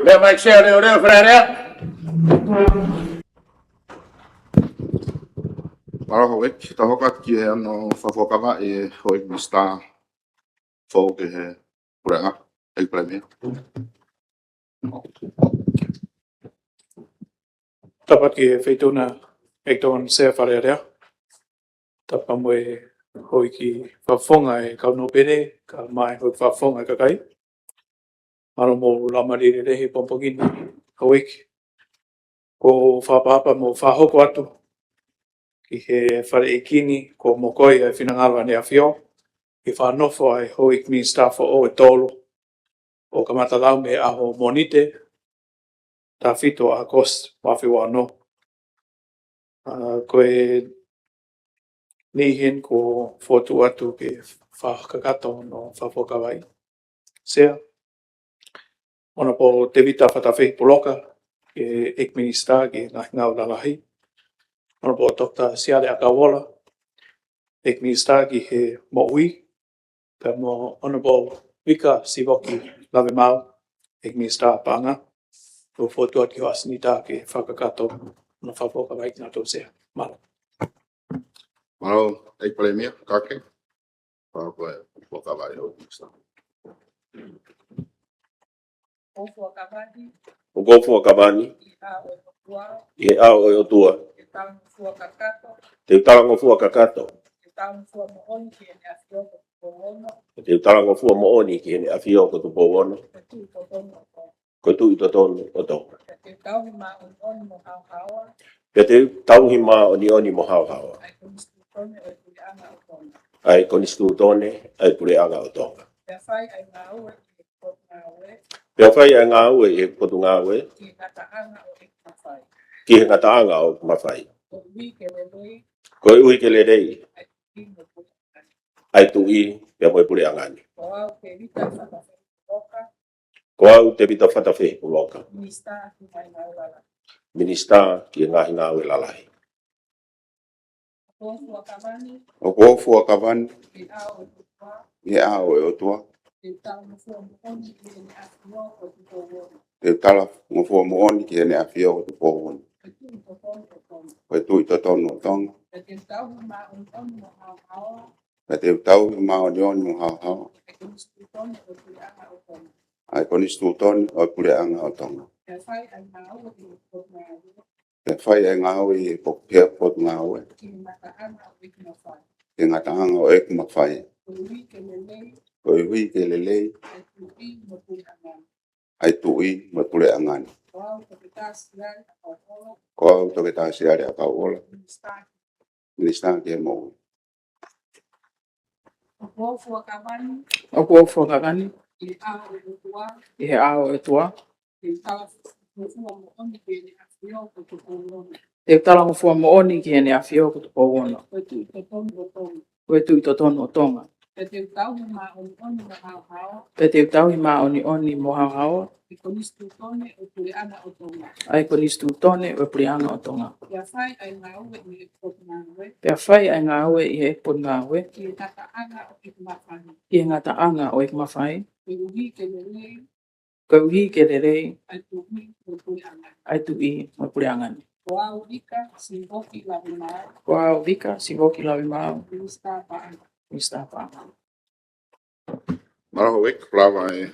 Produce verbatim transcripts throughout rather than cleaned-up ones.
Lea mai Sea Leoleo Fale Alea. Mālō houʻeiki, tau hoko atu ki he hono fakafuakavaʻi ʻe he houʻeiki Minisitā foʻou ki he Puleʻanga, ʻEiki Palēmia. Tapu ki he Feituʻu na, ʻEiki Tokoni Sea Fale Alea. Tapu mo e houʻeiki fakafofonga ʻo e kau nōpele, kae ʻumaʻā e houʻeiki fakafofonga ʻo e kakai. Mālō mo e laumālie lelei he pongipongi ni, houʻeiki. Ko e fakaʻapaʻapa mo e fakahoko atu ki he Fale ʻEiki ni, ko e mokoi ʻa e finangalo ʻa ʻEne ʻAfio, ke fakanofo ʻa e houʻeiki Minisitā foʻou ʻe tolu, ʻo kamata lau mei he ʻaho Mōnite, taha fitu ʻo ʻAokosi, ua afe ua ono. ʻA, ko e niʻihi ni kuo fokotuʻu atu ke fakakakato hono fakafuakavaʻi. Sea, Honourable Tevita Fatafehi Puloka, ʻEiki Minisitā ki he Ngaahi Ngāue Lalahi. Honourable Doctor Siale ʻAkauola, ʻEiki Minisitā ki he Moʻui, pea mo Honourable Vika Sivoki Lavemaau, ʻEiki Minisitā Paʻanga, kuo fokotuʻu atu ki ho ʻasenita ke fakakakato hono fakafuakavaʻi kinautolu, Sea. Mālō. Mālō, ʻEiki Palēmia, ka ke. Pau ko e fakafuakavaʻi ʻo e Minisitā. ʻOku ou fuakava ni. ʻOku ou fuakava ni. ʻI he ʻao ʻo e ʻOtua. ʻI he ʻao ʻo e ʻOtua. Te u talangofua kakato. Te u talangofua kakato. Te u talangofua moʻoni ki Heʻene ʻAfio ko Tupou Ono. Te u talangofua moʻoni ki Heʻene ʻAfio ko Tupou Ono. Ko e Tuʻi totonu ʻo Tonga. Ko e Tuʻi totonu ʻo Tonga. Pea te u tauhi māʻoniʻoni mo haohaoa. Pea te u tauhi māʻoniʻoni mo haohaoa. ʻA e Konisitūtone ʻo e Puleʻanga ʻo Tonga. ʻA e Konisitūtone ʻo e Puleʻanga ʻo Tonga. Pea fai ʻa e ngāue ʻi he Potungāue. Pea fai ʻa e ngāue ʻi he Potungāue. Ki he ngataʻanga ʻo ʻeku mafai. Ki he ngataʻanga ʻo ʻeku mafai. Koeʻuhi ke lelei. Koeʻuhi ke lelei. ʻA e Tuʻi mo e Puleʻanga ni. ʻA e Tuʻi pea mo e Puleʻanga ni. Ko au Tevita Fatafehi Puloka. Ko au Tevita Fatafehi Puloka. Minisitā ki he Ngaahi Ngāue Lalahi. Minisitā ki he Ngaahi Ngāue Lalahi. ʻOku ou fuakava ni. ʻOku ou fuakava ni. ʻI he ʻao ʻo e ʻOtua. ʻI he ʻao ʻo e ʻOtua. Te u talangofua moʻoni ki Heʻene ʻAfio ko Tupou Ono. Te u talangofua moʻoni ki Heʻene ʻAfio ko Tupou Ono. Ko e Tuʻi totonu ʻo Tonga. Ko e Tuʻi totonu ʻo Tonga. Pea te u tauhi māʻoniʻoni mo haohaoa. Pea te u tauhi māʻoniʻoni mo haohaoa. ʻA e Konisitūtone ʻo e Puleʻanga ʻo Tonga. ʻA e Konisitūtone ʻo e Puleʻanga ʻo Tonga. Pea fai ʻa e ngāue ʻi he Potungāue. Pea fai ʻa e ngāue ʻi he po-, he Potungāue. Ki he ngataʻanga ʻo ʻeku mafai. Ki he ngataʻanga ʻo ʻeku mafai. Koeʻuhi ke lelei. Koeʻuhi ke lelei. ʻA e Tuʻi mo e Puleʻanga ni. ʻA e Tuʻi mo e Puleʻanga ni. Ko au Toketā Siale ʻAkauola. Ko au Toketā Siale ʻAkauola. Minisitā. Minisitā ki he Moʻui. ʻOku ou fuakava ni. ʻOku ou fuakava ni. ʻI he ʻao ʻo e ʻOtua. ʻI he ʻao ʻo e ʻOtua. Te u talangofua moʻoni ki Heʻene ʻAfio ko Tupou Ono. Te u talangofua moʻoni ki Heʻene ʻAfio ko Tupou Ono. Ko e Tuʻi totonu ʻo Tonga. Ko e Tuʻi totonu ʻo Tonga. Pea te u tauhi māʻoniʻoni mo haohaoa. Pea te u tauhi māʻoniʻoni mo haohaoa. ʻA e Konisitūtone ʻo e Puleʻanga ʻo Tonga. ʻA e Konisitūtone ʻo e Puleʻanga ʻo Tonga. Pea fai ʻa e ngāue ʻi he Potungāue. Pea fai ʻa e ngāue ʻi he Potungāue. Ki he ngataʻanga ʻo ʻeku mafai. Ki he ngataʻanga ʻo ʻeku mafai. Koeʻuhi ke lelei. Koeʻuhi ke lelei. ʻA e Tuʻi mo e Puleʻanga ni. ʻA e Tuʻi mo e Puleʻanga ni. Ko au Vika Sivoki Lavemaau. Ko au Vika Sivoki Lavemaau. Minisitā Paʻanga. Minisitā Paʻanga. Mālō houʻeiki, lava e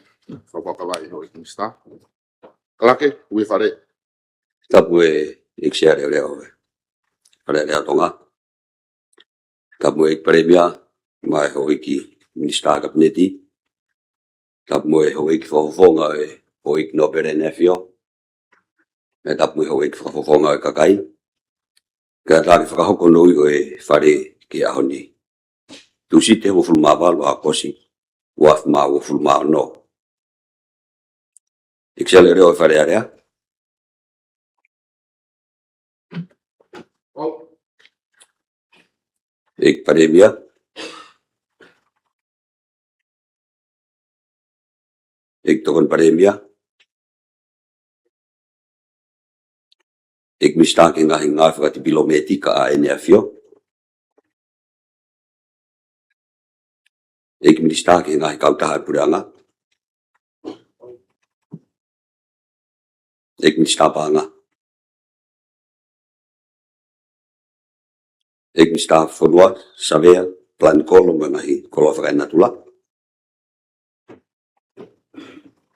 fakafuakavaʻi houʻeiki Minisitā. Kalake, Hui Fale. Tapu e ʻEiki Sea Leoleo ʻo e Fale Alea ʻo Tonga. Tapu mo e ʻEiki Palēmia, mo e houʻeiki Minisitā Kapineti. Tapu mo e houʻeiki fakafofonga ʻo e houʻeiki nōpele ʻa ʻEne ʻAfio. Pea tapu mo e houʻeiki fakafofonga ʻo e kakai. Kae ʻatā ke fakahoko hono ui ʻo e Fale ki he ʻaho ni. Tūsite hongofulu mā valu ʻAokosi, ua afe mā uofulu mā ono. ʻEiki Sea Leoleo ʻo e Fale Alea. ʻEiki Palēmia. ʻEiki Tokoni Palēmia. ʻEiki Minisitā ki he Ngaahi Ngāue Fakatipilometika ʻa ʻEne ʻAfio. ʻEiki Minisitā ki he Ngaahi Kautaha ʻa e Puleʻanga. ʻEiki Minisitā Paʻanga. ʻEiki Minisitā Fonua, Savea, Palani Kolo mo e ngaahi koloa fakaenatula.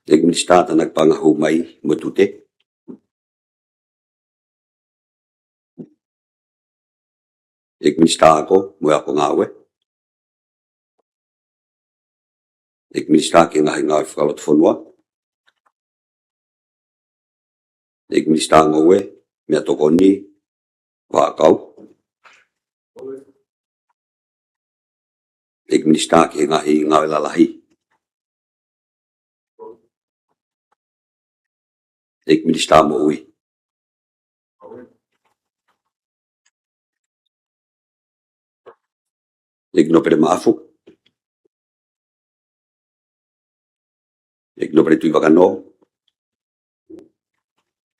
ʻEiki Minisitā Tānaki Paʻanga Hū Mai mo e Tute. ʻEiki Minisitā Ako mo e Ako Ngāue. ʻEiki Minisitā ki he Ngaahi Ngāue Fakalotofonua. ʻEiki Minisitā Ngoue, Meʻatokoni, Vaʻakau. ʻEiki Minisitā ki he Ngaahi Ngāue Lalahi. ʻEiki Minisitā Moʻui. ʻEiki Nōpele Maʻafu. ʻEiki Nōpele Tuʻivakanō.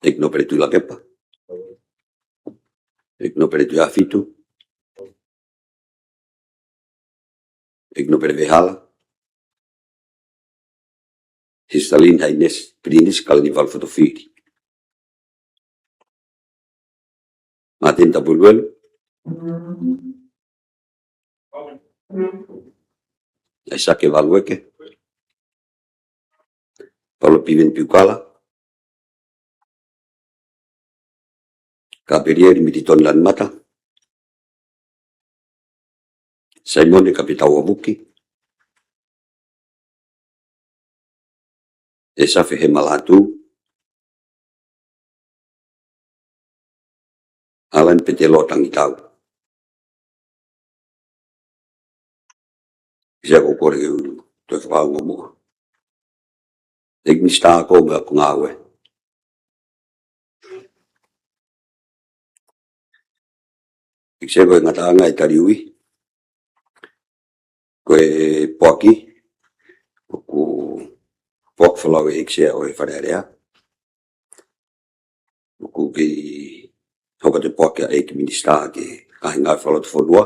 ʻEiki Nōpele Tuʻilakepa. ʻEiki Nōpele Tuʻiafitu. ʻEiki Nōpele Vehala. His Highness Pilinisi Kalaniuvalu Fotofili. Māteni Tapueluelu. ʻAisake Valueke. Paula Piveni Piukala. Kapelieli Militoni Lanumata. Saimone Kapitau Avuki. ʻEsafe Hema Lātū. ʻAlani Petelo Tangitau. Sea ko kore ke u toe fakaongo muʻa. ʻEiki Minisitā Ako mo e Ako Ngāue. ʻEiki Sea, ko e ngataʻanga e tali ui. Ko e poaki, ʻoku poaki folau ʻe he ʻEiki Sea ʻo e Fale Alea. ʻOku kei hoko atu e poaki ʻa e ʻEiki Minisitā ki he Ngaahi Ngāue Fakalotofonua.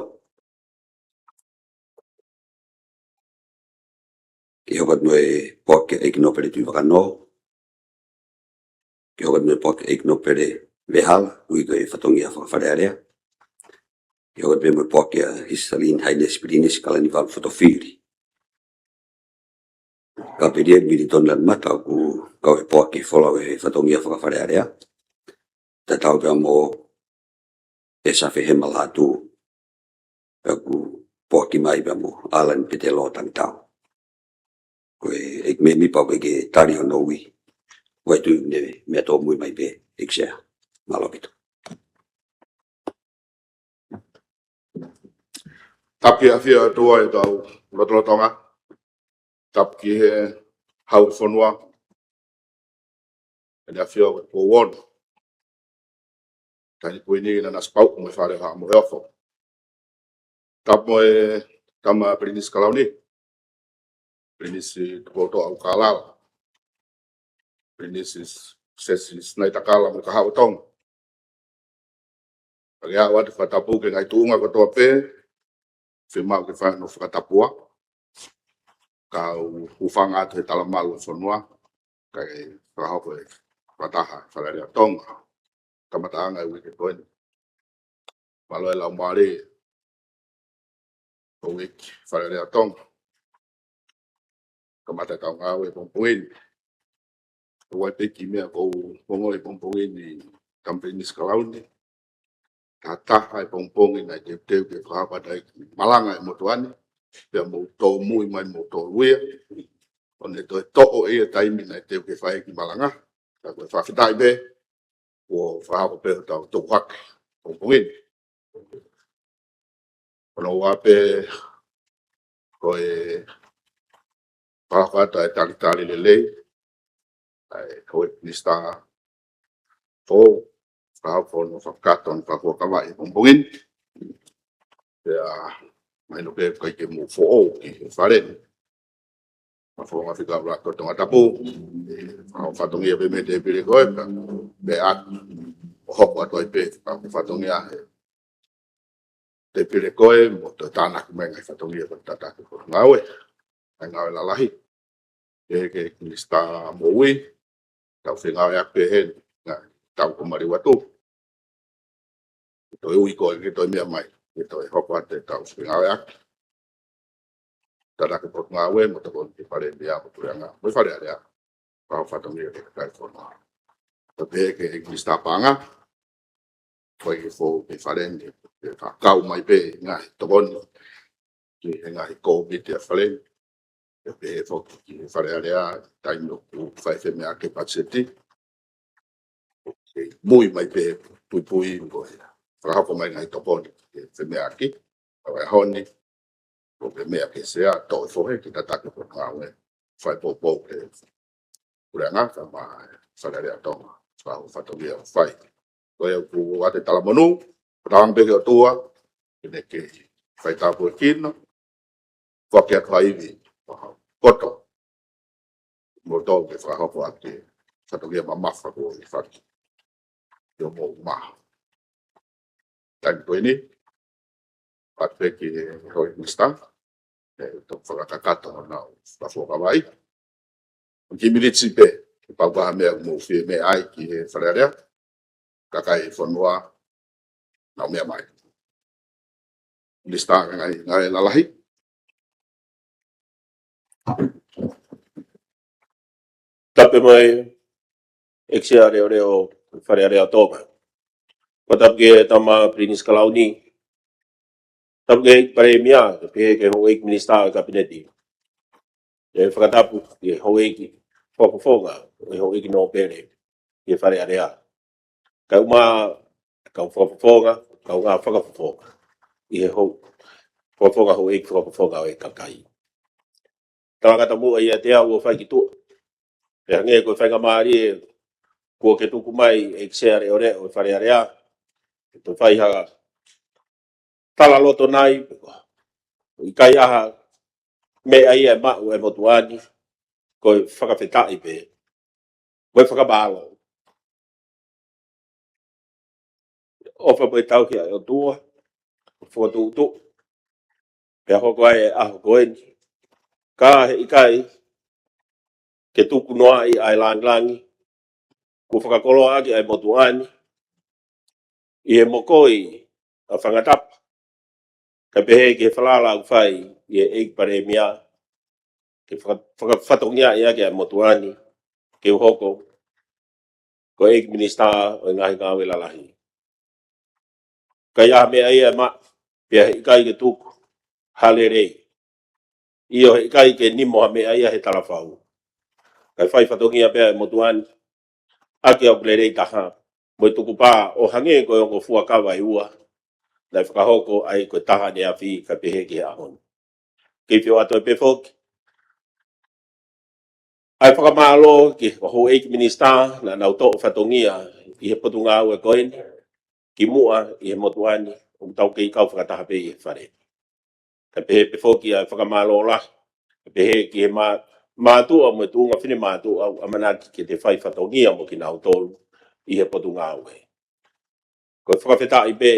Kei hoko atu mo e poaki ʻa e ʻEiki Nōpele Tuʻivakanō. Kei hoko atu mo e poaki ʻa e ʻEiki Nōpele Vehala, ui ko e fatongia faka-Fale Alea. Kei hoko atu mo e poaki ʻa His Highness Pilinisi Kalaniuvalu Fotofili. Kapelieli Militoni Lanumata, ʻoku kau he poaki folau he fatongia faka-Fale Alea. Tatau pea mo ʻEsafe Hema Lātū, pea ʻoku poaki mai pea mo ʻAlani Petelo Tangitau. Ko e ʻEiki Mēmipa, ʻoku ʻikai ke tali hono ui. Vai tu ne meʻa tōmui mai pē, ʻEiki Sea. Mālō ʻaupito. Tapu ki he ʻafio ʻa e ʻOtua ʻi hotau lotolotonga. Tapu ki he Hau ʻo e Fonua, ʻEne ʻAfio ʻa Tupou Ono, Taʻahine Kuini Nanasipauʻu mo e Fale ʻo Haʻa Moheofo. Tapu mo e Tama Pilinisi Kalauni, Pilinisi Tupoutoʻa ʻUlukālala, Pilinisi Siaosi Sinaitakala mo e Kahaʻu ʻo Tonga. Pea ke aʻu atu e fakatapu ki he ngaahi tuʻunga kotoa pē, fiemaʻu ke fai hono fakatapua. Kau hūfanga atu he talamalu ʻo e fonua, kae fakahoko e fakataha Fale Alea ʻo Tonga. Kamataʻanga e uike ko eni. Mālō e laumālie ʻo e uike Fale Alea ʻo Tonga. Kamata e kau ngāue he pongipongi ni. ʻOku ʻi ai pē e kiʻi meʻa ʻoku ou ongoʻi he pongipongi ni, Tama Pilinisi Kalauni. Tahataha e pongipongi naʻe teuteu ke fakahoko atu ai e kiʻi malanga ʻa e motuʻa ni, pea mou tōmui mai moutolu ia. ʻO ne toe toʻo ʻe ia e taimi naʻe teu ke fai e kiʻi malanga. Ka ko e fakafetaʻi pē, kuo fakahoko pē hotau tukuhake he pongipongi ni. Ko hono ua pē, ko e fakahoko atu e talitali lelei ʻa e Houʻeiki Minisitā foʻou, fakahoko hono fakakakato hono fakafuakava he pongipongi ni. Pea mahino pē ʻoku ʻikai ke mou foʻou ki he Fale ni. Mafola Fika Ula ko Tongatapu, ʻe fakahoko fatongia pē mei he tēpile ko ē, pea, pea ʻoku hoko atu ai pē, fakahoko fatongia he tēpile ko ē, mo toe tānaki mai e ngaahi fatongia ko e tataki ko e ngāue, ngaahi ngāue lalahi. Ki he, ki he Minisitā Moʻui, tau fengāueʻaki pē heni, taʻu kuo maliu atu. Ke toe ui koe ke toe meʻa mai, ke toe hoko atu ʻetau fengāueʻaki. Tataki Potungāue mo tokoni ki he Palēmia mo e Puleʻanga mo e Fale Alea. Pau fatongia ki he kakai fonua. Pea pehē ki he Minisitā Paʻanga, ko e ke fou ki he Fale ni, ke fakakau mai pē ngaahi tokoni ki he ngaahi kōmiti ʻa e Fale ni. Pea pehē foki ki he Fale Alea, taimi ʻoku fai femeʻaʻaki e patiseti. Ke mui mai pē puipui mo e fakahoko mai ngaahi tokoni ke femeʻaʻaki. ʻA e ʻaho ni, ko e meʻa ke Sea, toʻo e fohe ke tataki Potungāue, fai poupou ke Puleʻanga, ka mo e Fale Alea Tonga, fai fatongia ʻo fai. Ko ia ʻoku ʻoatu e talamonū, ʻo tauange pē ki he ʻOtua, ke ne kei fai tāpuekina, foaki atu ha ivi koto, mo tau ke fakahoko atu e fatongia mamafa ko e faki ʻi hoʻomou maha. Taimi ko eni, ʻoatu pē ki he Houʻeiki Minisitā, ʻe toki fakakakato ʻenau fakafofonga vai. Kiʻi miniti pē, kapau ko ha meʻa ʻoku mou fie meʻa ai ki he Fale Alea, kakai fonua, nau meʻa mai. Minisitā Ngaahi Ngāue Lalahi. Tapu mo e ʻEiki Sea Leʻoleʻo Fale Alea Tonga. Fakatapu ki he Tama Pilinisi Kalauni. Tapu ki he Palēmia, pehē ki he Houʻeiki Minisitā ʻo e Kapineti. ʻE fakatapu ki he Houʻeiki Fakafofonga ʻo e Houʻeiki Nōpele ʻi he Fale Alea. Kae ʻumaʻā e kau fakafofonga, kaungā fakafofonga ʻi he hou, fakafofonga, Houʻeiki Fakafofonga ʻo e kakai. Talangata muʻa ia te au ʻo fai ki tuʻa. Pea hangē ko e faingamālie kuo ke tuku mai ʻEiki Sea Leʻoleʻo ʻo e Fale Alea, ke toe fai ha talaloto nai, ʻikai ha meʻa ia ʻe maʻu ʻe he motuʻa ni, ko e fakafetaʻi pē mo e fakamālō. ʻOfa mo e tauhi ʻa e ʻOtua, fokotuʻutuʻu, pea hoko ai e ʻaho ko eni. Ka heʻikai ke tuku noaʻi ʻa e langilangi kuo fakakoloaʻaki ʻa e motuʻa ni ʻi he mokoi ʻa Fangatapa, kae pehē ki he falala ʻoku fai ʻi he ʻEiki Palēmia, ke faka-, fakafatongiaʻi ʻaki ʻa e motuʻa ni ke u hoko ko e ʻEiki Minisitā ʻo e Ngaahi Ngāue Lalahi. ʻIkai ha meʻa ia ʻe maʻu, pea heʻikai ke tuku ha lelei. ʻIo, heʻikai ke nimo ha meʻa ia he talafau. Kae fai fatongia pē ʻa e motuʻa ni ʻaki ʻoku lelei taha, mo e tukupā ʻo hangē ko e ongo fuakava ʻe ua naʻe fakahoko ai ko e taha ʻaneafi kae pehē ki he ʻaho ni. Kei fio atu pē foki ʻa e fakamālō ki he Houʻeiki Minisitā naʻa nau toʻo fatongia ʻi he potungāue ko eni, kimuʻa ʻi he motuʻa ni, ʻoku tau kei kau fakataha pē ʻi he Fale. Kae pehē pē foki ʻa e fakamālō lahi, kae pehē ki he mā-, mātuʻa mo e tuʻunga finemātuʻa ʻoku ʻamanaki ke te fai fatongia mo kinautolu ʻi he potungāue. Ko e fakafetaʻi pē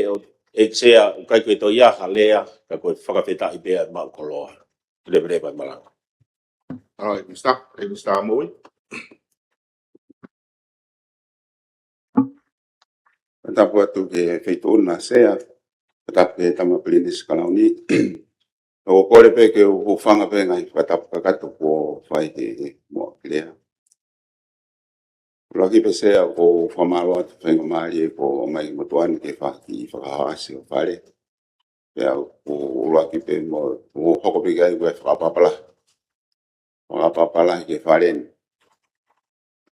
ʻEiki Sea, ʻoku ʻikai ko e toe ʻi ai ha lea, ka ko e fakafetaʻi pē ʻa e maʻu koloa. Leveleva e malanga. ʻAi, Minisitā, ʻe Minisitā Moʻui. Tapu atu ki he Feituʻuna Sea, tapu ki he Tama Pilinisi Kalauni. ʻOku ou kole pē ke u hūfanga pē ngaahi fakatapu kakato kuo fai he, he moʻakilea. ʻUluaki pē Sea, ʻoku ou fakamālō atu he faingamālie kuo ʻomai ʻe he motuʻa ni ke fai ha kiʻi fakahaoʻasi ʻo e Fale. Pea ʻoku ʻuluaki pē mo, ʻoku hoko pē ki ai ko e fakaʻapaʻapa lahi. Fakaʻapaʻapa lahi ki he Fale ni.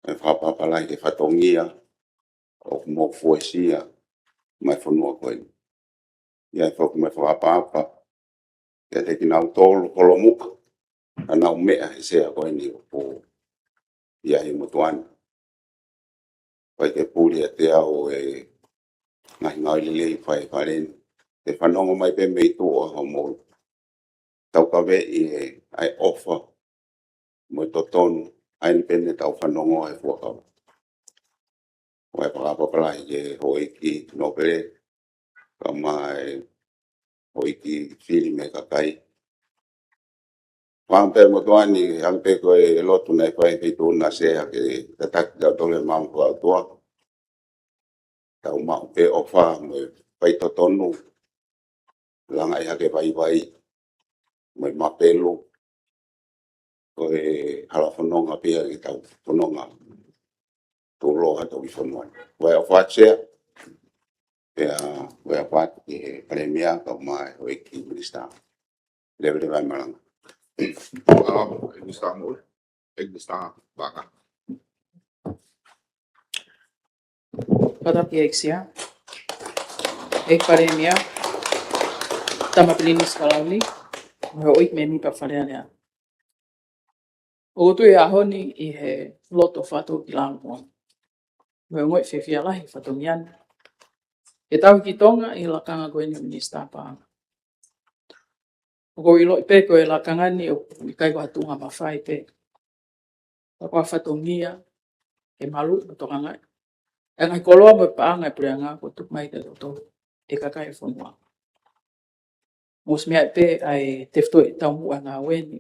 ʻE fakaʻapaʻapa lahi ki he fatongia ʻoku mou fuesia mai fonua ko eni. ʻI ai foki mo e fakaʻapaʻapa kiate kinautolu holomuʻa naʻa nau meʻa he Sea ko eni ʻoku ʻi ai e motuʻa ni. ʻIkai ke puli ʻiate au e ngaahi ngāue lelei ʻoku fai ʻe he Fale ni. Te fanongo mai pē mei tuʻa hoʻomou taukaveʻi e, ʻa e ʻofa mo e totonu, ʻa eni pē ne tau fanongo he fuakava. ʻOku ou fakaʻapaʻapa lahi ki he Houʻeiki Nōpele, kae ʻumaʻā e Houʻeiki fili mei he kakai. Fakaʻamu pē motuʻa ni, hangē pē ko e lotu naʻe fai ʻe he Feituʻuna Sea ke tataki kitautolu ʻe he Maama Fakaʻotua. tau maʻu pē ʻofa mo e faitotonu, langa ʻi hake vaivai mo e mapelu, ko e hala fononga pē ia ke tau fononga tuʻuloa ʻa e toki fonua. Ko e ʻofa Sea, pea ko e ʻofa ki he Palēmia kae ʻumaʻā e houʻeiki minisitā. Leveleva e malanga. ʻA, Minisitā Moʻui, ʻEiki Minisitā Paʻanga. Fakatapu ki he ʻEiki Sea, ʻEiki Palēmia, Tama Pilinisi Kalauni, mo e houʻeiki mēmipa Fale Alea. ʻOku ou tui he ʻaho ni ʻi he loto fakatōkilalo mo e ongoʻi fiefia lahi fatongia ni ke tau hiki Tonga ʻi he lakanga ko eni Minisitā Paʻanga. ʻOku ou ʻiloʻi pē ko e lakanga ni ʻoku ʻikai ko ha tuʻunga mafai pē, ka ko ha fatongia ke maluʻi mo tokangaʻi e ngaahi koloa mo e paʻanga ʻa e puleʻanga kuo tuku mai ke totonu ʻe he kakai ʻo e fonua. Mou ʻosi meaʻi pē ʻa e tefitoʻi taumuʻa e ngāue ni.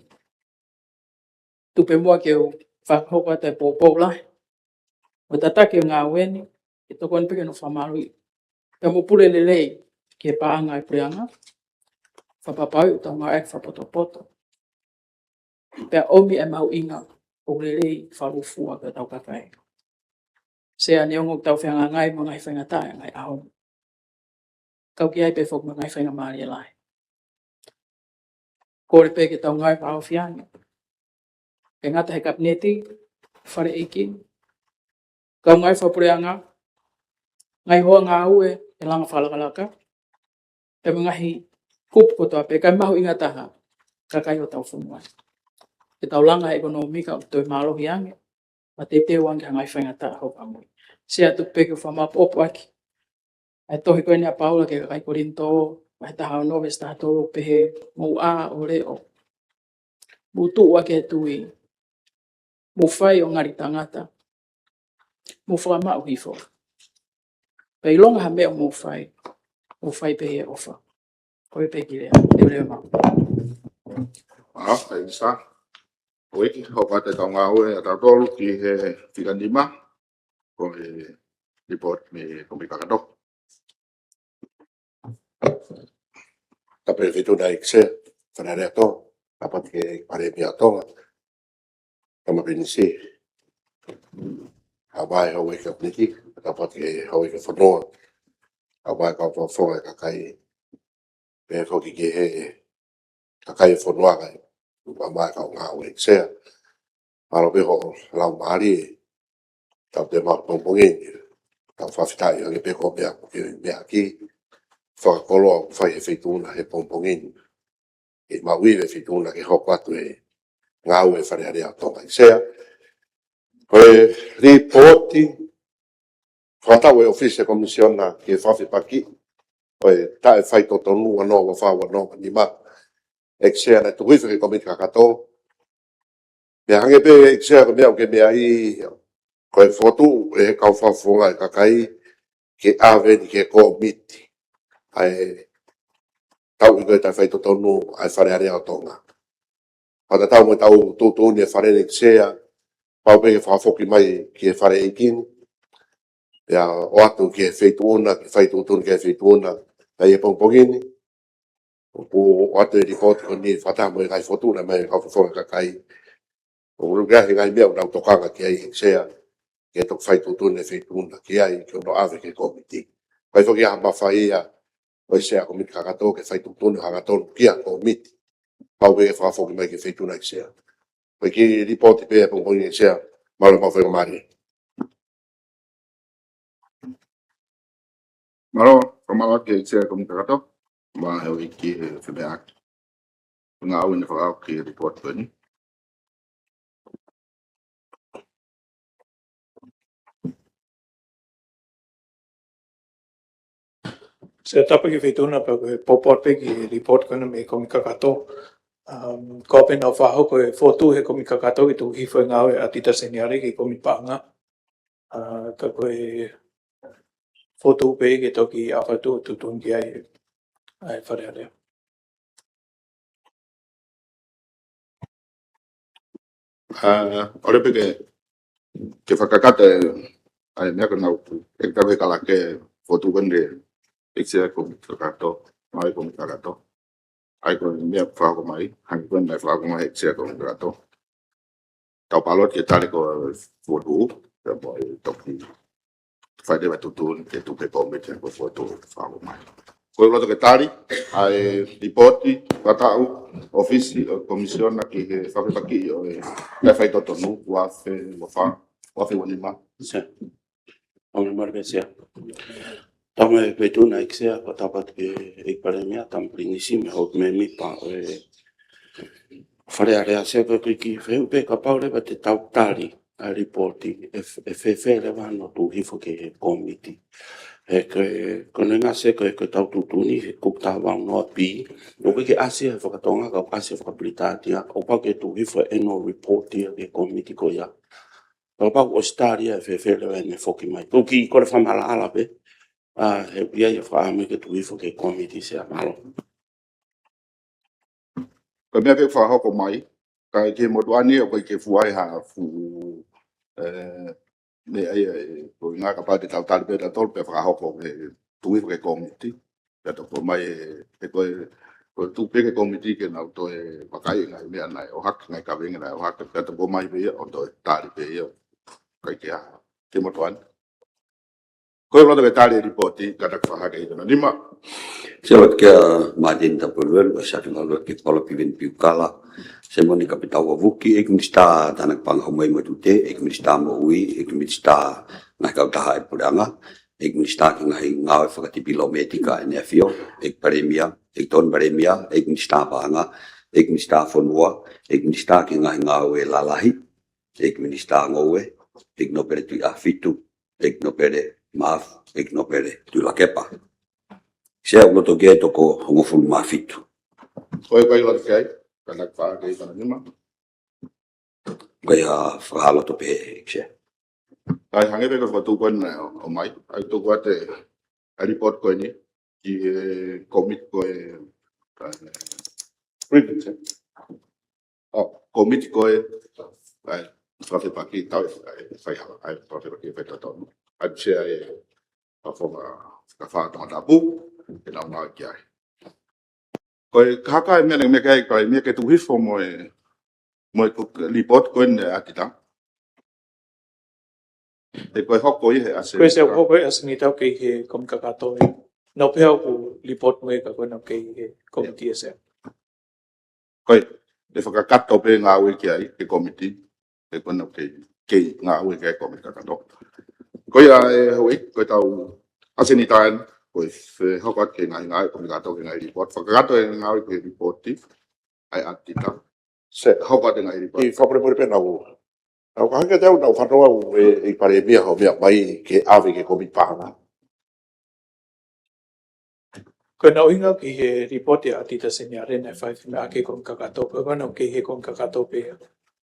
Tuku pē muʻa ke u fakahoko atu e poupou lahi mo e tataki e ngāue ni, ke tokoni pē ke nau fakamaluʻi pea mo pule lelei ki he paʻanga ʻa e puleʻanga, fakapapauʻi ʻoku tau ngāueʻaki fakapotopoto, pea ʻomi e mahuʻinga ʻoku lelei fakalūkufua ki hotau kakai. Sea, neongo ʻoku tau fehangahangai mo e ngaahi faingataʻa he ngaahi ʻaho ni, ka ʻoku ʻi ai pē foki mo e ngaahi faingamālie lahi. Kole pē ke tau ngāue fakahaofi ange, ʻikai ngata he Kapineti, Fale ʻEiki, kau ngāue fakapuleʻanga, ngaahi hoa ngāue ʻi he langa fakalakalaka, pea mo e ngaahi kupu kotoa pē, kae mahuʻinga taha, kakai ʻo hotau fonua. Ke tau langa e ʻekonōmika ʻo toe mālohi ange, pea teuteu ange ki he ngaahi faingataʻa hoko ʻamui. Sea, tuku pē ke u fakamaʻopoʻopo ʻaki ʻa e tohi ko eni ʻa Paula ki he kakai Kolinitō, vahe taha ono veesi taha tolu, pehē: Mou ʻā ʻo leʻo, mou tuʻu ʻaki e tui, mou fai ʻo ngali tangata, mou fakamaʻu hifo. Pea ʻilonga ha meʻa ʻoku mou fai, mou fai pē ʻi he ʻofa. Ko ia pē ki lea, leveleva e malanga. ʻA, ʻEiki Sea, ʻEiki, hoko atu e tau ngāue ʻa tautolu ki he fika nima, ko e lipooti mei he Kōmiti Kakato. Tapu ki he Feituʻu na, ʻEiki Sea, Fale Alea ʻo Tonga, tapu atu ki he Palēmia ʻo Tonga, Tama Pilinisi, kae ʻumaʻā e houʻeiki Kapineti, tapu atu ki he houʻeiki ʻo e fonua, kae ʻumaʻā e kau fakafofonga ʻo e kakai, pehē foki ki he kakai ʻo e fonua, kae ʻumaʻā e kau ngāue, ʻEiki Sea. Mālō pē hoʻo laumālie, tau toe maʻu he pongipongi ni, tau fakafetaʻi ange pē ko e meʻa, ko e meʻa ki he fakakoloa ʻoku fai ʻe he Feituʻu na he pongipongi ni. ʻE maʻu ʻe he Feituʻu na ke hoko atu e ngāue ʻa e Fale Alea ʻo Tonga, ʻEiki Sea. Ko e lipooti fakatau ʻa e ʻŌfisi ʻo e Komisiona ki he fakafepakiʻi ʻo e taʻe faitotonu ua noa ua fā ua noa nima, ʻEiki Sea, naʻe tuku hifo ki he Kōmiti Kakato. Pea hangē pē, ʻEiki Sea, ko e meʻa ʻoku ke meaʻi, ko e fokotuʻu ʻe he kau fakafofonga ʻo e kakai ke ʻave eni ki he Kōmiti ʻa e tauʻi ko e taʻe faitotonu ʻa e Fale Alea ʻo Tonga. Fakatatau mo ʻetau tuʻutuʻuni e Fale ni, ʻEiki Sea, pau pē ke fakafoki mai ki he Fale ʻEiki ni, pea ʻoatu ki he Feituʻu na, ke fai tuʻutuʻuni ki he Feituʻu na, pea ʻi he pongipongi ni, ʻoku ʻoatu e lipooti ko eni fakataha mo e ngaahi fokotuʻu na mai e kau fakafofonga ʻo e kakai. ʻOku ʻi ai e ngaahi meʻa ʻoku nau tokanga ki ai, ʻEiki Sea, ke toki fai tuʻutuʻuni e Feituʻu na ki ai, ke nau ʻave ki he Kōmiti. ʻIkai foki ha mafai ia ʻo e Sea ʻo e Kōmiti Kakato ke fai tuʻutuʻuni hangatonu ki he Kōmiti. Pau pē ke fakafoki mai ki he Feituʻu na, ʻEiki Sea. Ko e kiʻi lipooti pē he pongipongi ni, ʻEiki Sea, mālō e maʻu faingamālie. Mālō, fakamālō ki he Sea ʻo e Kōmiti Kakato, mo e houʻeiki he femeʻaʻaki. Ngāue ne fakaʻau ki he lipooti ko eni. Sea, tapu ki he Feituʻu na, pea ko e poupou pē ki he lipooti ko ena mei he Kōmiti Kakato. Um, ko e pehē naʻe fakahoko e fokotuʻu he Kōmiti Kakato ke tuku hifo e ngāue ʻa Tita Seniale ki he Kōmiti Paʻanga. ʻA, ka ko e fokotuʻu pē ke toki ʻave atu ʻo tuʻutuʻuni ki ai ʻa e Fale Alea. ʻA, ʻoua pē ke, ke fakakakato ʻa e meʻa ko ena ʻoku ʻikai ke tau he kala ke fokotuʻu ko eni ʻEiki Sea Komiti Kakato, ʻEiki Komiti Kakato. ʻA ia ko e meʻa fakahoko mai, hangē ko eni naʻe fakahoko mai ʻEiki Sea Komiti Kakato. Tau paloti ke tali ko e fokotuʻu, pea mo e toki fai leva e tuʻutuʻuni ke tuku ki he komiti ko e fokotuʻu fakahoko mai. Ko e loto ke tali ʻa e lipooti fakataʻu ʻa e ʻŌfisi ʻo e Komisiona ki he fakafepakiʻi ʻo e Taʻe Faitotonu, ua afe ua fā, ua afe ua nima. Sea. ʻOmai mālō pē Sea. Tau mai pē tuʻu na ʻEiki Sea, ko e tau patu ki he ʻEiki Palēmia, Tama Pilinisi mo e houʻeiki mēmipa ʻo e Fale Alea. Sea, ko e kiʻi fehuʻi pē, kapau leva te tau tali ʻa e lipooti, ʻe f-, ʻe fēfē leva hono tuku hifo ki he komiti? He ko e, ko e ʻuhinga Sea, ko e, ko e tau tuʻutuʻuni he kupu taha valu noa B, ʻoku ʻikai ʻasi ia he faka-Tonga, ka ʻoku ʻasi he faka-Pilitānia, ʻoku pau ke tuku hifo e annual report ia ki he komiti ko ia. Pea kapau ʻosi tali ia, ʻe fēfē leva ʻene foki mai? Ko e kiʻi kole fakamaʻalaʻala pē, ʻa, he ʻoku ʻi ai e fakaʻamu ke tuku hifo ki he komiti Sea, mālō. Ko e meʻa pē ʻoku fakahoko mai, ka ʻi he motuʻa ni ʻoku ʻikai ke fua ai ha fuʻu, ē, meʻa ia, ē, ko e ʻuhinga kapau te tau tali pē ʻe tautolu pea fakahoko ke tuku hifo ki he komiti. Pea toki ʻomai ē, ē ko e, ko e tuku pē ki he komiti ke nau toe vakaiʻi e ngaahi meʻa naʻe ʻohake, ngaahi kaveinga naʻe ʻohake, pea toki ʻomai pē ia ʻo toe tali pē ia, ʻikai ke ʻi ai ha, ʻi he motuʻa ni. Ko e loto ke tali e lipooti, kātaki fakahā ki he ʻEiki Nima. Sea, ʻoatu kia Martin Tapueluelu, ʻa Safi Ngalu, ʻEiki Paula Piveni Piukala, Semoni Kapitau ʻa Vuki, ʻEiki Minisitā Tānaki Paʻanga Homoʻi mo e Tute, ʻEiki Minisitā Moʻui, ʻEiki Minisitā Ngaahi Kautaha ʻa e Puleʻanga, ʻEiki Minisitā ki he Ngaahi Ngāue Fakatipilometika ʻa ʻEne ʻAfio, ʻEiki Palēmia, ʻEiki Tokoni Palēmia, ʻEiki Minisitā Paʻanga, ʻEiki Minisitā Fonua, ʻEiki Minisitā ki he Ngaahi Ngāue Lalahi, ʻEiki Minisitā Ngoue, ʻEiki Nōpele Tuʻiʻāfitu, ʻEiki Nōpele Maʻafu, ʻEiki Nōpele Tuʻilakepa. Sea, ʻoku loto ke toko hongofulu mā fitu. Ko e, ko e loto ke ai, kātaki fakahā ki he ʻEiki Nima. Ko ia, fakahā loto pē, ʻEiki Sea. ʻA ia hangē pē ko e fokotuʻu ko eni naʻe ʻomai, ʻa ia tuku atu e, ʻa e lipooti ko eni ki he komiti ko e, ē, grievance, ē? ʻO, komiti ko e, ʻa e, fakafepakiʻi tau e, ʻa e, fai hala, ʻa e, fakafepakiʻi faitotonu. ʻA ia Sea, ʻe, fakafofonga, fakafā Tongatapu, ke nau ngāue ki ai. Ko e hā e meʻa naʻe meʻa ki ai ʻEiki Palēmia ke tuku hifo mo e, mo e ko-, lipooti ko eni ʻa e ʻatita? He ko e hoko ia he ʻasenita. Ko e Sea, hoko ia he ʻasenita ʻoku kei ʻi he Komiti Kakato ia. Naʻa pehē ʻoku lipooti mo e ka ko ena ʻoku kei ʻi he komiti ʻa Sea. Ko e, ʻe fakakakato pē ngāue ki ai, ki he komiti, he ko ena ʻoku kei, kei ngāue ki ai e Komiti Kakato. Ko ia ē houʻeiki, ko e tau ʻasenita eni, ko e fehoko atu ki he ngaahi ngāue ʻa e Komiti Kakato ki he ngaahi lipooti, fakakakato e ngāue ki he lipooti ʻa e ʻatita. Sea, hoko atu e ngaahi lipooti. ʻI he fakamolemole pē naʻa ku, naʻa ku hanga atu au naʻa ku fanongo au ʻe, ʻEiki Palēmia hoʻo meʻa mai ke ʻave ki he Komiti Paʻanga. Ko ʻena ʻuhinga ki he lipooti ʻa e ʻatita seniale naʻe fai e femeʻaʻaki ʻe he Komiti Kakato, ko ʻena ʻoku kei ʻi he Komiti Kakato pē ia.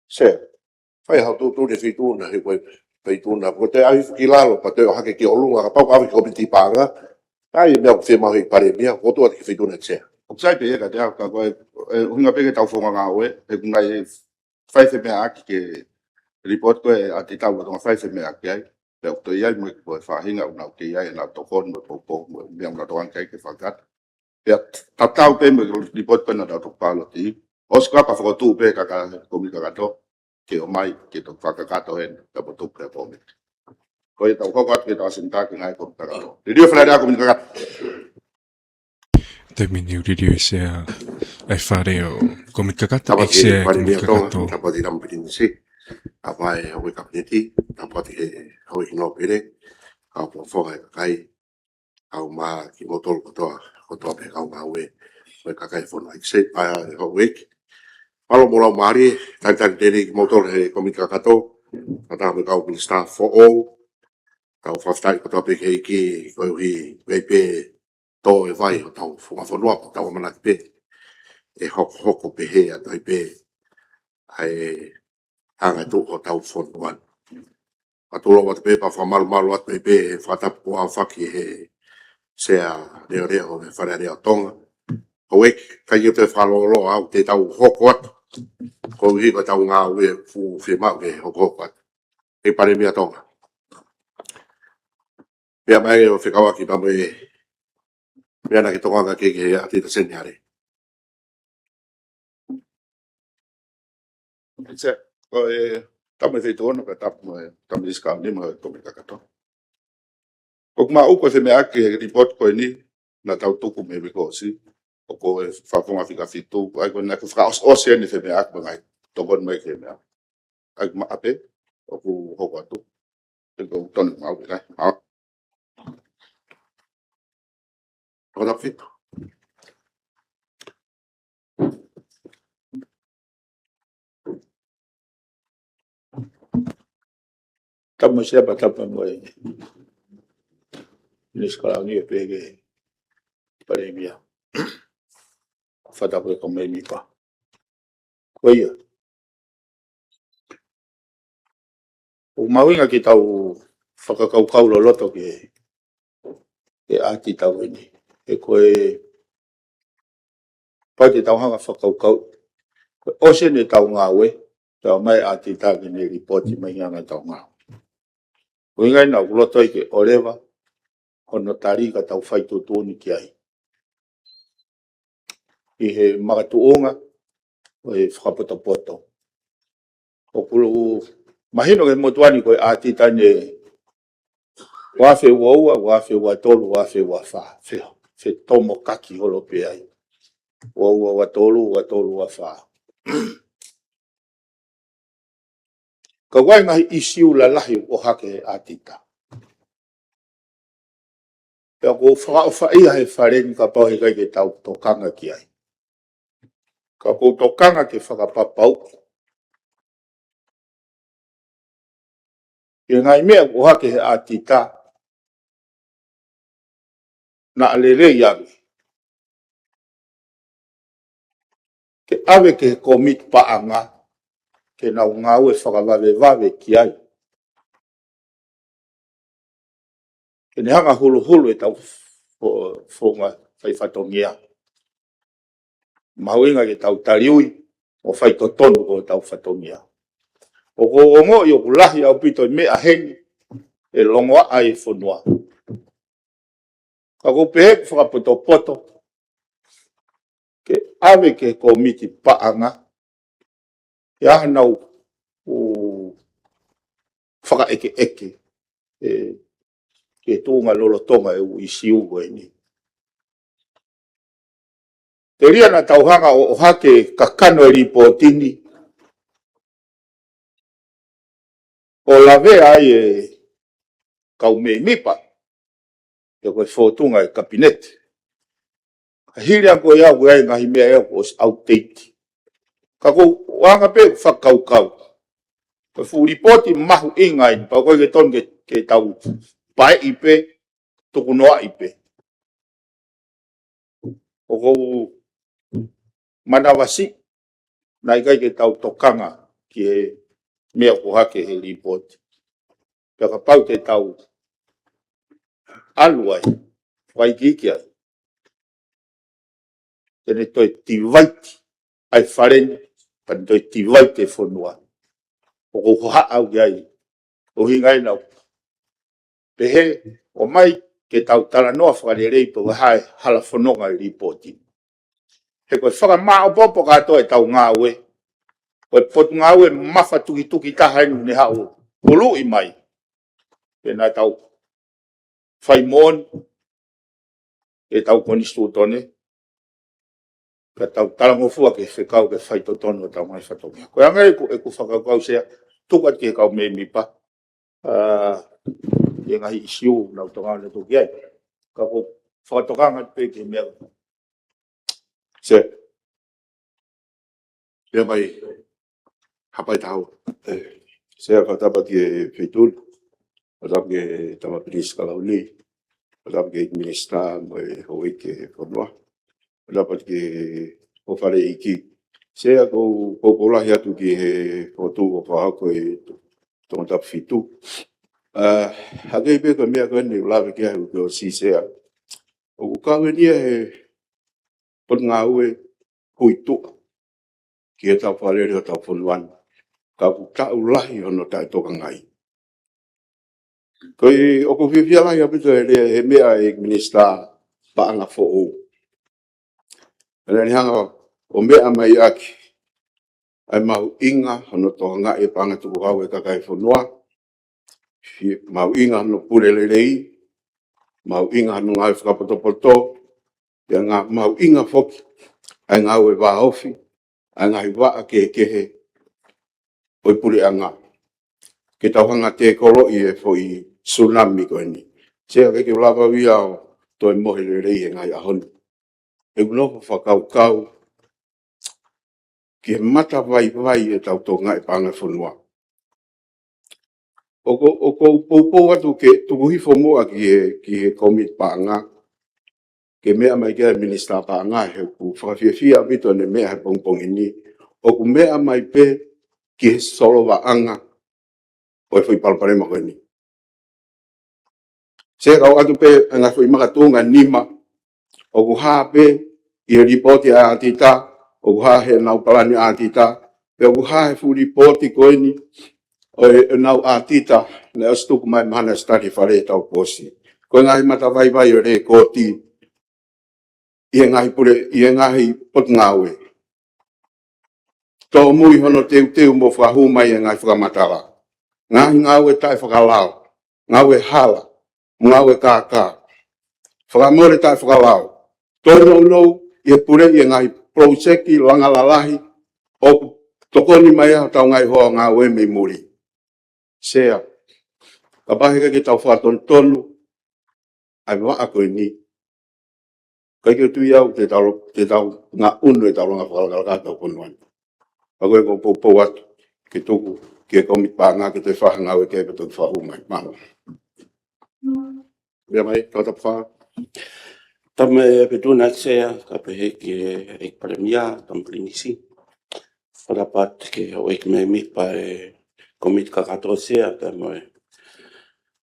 Sea, fai haʻo tuʻutuʻuni e feituʻu na, he ko e feituʻu na, ko e toe ʻave hifo ki lalo, pea toe ʻohake ki ʻolunga, kapau ʻoku ʻave ki he Komiti Paʻanga, ʻa ia e meʻa ʻoku fiemaʻu ʻe he Palēmia, ʻo tuʻu atu ki he feituʻu na ʻEiki Sea. ʻOku sai pē ia kiate au, ka ko e, ē, ʻuhinga pē ki he tau founga ngāue, he ʻoku nau fai e femeʻaʻaki ki he lipooti ko e ʻatita, ʻoku nau fai e femeʻaʻaki ai. Pea ʻoku toe ʻi ai mo e, mo e faʻahinga ʻoku nau kei ʻi ai ʻenau tokoni mo e poupou mo e meʻa ʻoku nau tokanga ki ai ke fakakakato. Pea tatau pē mo e lipooti ko ena naʻa tau toki paloti, ʻosi ko ia pea fokotuʻu pē e kakai Komiti Kakato ke ʻomai ke toki fakakakato heni, pea mo tuku ki he komiti. Ko ia tau hoko atu ki he tau ʻasenita ki he ngaahi Komiti Kakato. Liliu e Fale Alea Komiti Kakato. Taimi ni ʻoku liliu e Sea ʻa e Fale ʻo e Komiti Kakato, Tama ʻEiki Sea Komiti Palēmia Tonga, Kakato. Tama Tama Pilinisi, ʻa e Houʻeiki Kapineti, tama ki he Houʻeiki Nōpele, kau fakafofonga e kakai, kau mā kimoutolu kotoa, kotoa pē kau ngāue, mo e kakai e fonua ʻEiki Sea, ʻa e houʻeiki. Mālō mo e laumālie, talitali tēnei kimoutolu he Komiti Kakato, fakataha mo e kau minisitā foʻou, kau fakafetaʻi kotoa pē ki he ʻEiki, koeʻuhi, ʻoku ʻi ai pē tō e vai ʻo hotau fonua, ko hotau ʻamanaki pē ʻe hokohoko pehē atu ai pē ʻa e anga e tuʻu hotau fonua. Pea tulou atu pē pea fakamalumalu atu pē he fakatapu kuo ʻaofaki ʻe he Sea Leoleo ʻo e Fale Alea ʻo Tonga. Houʻeiki, ʻikai ke u toe fakalōloa au, te tau hoko atu. Koeʻuhi ko ʻetau ngāue ʻoku fiemaʻu ke hokohoko atu. ʻEiki Palēmia Tonga. Pea mai ʻo fekauʻaki pea mo e meʻa naʻa ke tokanga ki ai ki he ʻatita seniale. Sai, ko e tapu mo e feituʻu ono, ko e tapu mo e tapu mo e sikauni mo e tome kakato. ʻOku mau ʻoku femeʻaʻaki e lipooti ko eni naʻa tau tuku mei he vikosi, ʻo ko e fakafofonga fika fitu, ʻa ia ko ena ke fakaʻosiʻosi eni femeʻaʻaki mo e ngaahi tokoni mai ki he meʻa. ʻA ia ko e meʻa pē ʻoku hoko atu. Te u tonu mau ʻi ai. Mau. Tokoni atu fitu. Tapu mo e Sea pea tapu mo e Minisitā Kalauni ʻo pehē ki he Palēmia. Fakatapu ki he kau mēmipa. Ko ia, ʻoku mahuʻinga ke tau fakakaukau loloto ki he, ki he ʻatita ko eni. He ko e, pau ke tau hanga fakakaukau, ko e ʻosi eni ʻetau ngāue, tau mai ʻatita ke ne lipooti mai ʻa e anga ʻetau ngāue. ʻUhinga ia naʻa ku loto ai ke ʻoleva hono tali ka tau fai tuʻutuʻuni ki ai ʻi he makatuʻunga ʻo e fakapotopoto. ʻOku mahino ki he motuʻa ni ko e ʻatita eni ʻo e ua afe ua ua, ua afe ua tolu, ua afe ua fā. Fe, fetomokaki holo pē ai. Ua ua ua tolu, ua tolu ua fā. Ka ʻoku ʻi ai e ngaahi ʻīsiu lalahi ʻoku ʻohake he ʻatita. Pea ʻoku ou fakaʻofaʻia he Fale ni kapau heʻikai ke tau tokanga ki ai. Ka ʻoku ou tokanga ke fakapapauʻi ʻi he ngaahi meʻa ʻoku ʻohake he ʻatita, naʻa lelei ange ke ʻave ki he kōmiti paʻanga ke nau ngāue fakavavevave ki ai. Ke ne hanga ʻo huluhulu ʻetau fo-, founga faifatongia. Mahuʻinga ke tau taliui ʻo faitotonu ko ʻetau fatongia. ʻOku ou ongoʻi ʻoku lahi ʻaupito e meʻa heni ʻe longoaʻa ai e fonua. Ka ʻoku ou pehē ʻoku fakapotopoto ke ʻave ki he kōmiti paʻanga, ʻi ai haʻanau ʻū fakaʻekeʻeke, ē, ki he tuʻunga lolotonga e ʻū ʻīsiu ko eni. Telia naʻa tau hanga ʻo, ʻohake e kakano e lipooti ni, ʻo lavea ai e kau mēmipa, pe ko e fōtunga e Kapineti. Ka hili ange ko ia ʻoku ʻi ai e ngaahi meʻa ia kuo ʻosi outdate. Ka ʻoku ou anga pē ʻeku fakakaukau, ko e fuʻu lipooti mahuʻinga eni, pea ʻoku ʻikai ke tonu ke, ke tau paeʻi pē, tukunoaʻi pē. ʻOku ou manavasiʻi naʻe ʻikai ke tau tokanga ki he meʻa ʻoku ʻohake he lipooti. Pea kapau te tau ʻalu ai, fakaikiiki ai, te ne toe tivaiti ʻa e Fale ni, pea ne toe tivaiti e fonua. ʻOku ou hohaʻa au ki ai, ʻuhinga ia naʻa ku pehē ʻomai ke tau talanoa fakalelei pe ko e hā e hala fononga e lipooti. He ko e fakamāʻopoʻopo kātoa ʻetau ngāue, ko e Potungāue mafatukituki taha eni ne haʻu ʻo ului mai. Pea naʻa tau fai moʻoni ʻetau konisitūtone, ka tau talangofua ke fekau ke faitotonu ʻetau ngaahi fatongia. Ko e anga ia ʻeku, ʻeku fakakaukau Sea, tuku atu ki he kau mēmipa, ā, ʻi he ngaahi ʻīsiu naʻa nau tokanga atu ki ai. Ka ʻoku ou fakatokanga atu pē ki he meʻa. Sea. Pea mai, Haʻapai Taha Ua. Ē, Sea, fakatapu ki he Feituʻu, fakatapu ki he Tama Pilinisi Kalauni, fakatapu ki he Minisitā mo e houʻeiki e fonua, fakatapu ki he Houʻeiki Fale ʻEiki. Sea, ʻoku ou, ʻoku ou poupou lahi atu ki he fokotuʻu ʻo fakahoko e Tongatapu fitu. Ā, hangē pē ko e meʻa ko eni ʻoku lave ki ai ʻa e ʻū kau Sea, ʻoku kau eni ia he Potungāue hui tuʻa ki heʻetau fakalele hotau fonua ni. Ka ʻoku taʻu lahi hono taʻetokangaʻi. Ko ia ʻoku ou fiefia lahi ʻaupito he, he meʻa ʻa e Minisitā Paʻanga foʻou. Naʻa ne hanga ʻo meʻa mai ʻaki ʻa e mahuʻinga hono tokangaʻi e paʻanga tukuhau ʻa e kakai e fonua, mahuʻinga hono pule lelei, mahuʻinga hono ngāue fakapotopoto, pea ngaahi mahuʻinga foki ʻa e ngāue vāofi ʻa e ngaahi vaʻa kehekehe ʻo e puleʻanga, ke tau hanga ʻo tēkoloʻi e foʻi tsunami ko eni. Sea, ʻikai ke u lava au ia ʻo toe mohe lelei he ngaahi ʻaho ni. ʻOku ou nofo ʻo fakakaukau ki he matavaivai ʻetau tokangaʻi e paʻanga e fonua. ʻOku ou, ʻoku ou poupou atu ke tuku hifo muʻa ki he, ki he Kōmiti Paʻanga, ke meʻa mai ki ai e Minisitā Paʻanga, he ʻoku fakafiefia ʻaupito ʻene meʻa he pongipongi ni. ʻOku meʻa mai pē ki he solovaʻanga ʻo e foʻi palopalema ko eni. Sea, ka u ʻoatu pē ʻa e ngaahi foʻi makatuʻunga ʻe nima. ʻOku hā pē ʻi he lipooti ʻa e ʻaotita, ʻoku hā heʻenau palani ʻaotita, pea ʻoku hā he fuʻu lipooti ko eni ʻo e, ʻenau ʻaotita naʻe ʻosi tuku mai mahalo ʻe Study Fale ʻi he taʻu kuo ʻosi. Ko e ngaahi matavaivai ʻo e lēkooti ʻi he ngaahi pule, ʻi he ngaahi potungāue. Tōmui hono teuteu mo fakahū mai e ngaahi fakamatala. Ngaahi ngāue taʻefakalao, ngāue hala, ngāue kākā. Fakamole taʻefakalao. Toe nounou ʻi he puleʻi e ngaahi polotiseki langa lalahi ʻoku tokoni mai ai hotau ngaahi hoa ngāue mei muli. Sea, kapau he ʻikai ke tau fakatonutonu ʻa e vaʻa ko eni, ʻikai ke u tui au te tau, te tau ngaʻunu ʻetau langa fakalakalaka ʻetau fonua ni. Pea ko ia ʻoku ou poupou atu ke tuku ki he Kōmiti Paʻanga ke toe fakangāueʻaki pea toki fakahū mai. Mālō. Meʻa mai, Toketā Pufā. Tama e Petuna Sea, kae pehē ki he ʻEiki Palēmia, Tama Pilinisi. Fakatapu atu ki he houʻeiki mēmipa ʻo e Kōmiti Kakato Sea, pea mo e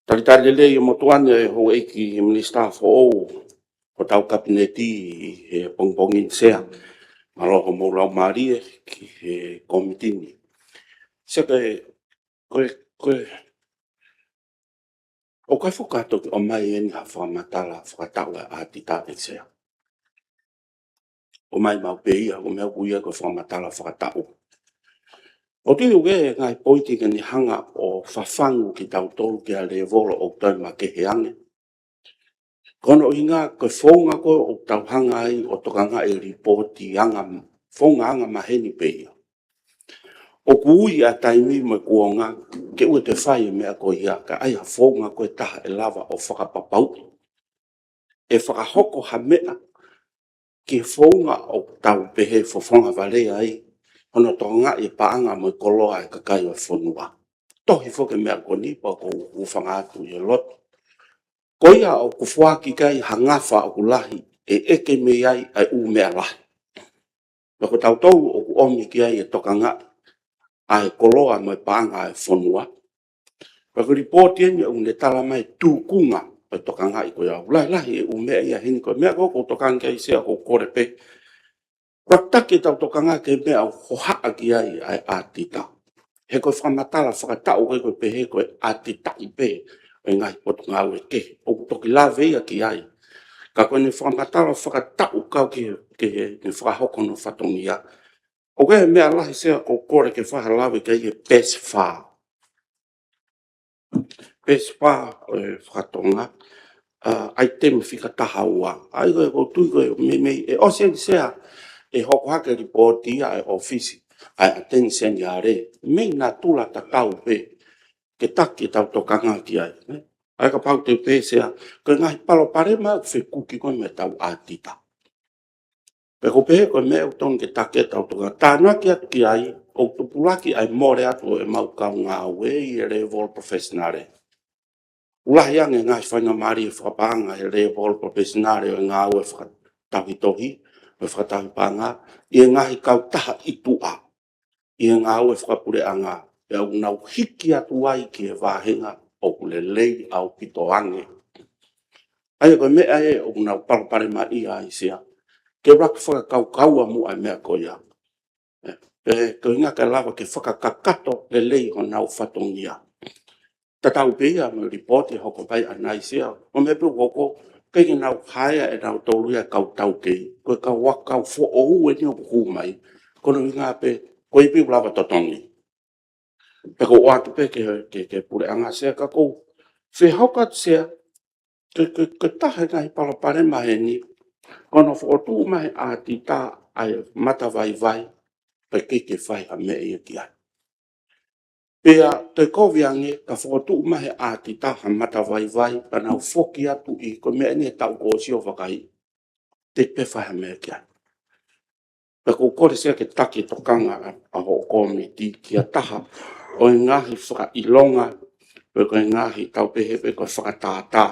talitali lelei ʻo e motuʻa ni, houʻeiki Minisitā foʻou hotau Kapineti ʻi he pongipongi ni Sea. Mālō hoʻomou laumālie ki he kōmiti ni. Sea, ko e, ko e, ko e, ʻoku ʻikai foki ke toki ʻomai eni ha fakamatala fakataʻu ʻa e ʻaotita ʻe Sea. ʻOmai maʻu pē ia, ko e meʻa ʻoku ui ia ko e fakamatala fakataʻu. ʻOku ou tui ʻoku ʻi ai e ngaahi pointi ke ne hanga ʻo fafangu kitautolu ki ha lēvolo ʻoku toe makehe ange. Ko hono ʻuhinga ko e founga ko ē ʻoku tau hanga ai ʻo tokangaʻi e lipooti anga, founga anga maheni pē ia. ʻOku ui ʻa e taimi mo e kuonga ke ʻoua te fai e meʻa ko ia, kae ʻai ha founga ko ē ʻe taha ʻe lava ʻo fakapapauʻi ʻe fakahoko ha meʻa ki he founga ʻoku tau pehē fofonga vale ai hono tokangaʻi e paʻanga mo e koloa ʻa e kakai ʻo e fonua. Tohi foki e meʻa ko eni pea ʻoku ou hūfanga atu ʻi he lotu. Ko ia ʻoku foaki ki ai ha ngafa ʻoku lahi ʻe ʻeke mei ai ʻa e ʻū meʻa lahi. Pea ko tautolu ʻoku ʻomi ki ai e tokangaʻi ʻa e koloa mo e paʻanga ʻa e fonua. Pea ko e lipooti eni ʻoku ne tala mai e tūkunga ʻo e tokangaʻi ko ia. ʻOku lahilahi e ʻū meʻa ia heni, ko e meʻa ko ē ʻoku ou tokanga ki ai Sea, ʻoku ou kole pē, ʻoua ʻe taki ʻetau tokanga ki he meʻa ʻoku hohaʻa ki ai ʻa e ʻaotita. He ko e fakamatala fakataʻu ko ē ʻoku pehē ko e ʻaotitaʻi pē ʻo e ngaahi potungāue kehe, ʻoku toki lave ia ki ai. Ka ko ʻene fakamatala fakataʻu kau ki he, ki heʻene fakahoko hono fatongia, ʻoku ʻi ai e meʻa lahi Sea ʻoku ou kole ke fai ha lave ki ai, he peesi fā. Peesi fā ʻo e fakatonga, ʻa, ʻaitemi fika taha ua. ʻA ia ko e, ʻoku ou tui ko e meimei ʻe ʻosi eni Sea ʻe hoko hake e lipooti ia ʻa e ʻōfisi ʻa e ʻAteni Seniale, mei natula tatau pē ke taki ʻetau tokanga ki ai, nē? ʻA ia kapau te u pehē Sea, ko e ngaahi palopalema ʻoku fekuki ko ē mo ʻetau ʻaotita. Pea ʻoku ou pehē ko e meʻa ʻoku totonu ke taki ʻetau tokanga. Tānaki atu ki ai, ʻoku tupulaki ʻa e mole atu ʻo ʻemau kau ngāue ʻi he lēvolo palofesinale. ʻOku lahi ange e ngaahi faingamālie fakapaʻanga he lēvolo palofesinale ʻo e ngāue fakatauhitohi, ʻo e fakatauhi paʻanga, ʻi he ngaahi kautaha ʻi tuʻa, ʻi he ngāue fakapuleʻanga, pea ʻoku nau hiki atu ai ki he vāhenga ʻoku lelei ʻaupito ange. ʻA ia ko e meʻa ē ʻoku nau palopalemaʻia ai Sea, ke ʻuluaki fakakaukaua muʻa e meʻa ko ia. Ē, pe ko e ʻuhinga kae lava ke fakakakato lelei honau fatongia. Tatau pē ia mo e lipooti ʻe hoko mai ʻanenai Sea. Ko e meʻa pē ʻoku hoko, ʻikai ke nau haea ʻe nautolu ia e kau taukei. Ko e kau ʻa e kau foʻou eni ʻoku hū mai. Ko hono ʻuhinga pē, ko e ipi ʻoku lava totongi. Pea ʻoku ou ʻoatu pē ki he, ki he, ki he puleʻanga Sea ka ʻoku ou fie hoko atu Sea, ko e, ko e, ko e taha e ngaahi palopalema heni, ko hono fokotuʻu mai ʻe he ʻātita ʻa e matavaivai, pea ʻikai ke fai ha meʻa ia ki ai. Pea toe kovi ange ka fokotuʻu mai ʻe he ʻātita ha matavaivai, ka nau foki atu ʻi he ko e meʻa eni he taʻu kuo ʻosi ʻo vakai. Teʻeki pē fai ha meʻa ki ai. Pea ʻoku ou kole Sea ke taki e tokanga ʻa, ʻa hoʻo kōmiti ki ha taha ʻo e ngaahi fakaʻilonga, pe ko e ngaahi tau pehē pe ko e fakatātā.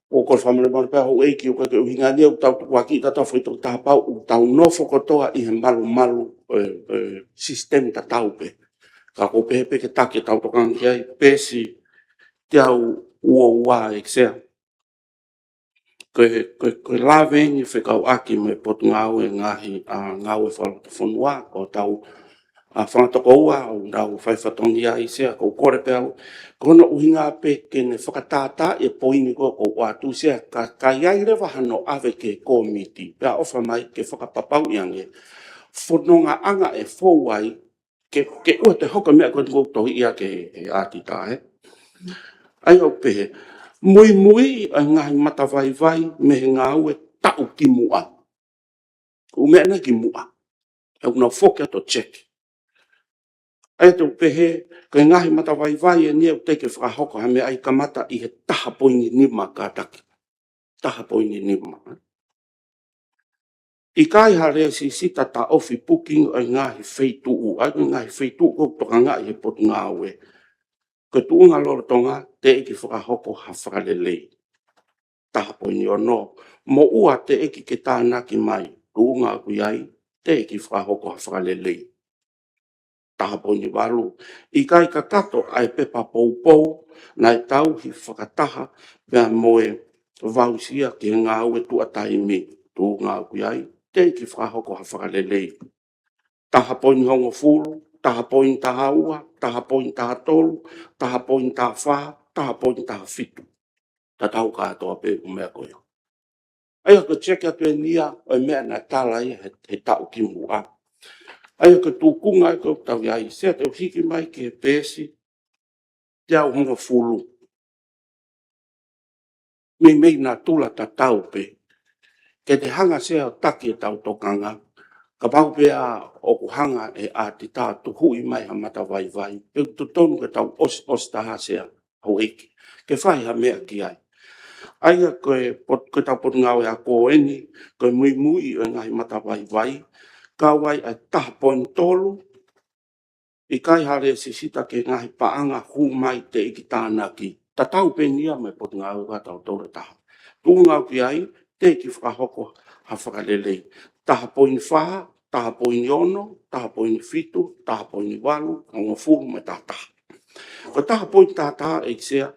ʻOku ou kole fakamolemole pē houʻeiki ʻoku ʻikai ke ʻuhinga ia ʻoku tau tukuakiʻi ʻetau foʻi toketā pau, ʻoku tau nofo kotoa ʻi he malumalu, e, e, sisitemi tatau pē. Ka ʻoku ou pehē pē ke taki ʻetau tokanga ki ai, peesi teau ua ua ʻEiki Sea. Ko e, ko e, ko e lave eni fekauʻaki mo e Potungāue Ngaahi, ʻa, Ngāue Fakalotofonua, ko hotau, ʻa, fanga tokoua ʻoku nau fai fatongia ʻi Sea, ʻoku ou kole pē au. Ko hono ʻuhinga pē ke ne fakatātā e poini ko ē ʻoku ou ʻoatu Sea, ka, ka ʻi ai leva hano ʻave ki he kōmiti, pea ʻofa mai ke fakapapauʻi ange. Fonongaʻanga ʻe fou ai, ke, ke ʻoua te hoko e meʻa ko ē ʻoku ou tohi ia ki he, he ʻātita, ē. ʻA ia ʻoku pehē, muimui ʻa e ngaahi matavaivai mei he ngāue taʻu ki muʻa. ʻOku meʻa ʻanenai ki muʻa. ʻOku nau foki atu ʻo check. ʻA ia te u pehē, ko e ngaahi matavaivai eni ʻoku teʻeki ke fakahoko ha meʻa ai kamata ʻi he taha poini nima kātaki. Taha poini nima. ʻIkai ha lēsisita taʻofi booking ʻo e ngaahi feituʻu, ʻa e ngaahi feituʻu ʻoku tokangaʻi ʻe he Potungāue. Ko e tuʻunga lolotonga, teʻeki fakahoko ha fakalelei. Taha poini ono, moʻua teʻeki ke tānaki mai, tuʻunga ʻoku ʻi ai, teʻeki fakahoko ha fakalelei. Taha poini valu, ʻikai kakato ʻa e pepa poupou naʻe tauhi fakataha pea mo e voucher ki he ngāue tuʻa taimi, tuʻunga ʻoku ʻi ai, teʻeki fakahoko ha fakalelei. Taha poini hongofulu, taha poini taha ua, taha poini taha tolu, taha poini taha fā, taha poini taha fitu. Tatau kātoa pē ʻū meʻa ko ia. ʻA ia ko e check atu eni ia ʻo e meʻa naʻe tala ia he, he taʻu ki muʻa. ʻA ia ko e tuʻunga ʻoku tau ʻi ai Sea, te u hiki mai ki he peesi teau hongofulu. Meimei natula tatau pē. Ke te hanga Sea ʻo taki ʻetau tokanga. Kapau pē ʻoku hanga ʻe he ʻātita ʻo tuhuʻi mai ha matavaivai, pea ʻoku totonu ke tau ʻosi, ʻosi taha Sea, houʻeiki, ke fai ha meʻa ki ai. ʻA ia ko e pot-, ko ʻetau Potungāue Ako eni, ko e muimui ʻo e ngaahi matavaivai, kau ai ʻa e taha poini tolu, ʻikai ha lēsisita ki he ngaahi paʻanga hū mai teʻeki tānaki. Tatau pē eni ia mo e Potungāue Ako ʻa tautolu ʻe taha. Tuʻunga ʻoku ʻi ai, teʻeki fakahoko ha fakalelei. Taha poini fā, taha poini ono, taha poini fitu, taha poini valu, hongofulu mo e taha taha. Ko e taha poini taha taha ʻEiki Sea,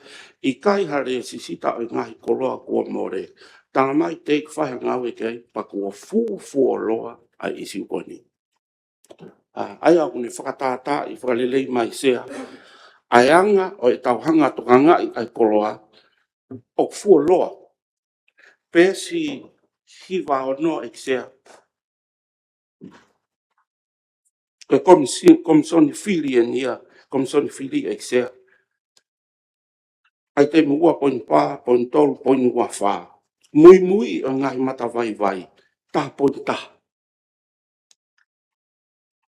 ʻikai ha lēsisita ʻo e ngaahi koloa kuo mole. Tala mai teʻeki fai ha ngāue ki ai pea kuo fuofuoloa ʻa e ʻīsiu ko eni. ʻA, ʻa ia ʻoku ne fakatātaaʻi fakalelei mai Sea ʻa e anga ʻo ʻetau hanga ʻo tokangaʻi ʻa e koloa ʻoku fuoloa. Peesi hiva ono ʻEiki Sea. Ko e komisi-, komisoni fili eni ia, komisoni fili ʻEiki Sea. ʻAitemi ua poini fā, poini tolu, poini ua fā. Muimui ʻo e ngaahi matavaivai, taha poini taha.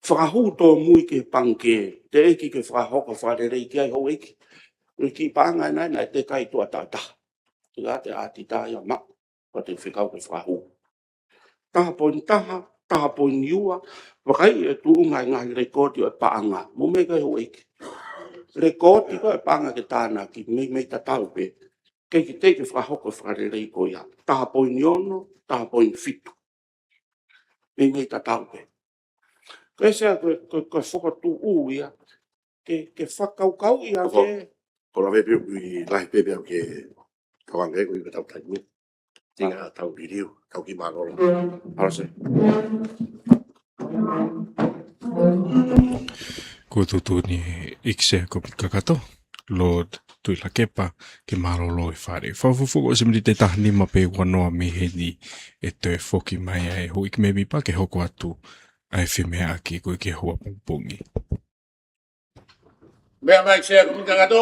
Fakahū tōmui ki he pangikē, teʻeki ke fakahoko fakalelei ki ai houʻeiki. Ko e kiʻi paʻanga ʻe nai, naʻe tekai tuʻa taha taha. Tika te ʻātita ia maʻu, ko e te fekau ke fakahū. Taha poini taha, taha poini ua, vakai e tuʻunga e ngaahi lekooti ʻo e paʻanga. Mou meʻa ki ai houʻeiki. Lekooti ko e paʻanga ke tānaki, meimei tatau pē. Kei ke teʻeki fakahoko fakalelei ko ia. Taha poini ono, taha poini fitu. Meimei tatau pē. Ko e Sea ko e, ko e, ko e fokotuʻu ia. Ke, ke fakakaukauʻi ia. Ko, ke ko lave pē ʻoku ʻi lahi pē pea ke kau ange ko e ka tau taimi. Tinga tau liliu, tau ki mālōlō. Alo Sea. Ko e tuʻutuʻuni ʻEiki Sea Kōpeti Kakato. Lord Tuʻilakepa ke mālōlō e Fale. Fakafofonga ʻo e miniti ʻe taha nima pe ua noa mei heni ʻe toe foki mai ʻa e Houʻeiki Mēmipa ke hoko atu ʻa e femeʻaʻaki ko ē ki he houa pongipongi. Meʻa mai Sea Komiti Kakato.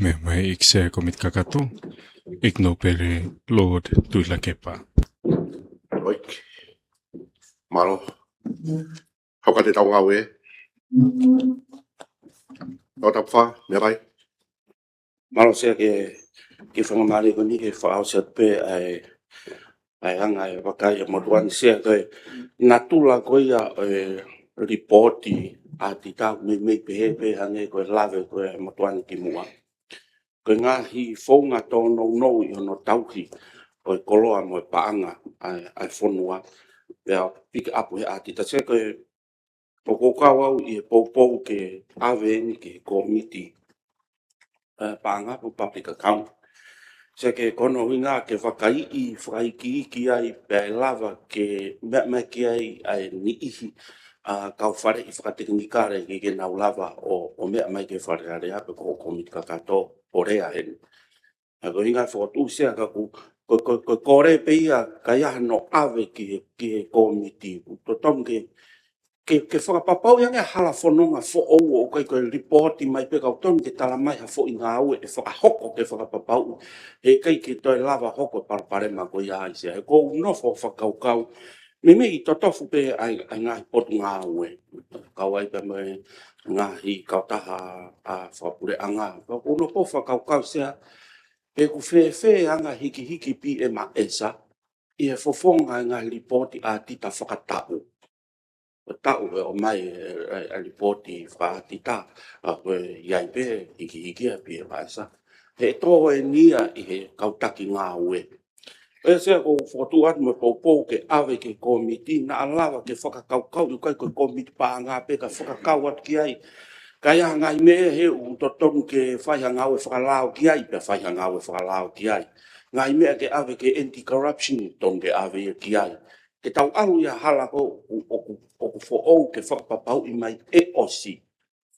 Meʻa mai ʻEiki Sea Komiti Kakato, ʻEiki Nōpele Lord Tuʻilakepa. ʻOi. Mālō. Hau ka te tau ngāue. Tau tapu fa, meʻa mai. Mālō Sea ki he, ki he faingamālie ko eni ke fakaʻosi atu pē ʻa e, ʻa e anga e vakai ʻa e motuʻa ni Sea ko e natula ko ia ʻo e lipooti ʻa e ʻatita meimei pehē pē hangē ko e lave ko ē ʻa e motuʻa ni kimuʻa. Ko e ngaahi founga tōnounou ʻi hono tauhi ʻo e koloa mo e paʻanga ʻa e, ʻa e fonua. Pea piki ʻapu he ʻatita Sea ko e ʻoku ou kau au ʻi he poupou ke ʻave eni ki he kōmiti, eh, paʻanga pe public account. Sea ke ko hono ʻuhinga ke vakaiʻi, fakaikiiki ai, pea ʻe lava ke meʻa mai ki ai ʻa e niʻihi, ʻa, kau faleʻi fakatekinikale ke, ke nau lava ʻo, ʻo meʻa mai ki he Fale Alea pe ko e Komiti Kakato ʻo lea heni. ʻA ko e ʻuhinga fokotuʻu Sea ka ʻoku, ko, ko, ko, kole pē ia ka ʻi ai hano ʻave ki he, ki he kōmiti. ʻOku totonu ke, ke, ke fakapapauʻi ange ʻa e hala fononga foʻou ʻoku ʻikai ko e lipooti mai pē ka ʻoku totonu ke tala mai ha foʻi ngāue ʻe fakahoko ke fakapapauʻi. He ʻikai ke toe lava hoko e palopalema ko ia ai Sea. He ʻoku ou nofo fakakaukau. Meimei ʻi totofu pē ʻa e, ʻa e ngaahi potungāue. Kau ai pē mo e ngaahi kautaha ʻa e fakapuleʻanga. Ka ʻoku ou nofo fakakaukau Sea pe ʻoku fēfē ʻa e anga hikihiki P M ʻa ʻEsa ʻi he fofonga e ngaahi lipooti ʻatita fakataʻu. Ko e taʻu ʻe ʻomai e, e, e lipooti fakaʻatita, ʻa ko e ʻi ai pē hikihiki ʻa P M ʻa ʻEsa. He ʻe tō eni ia ʻi he kau taki ngāue. ʻE Sea ʻoku ou fokotuʻu atu mo e poupou ke ʻave ki he kōmiti, naʻa lava ke fakakaukau, ʻoku ʻikai ko e kōmiti paʻanga pē ka fakakau atu ki ai. Ka ʻi ai ha ngaahi meʻa he ʻoku totonu ke fai ha ngāue fakalao ki ai, pea fai ha ngāue fakalao ki ai. Ngaahi meʻa ke ʻave ki he anti-corruption, totonu ke ʻave ia ki ai. Ke tau ʻalu ʻi ha hala ko ē ʻoku, ʻoku, ʻoku foʻou ke fakapapauʻi mai ʻe ʻosi.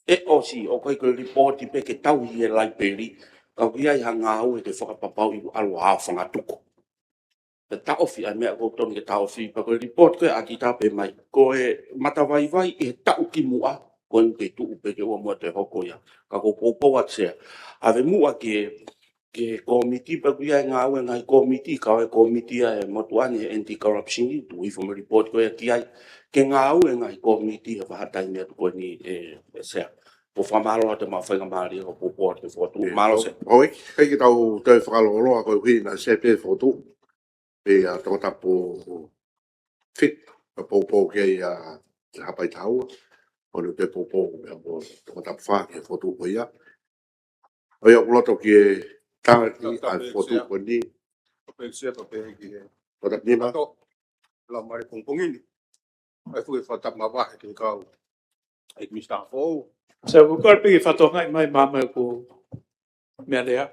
ʻE ʻosi, ʻoku ʻikai ko e lipooti pē ke tauhi ʻe he laipeli, ka ʻoku ʻi ai ha ngāue ke fakapapauʻi ʻoku ʻalu ʻo aofangatuku. Ke taʻofi ʻa e meʻa ʻoku totonu ke taʻofi, pea ko e lipooti ko ē ʻatita pē mai. Ko e matavaivai ʻi he taʻu kimuʻa, ko eni ke tuʻu pē ke ʻoua muʻa toe hoko ia. Ka ʻoku ou poupou atu Sea. ʻAve muʻa ki he, ki he kōmiti pea ʻoku ʻi ai e ngāue e ngaahi kōmiti, kau ai e kōmiti ʻa e motuʻa ni he anti-corruption, tuʻu hifo mo e lipooti ko ia ki ai. Ke ngāue e ngaahi kōmiti he vahaʻa taimi atu ko eni ʻe, ʻe Sea. ʻOku ou fakamālō atu mo e faingamālie ʻoku ou poupou atu ke fokotuʻu. Mālō Sea. ʻOi, ʻikai ke tau toe fakalōloa koeʻuhi naʻe Sea pē fokotuʻu. Pea ʻa Tongatapu fitu, ka poupou ki ai ʻa Haʻapai taha ua, ʻo ne toe poupou pea mo Tongatapu fā ki he fokotuʻu ko ia. ʻOi ʻoku loto ke taki ʻa e fokotuʻu ko eni. Ka pehē Sea, ka pehē ki he Tongatapu nima. Tō, lau mai pongipongi ni. ʻAi fuʻu fakatapu mavahe ki he kau ʻEiki Minisitā foʻou. Sea, ʻoku ou kole pē ke fakatokangaʻi mai maʻa e kau meʻa lea.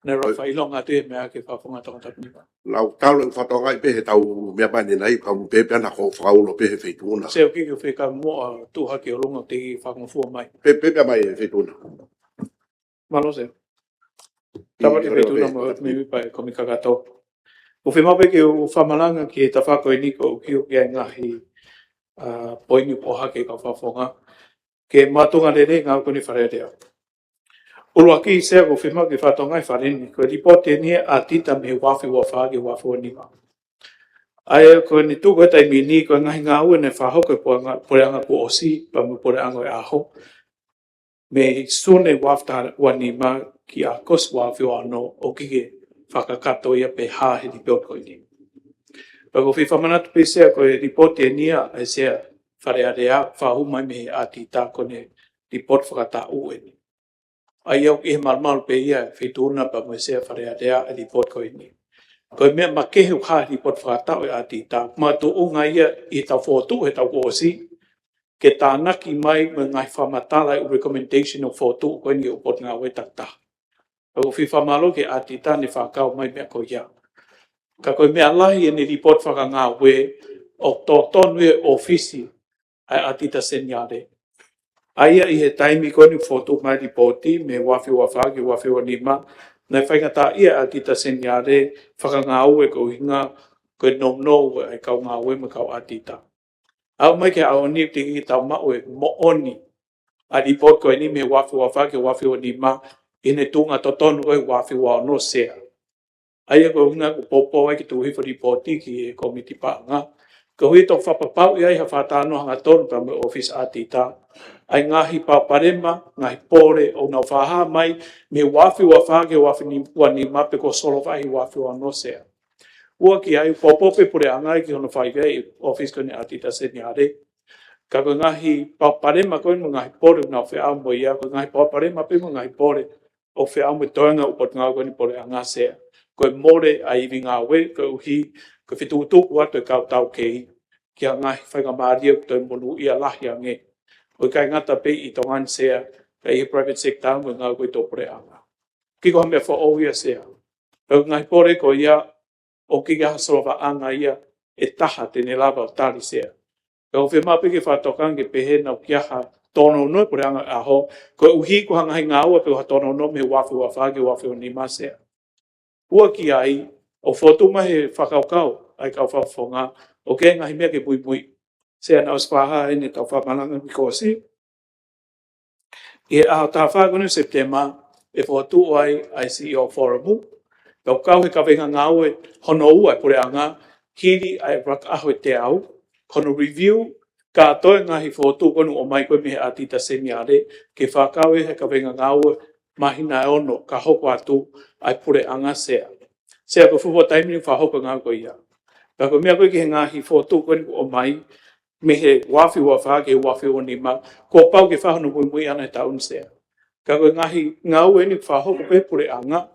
Naʻe ʻoku fakaʻilonga atu e meʻa ki he fakafofonga Tongatapu nima. Naʻa ku talu e fakatokangaʻi pē he tau meʻa mai ʻanenai, ka u pehē pē naʻa ku fakaulo pē he Feituʻuna. Sea ʻoku ke fekau mo a tuha ki ʻolunga te ke fakangofua mai. Pehē, pehē pē mai he Feituʻuna. Mālō Sea. Tapa ki he Feituʻuna mo e Houʻeiki Mēmipa e Komiti Kakato. ʻOku fiemaʻu pē ke u fakamalanga ki he tafaʻaki ko eni ko ʻeku ʻohake ʻa e ngaahi, ʻa, poini ʻoku ʻohake ʻe he kau fakafofonga. Ke makatuʻunga lelei e ngāue ko eni Fale Alea. ʻUluaki Sea ʻoku fiemaʻu ke fakatokangaʻi e Fale ni, ko e lipooti eni ʻa e ʻatita mei he ua afe ua fā ki he ua afe ua nima. ʻA ia ko eni tuku he taimi ni ko e ngaahi ngāue naʻe fakahoko ʻe he puleʻanga, puleʻanga kuo ʻosi, pea mo e puleʻanga ʻo e ʻaho. Mei Sune ua afe taha ua nima ki ʻAokosi ua afe ua ono ʻoku ʻikai ke fakakakato ia pe hā he lipooti ko eni. Pea ʻoku ou fie fakamanatu pē Sea ko e lipooti eni ʻa e Sea Fale Alea fakahū mai mei he ʻatita ko eni lipooti fakataʻu eni. ʻA ia ʻoku ʻi he malumalu pē ia Feituʻuna pea mo e Sea Fale Alea e lipooti ko eni. Ko e meʻa makehe ʻoku hā he lipooti fakataʻu e ʻatita, makatuʻunga ia ʻi he tau fokotuʻu he taʻu kuo ʻosi, ke tānaki mai mo e ngaahi fakamatala ʻo e recommendation ʻo e fokotuʻu ko eni ʻo e Potungāue Takitaha. ʻOku ou fie fakamālō ki he ʻatita naʻe fakakau mai e meʻa ko ia. Ka ko e meʻa lahi ʻene lipooti fakangāue ʻoku totonu ia ʻe he ʻōfisi ʻa e ʻatita seniale. ʻA ia ʻi he taimi ko eni fokotuʻu mai lipooti mei he ua afe ua fā ki he ua afe ua nima, naʻe faingataʻaʻia ʻa ʻAtita Seniale fakangāue koeʻuhinga ko e nounou ʻa e kau ngāue mo e kau ʻatita. Aʻu mai ki he ʻaho ni, teʻeki ke tau maʻu e moʻoni ʻa e lipooti ko eni mei he ua afe ua fā ki he ua afe ua nima ʻi heʻene tuʻunga totonu ko e ua afe ua ono, Sea. ʻA ia ko e ʻuhinga ʻoku poupou ai ke tuku hifo e lipooti ki he kōmiti paʻanga, koeʻuhi ke fakapapauʻi ai ha fakatalanoa hangatonu pea mo e ʻōfisi ʻatita ʻa e ngaahi palopalema, ngaahi pole ʻoku nau fakahā mai mei he ua afe ua fā ki he ua afe ua nima pe kuo solova ʻi he ua afe ua ono, Sea. ʻUa ki ai, poupou pē puleʻanga ki hono faiva ʻi he ʻōfisi ko eni ʻa ʻAtita Seniale. Ka ko e ngaahi palopalema ko eni mo e ngaahi pole ʻoku nau feʻao mo ia, ko e ngaahi palopalema pē mo e ngaahi pole ʻoku feʻao mo e toenga ʻo e potungāue ko eni puleʻanga, Sea. Ko e mole ʻa e ivi ngāue, koeʻuhi ko e fetukutuku atu e kau taukei ki ha ngaahi faingamālie ʻoku toe monūʻia lahi ange, ʻo ʻikai ngata pē ʻi Tonga ni, Sea, ka ʻi he private sector mo e ngāue ko ē ʻa e puleʻanga. ʻIkai ko ha meʻa foʻou ia, Sea. Ko e ngaahi pole ko ia ʻoku ʻikai ha solovaʻanga ia ʻe taha te ne lava ʻo tali, Sea. Pea ʻoku fiemaʻu pē ke fakatokanga ke pehē naʻa ʻoku ʻikai ha tōnounou e puleʻanga ʻo e ʻaho, koeʻuhi ko e ngaahi ngāue pē ʻoku ʻikai ha tōnounou mei he ua afe ua fā ki he ua afe ua nima, Sea. ʻUa ki ai, ʻoku fokotuʻu mai he fakakaukau ʻa e kau fakafofonga ʻoku ʻi ai e ngaahi meʻa ke muimui, Sea, naʻe ʻosi fakahā ʻe heʻetau fakamalanga kuo ʻosi. ʻI he ʻaho taha fā ko eni ʻo Sepitema, ʻe fokotuʻu ai ʻa e CEO Forum, pea ʻoku kau he kaveinga ngāue hono ua ʻa e puleʻanga, hili ʻa e ʻuluaki ʻaho ʻo e taʻu, ko hono review kātoa e ngaahi fokotuʻu ko eni ʻoku ʻomai ko ē mei he ʻAtita Seniale, ke fakakau ia he kaveinga ngāue māhina ʻe ono ka hoko atu ʻa e puleʻanga, Sea. Sea, ko e fuofua taimi eni ʻoku fakahoko e ngāue ko ia. Ka ko e meʻa ko ē ki he ngaahi fokotuʻu ko eni ʻoku ʻomai mei he ua afe ua fā ki he ua afe ua nima, kuo pau ke fai hono muimui ʻana he taʻu ni, Sea. Ka ko e ngaahi ngāue eni ʻoku fakahoko pē he puleʻanga,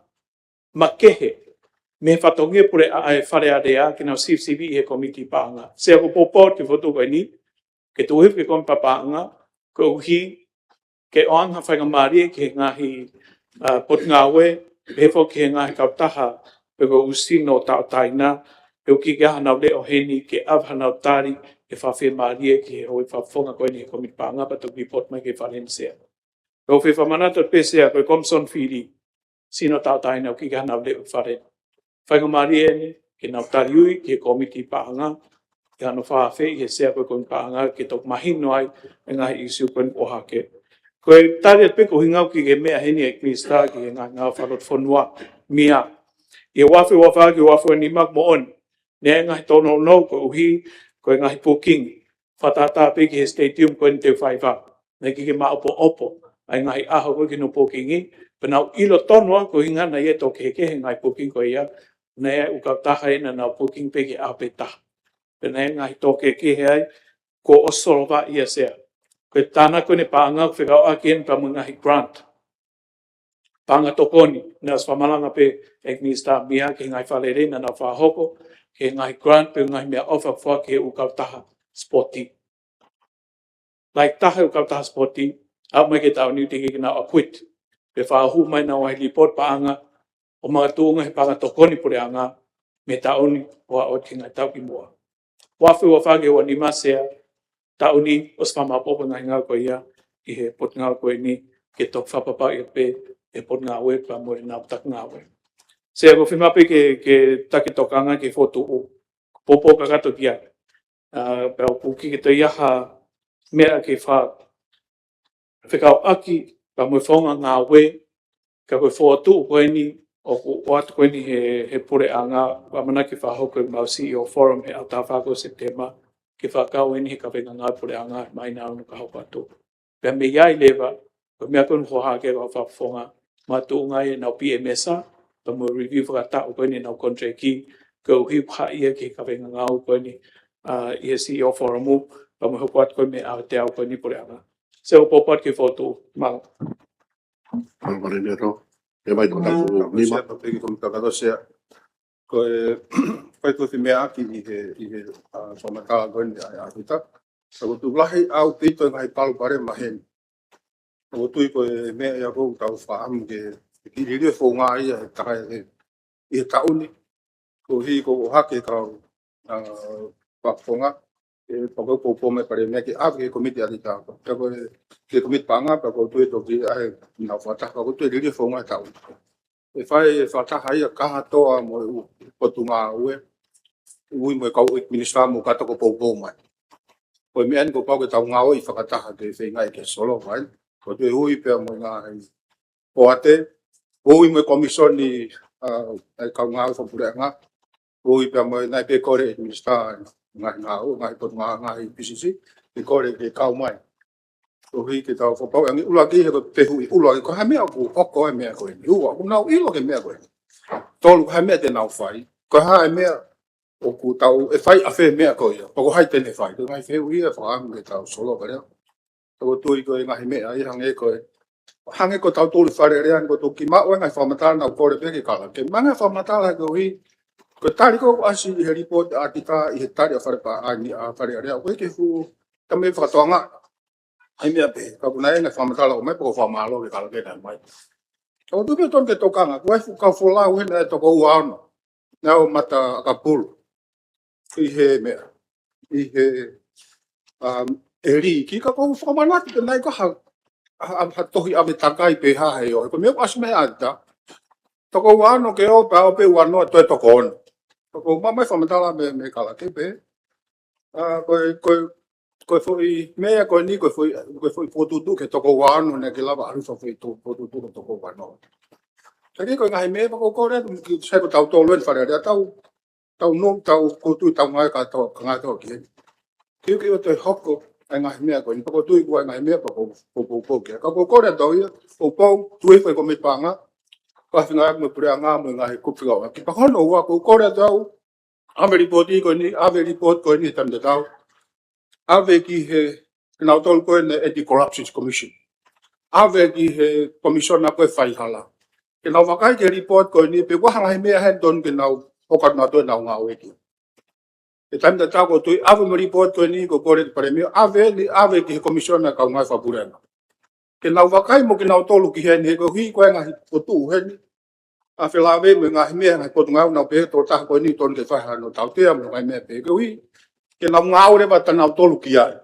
makehe mei he fatongia pule ʻa e Fale Alea ke nau sivisiviʻi he kōmiti paʻanga. Sea, ʻoku ou poupou atu ki he fokotuʻu ko eni ke tuku hifo ki he kōmiti paʻanga, koeʻuhi ke ʻoange ha faingamālie ki he ngaahi, ʻa, potungāue, pehē foki ki he ngaahi kautaha, pe ko e ʻū sino tauʻatāina, pe ʻoku ʻikai ke ʻi ai hanau leʻo heni ke ʻave hanau tali ʻe fakafiemālie ki he houʻeiki fakafofonga ko eni he kōmiti paʻanga pea toki lipooti mai ki he Fale ni, Sea. Pea ʻoku ou fie fakamanatu pē, Sea, ko e Komisoni Fili, sino tauʻatāina ʻoku ʻikai ke ʻi ai hanau leʻo he Fale ni. Faingamālie eni ke nau tali ui ki he kōmiti paʻanga, ke nau fakaafeʻi he Sea ko ē kōmiti paʻanga ke toki mahino ai e ngaahi ʻīsiu ko eni ʻoku ʻohake. Ko e tali atu pē, ko e ʻuhinga ʻoku ʻikai ke meʻa heni e Minisitā ki he ngaahi ngāue fakalotofonua, meʻa ʻi he ua afe ua fā ki he ua afe ua nima, moʻoni naʻe ʻi ai e ngaahi tōnounou koeʻuhi ko e ngaahi pukingi fakatātā pē ki he stadium ko eni Teufaiva. Naʻe ʻikai ke maʻopoʻopo ʻa e ngaahi ʻaho ko ē ki hono pukingi, pea nau ʻilo tonu ʻa e ʻuhinga naʻe ʻi ai e tō kehekehe he ngaahi pukingi ko ia, naʻe ʻi ai e ʻū kautaha ia naʻa nau pukingi pē ki he ʻaho pē taha. Pea naʻe ʻi ai e ngaahi tō kehekehe ai, kuo ʻosi solovaʻi ia, Sea. Ko e tānaki ko eni e paʻanga ʻoku fekauʻaki eni pea mo e ngaahi grant, paʻanga tokoni, naʻe ʻosi fakamalanga pē ʻe he Minisitā meʻa ki he ngaahi fakalelei naʻa nau fakahoko, ki he ngaahi grant pe ngaahi meʻaʻofa ʻoku foaki ki he ʻū kautaha sipoti. Lahi taha e ʻū kautaha sipoti, aʻu mai ki he taʻu ni teʻeki ke nau acquit, pe fakahū mai ʻenau ngaahi lipooti paʻanga ʻo makatuʻunga he paʻanga tokoni puleʻanga mei he taʻu ni ʻo aʻu ki he ngaahi taʻu kimuʻa. Ua afe ua fā ki he ua nima, Sea, taʻu ni ʻosi fakamaʻopoʻopo e ngaahi ngāue ko ia ʻi he potungāue ko eni, ke toki fakapapauʻi pē ʻe he potungāue pea mo ʻenau taki ngāue. Sea, ʻoku ou fiemaʻu pē ke, ke taki tokanga ki he fokotuʻu, poupou kakato ki ai. ʻA, pea ʻoku ʻikai ke toe ʻi ai ha meʻa ke fa-, fekauʻaki pea mo e founga ngāue, ka ko e fokotuʻu ko eni ʻoku ʻoatu ko eni he, he puleʻanga, ʻoku ʻamanaki ke fakahoko ʻe he CEO Forum he ʻaho taha fā ko ē ʻo Sepitema, ke fakakau eni he kaveinga ngāue puleʻanga he māhina ʻe ono ka hoko atu. Pea mei ai leva, ko e meʻa ko eni ʻoku ʻohake ʻe he kau fakafofonga, makatuʻunga ʻi heʻenau PMS, pea mo e review fakataʻu ko eni ʻenau contract, koeʻuhi ʻoku haʻi ia ki he kaveinga ngāue ko eni, ʻa, ʻi he CEO Forum, pea mo e hoko atu ko ē mei he ʻaho ʻe teau ko eni puleʻanga. Sea, ʻoku ou poupou atu ki he fokotuʻu. Mālō. Mālō, Palēmia. Ē, mai tō tāku nima. Sea, pea piki ko mita kato, Sea. Ko e, ko e fai ko e meʻa ʻaki ʻi he, ʻi he, ʻa, fakamatala ko eni ʻa, ʻa kita. Ka ʻoku tokolahi ʻaupito e ngaahi palopalema heni. ʻOku ou tui ko e meʻa ia ʻoku tau fakaʻamu ke, ke liliu e founga ia he taha ʻi he, ʻi he taʻu ni. Koeʻuhi ko e ʻohake e kau, ʻa, fakafofonga. ʻE, pea ʻoku ou poupou mai Palēmia ke ʻave ki he komiti ʻatita. Pea ko e, ki he komiti paʻanga, pea ʻoku ou tui ʻe toki ʻai ʻenau fakataha, pea ʻoku ou tui ʻe liliu e founga ʻe taha. ʻE fai e fakataha ia kātoa mo e ʻū potungāue, ui mo e kau ʻeiki minisitā mo ka toko poupou mai. Ko e meʻa eni kuo pau ke tau ngāueʻi fakataha ke feingaʻi ke solova ai. ʻOku ou tui ʻe ui pea mo e ngaahi poate, ui mo e komisoni, ʻa, ʻa e kau ngāue fakapuleʻanga, ui pea mo e naʻe pē kole ʻe he minisitā ngaahi ngāue, ngaahi potungāue, ngaahi P C C, ke kole ke kau mai. Koeʻuhi ke tau fakapapauʻi ange ʻuluaki he ko e fehuʻi ʻuluaki, ko e hā e meʻa ʻoku hoko ai e meʻa ko eni. Ua, ʻoku nau ʻilo ki he meʻa ko eni. Tolu, ko e hā e meʻa te nau fai. Ko e hā e meʻa ʻoku tau ʻe fai ʻa e meʻa ko ia. Pea ko hai te ne fai. Ko e ngaahi fehuʻi ia ʻe fakaʻamu ke tau solova leva. Pea ʻoku ou tui ko e ngaahi meʻa ia hangē ko e, hangē ko tautolu Fale Alea ni, ʻoku ou tui ʻoku maʻu e ngaahi fakamatala naʻa ku kole pē ke kala. Ke maʻu e ngaahi fakamatala koeʻuhi ko e tali ko ē ʻoku ʻasi ʻi he lipooti ʻa kita ʻi he tali ʻa Fale Pā-, ʻa ni ʻa Fale Alea. ʻOku ʻikai ke fuʻu tau meʻa fakatoanga. ʻAi meʻa pē, ka ʻoku ʻi ai e ngaahi fakamatala ʻoku ʻomai, pea ʻoku ou fakamālō ki he kala ke nau ʻomai. ʻOku ou tui pē ʻoku totonu ke tokanga, ko e fuʻu kau folau heni ʻe toko ua ono. Naʻa nau mata ʻakapulu. ʻI he meʻa. ʻI he, um, ʻe lī ki ka ʻoku ou fakamanatu ke ʻi ai ko ha, ha, ha, ha tohi ʻave takai pē ha he ʻo. He ko e meʻa ʻoku ʻasi mei he ʻatita. Toko ua ono ke ō, pea ō pē ua noa toe toko ono. Pea ʻoku ou maʻu mai e fakamatala mei, mei he kala ke pē. ʻA, ko e, ko e, ko e foʻi meʻa ko eni, ko e foʻi, ko e foʻi fokotuʻutuʻu ki he toko ua ono, naʻe ʻikai ke lava ʻalu ha foʻi to-, fokotuʻutuʻu ki he toko ua ono. Ka ko e ngaahi meʻa pea ʻoku ou kole atu, sai ko tautolu eni Fale Alea tau, tau no, tau ʻoku ou tui tau ngāue kātoa, ka ngāue kātoa ki heni. Ke, ke ʻoua toe hoko e ngaahi meʻa ko eni, pea ʻoku ou tui ko e ngaahi meʻa pea ʻoku ou, ʻoku ou, ʻoku ou, ʻoku ou kole. Ka ʻoku ou kole atu au ia, ʻoku ou poupou, tui fai ko e komiti paʻanga, ko e feinga mo e puleʻanga mo e ngaahi kupu fika ua. Ki he pā hono ua ʻoku ou kole atu au, ʻave e lipooti ko eni, ʻave e lipooti ko eni he taimi tatau. ʻAve ki he, kinautolu ko eni Anti-Corruption Commission. ʻAve ki he komisiona ko e faihala. Ke nau vakai ki he lipooti ko eni, pe ko e hā e ngaahi meʻa heni totonu ke nau hoko atu nautolu ʻenau ngāue ki ai. He taimi tatau ʻoku ou tui ʻave mo e lipooti ko eni ʻoku ou kole ki he Palēmia, ʻave eni, ʻave ki he komisiona kau ngāue fakapuleʻanga. Ke nau vakai mo kinautolu ki heni he koeʻuhi ko e ngaahi fokotuʻu heni. ʻA e felāveʻi mo e ngaahi meʻa, ngaahi potungāue naʻa nau pehē, tokotaha ko eni totonu ke fai hano tautea mo e ngaahi meʻa pehē koeʻuhi ke nau ngāue leva ʻa kinautolu ki ai.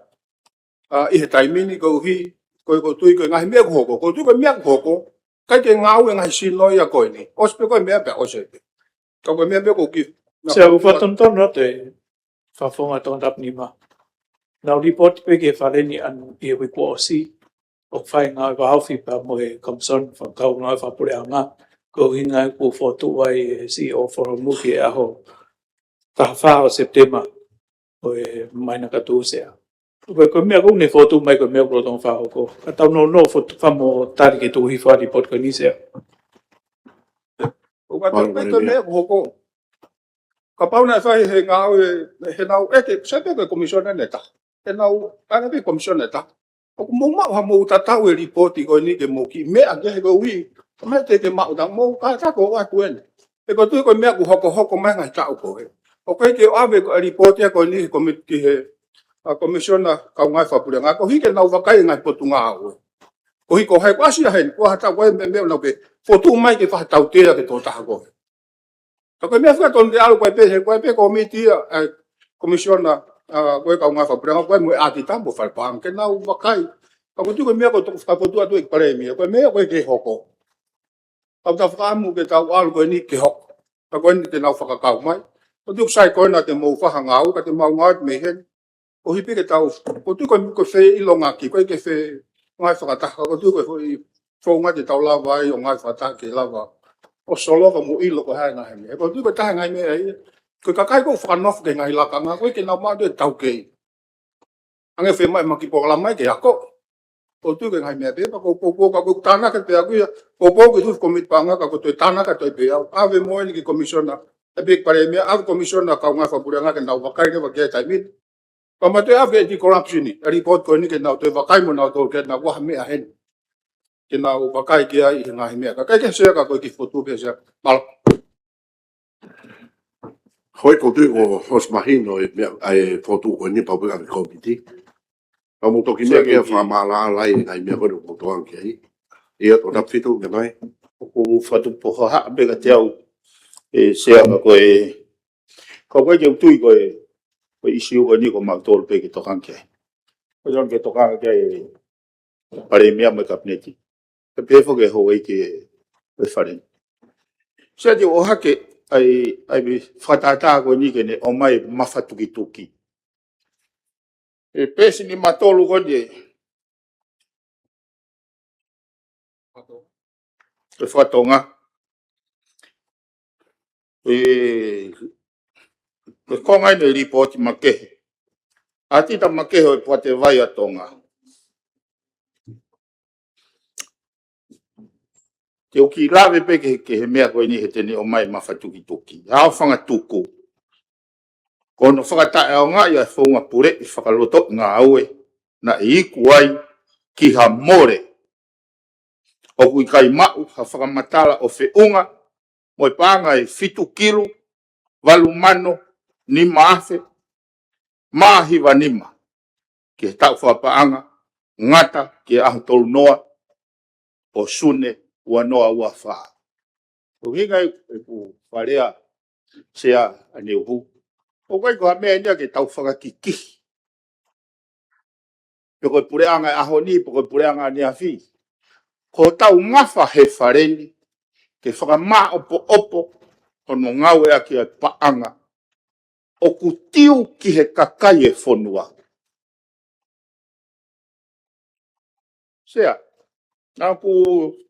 ʻA, ʻi he taimi ni koeʻuhi, ko e ʻoku ou tui ko e ngaahi meʻa ʻoku hoko, ʻoku ou tui ko e meʻa ʻoku hoko, ʻikai ke ngāue e ngaahi sino ia ko eni. ʻOsi pē ko e meʻa pea ʻosi pē. Ka ko e meʻa pē ʻoku ou ki-, Sea, ʻoku ou fakatonutonu atu e Fakafofonga Tongatapu Nima. Naʻa nau lipooti pē ki he Fale ni ʻaneuhu ʻi he uike kuo ʻosi, ʻoku fai e ngāue fakahaofi pea mo e Komisoni Fakakau Ngāue Fakapuleʻanga, koeʻuhi ko e ngāue kuo fokotuʻu ai ʻe he C E O Folomoa ki he ʻaho taha fā ʻo Sepitema ʻo e māhina kae tuʻu, Sea. Ko e, ko e meʻa ko eni fokotuʻu mai ko e meʻa ʻoku lolotonga fakahoko. Ka tau nounou fokotuʻu fakamoʻoni tali ke tuʻu hifo ʻa e lipooti ko eni, Sea. ʻOku ʻikai ke ko e meʻa ʻoku hoko. Kapau naʻe fai he ngāue, he nau ʻeke, sai pē ko e komisiona ʻe taha. He nau, ʻa e ngaahi komisiona ʻe taha. ʻOku mou maʻu ha mou tatau e lipooti ko eni ke mou kiʻi meʻa ki ai koeʻuhi. Ka mou teʻeki maʻu, tau mou kātaki ʻo ʻoatu eni. He ʻoku ou tui ko e meʻa ʻoku hokohoko mai he ngaahi taʻu ko ē. ʻOku ʻikai ke ʻave ko e lipooti ko eni he komiti ki he, ʻa, Komisiona Kau Ngāue Fakapuleʻanga. Koeʻuhi ke nau vakai e ngaahi potungāue. Koeʻuhi ko hai ʻoku ʻasi ia heni, ko ha taha ko e meʻa, meʻa ʻoku nau pehē. Fokotuʻu mai ke fai ha tautea ki he tokotaha ko ē. Ka ko e meʻa fika tonu ke ʻalu ko e pē, he ko e pē komiti ia, ʻa e Komisiona, ʻa, ko e Kau Ngāue Fakapuleʻanga, ko e mo e ʻAtita mo Fale Paʻanga ke nau vakai. Ka ʻoku ou tui ko e meʻa ʻoku totonu ke fokotuʻu atu ʻe he Palēmia, ko e meʻa ʻoku ʻikai ke hoko. Ka ʻoku tau fakaʻamu ke tau ʻalu ko eni ke hoko. Ka ko eni te nau fakakau mai. ʻOku ou tui ʻoku sai ko ena te mou fai ha ngāue, ka te mau ngāue mei heni. ʻOku ʻikai pē ke tau, ʻoku ou tui ko e, ko e feʻilongaki, ʻoku ʻikai ke fengāueʻaki fakataha, ʻoku ou tui ko e foʻi founga te tau lava ai ʻo ngāue fakataha ke lava ʻo solova mo ʻilo ko e hā e ngaahi meʻa. ʻOku ou tui ko e taha e ngaahi meʻa ia, ko e kakai ʻoku fakanofo ki he ngaahi lakanga, ʻoku ʻikai ke nau maʻu ʻa e tauhi. Hangē ko e fiemaʻu ʻe he kiʻi polokalama ke ako. ʻOku ou tui ko e ngaahi meʻa pē, pea ʻoku ou poupou, ka ʻoku ou tānaki pē ʻaʻaku ia, poupou ki he tuʻu komiti paʻanga ka ʻoku ou toe tānaki atu pē au. ʻAve mo eni ki he Komisiona, ʻe pē ki he Palēmia, ʻave Komisiona Kau Ngāue Fakapuleʻanga ke nau vakai leva ki ai he taimi ni. Pea mo e toe ʻave ki he Anti-Corruption, ʻa e lipooti ko eni ke nau toe vakai mo nau toe ke nau ʻoange ha meʻa heni. Ke nau vakai ki ai ʻi he ngaahi meʻa. Ka ʻikai ke, Sea, ka ko e kiʻi fokotuʻu pē, Sea. Mālō. Hoi, ʻoku ou tui kuo ʻosi mahino e meʻa, ʻa e fokotuʻu ko eni pea ʻoku ʻave ki he komiti. Pea mou toki meʻa ke fakamālō ai e ngaahi meʻa ko eni ʻoku mou tokanga ki ai. ʻIo, Tongatapu fitu, meʻa mai. ʻOku ou fakatupu hohaʻa pē kiate au, ʻe Sea, ka ko e, ka ko e ʻoku ou tui ko e, ko e ʻisiū ko eni ko mautolu pē ke tokanga ki ai. Ko ia ke tokanga ki ai e Palēmia mo e Kapineti. Pea pehē foki e houʻeiki ʻo e Fale ni. Sea, te u ʻohake ʻa e, ʻa e fakatātā ko eni ke ne ʻomai mafatukituki. E peesi nima tolu ko eni ʻo e fakatonga. E, ko e konga eni e lipooti makehe. ʻAtita makehe ʻo e Poate Vai ʻa Tonga. Te u kiʻi lave pē ki he, ki he meʻa ko eni he te ne ʻomai mafatukituki. Aofangatuku. Ko hono fakataʻeʻaongaʻi ʻa e founga puleʻi fakalotoʻi ngāue naʻe iku ai ki ha mole. ʻOku ʻikai maʻu ha fakamatala ʻo feʻunga mo e paʻanga ʻe fitu kilu, valu mano, nima afe, mā hiva nima ki he taʻu fakapaʻanga, ngata ki he ʻaho tolu noa ʻo Sune ua noa ua fā. Ko e ʻuhinga ia ʻeku fakalea, Sea, ʻaneuhu, ʻoku ʻikai ko ha meʻa eni ia ke tau fakakikihi pe ko e puleʻanga ʻo e ʻaho ni, pe ko e puleʻanga ʻaneafi. Ko hotau ngafa he Fale ni ke fakamāʻopoʻopo hono ngāueʻaki ʻa e paʻanga ʻoku tiu ki he kakai e fonua. Sea, naʻa ku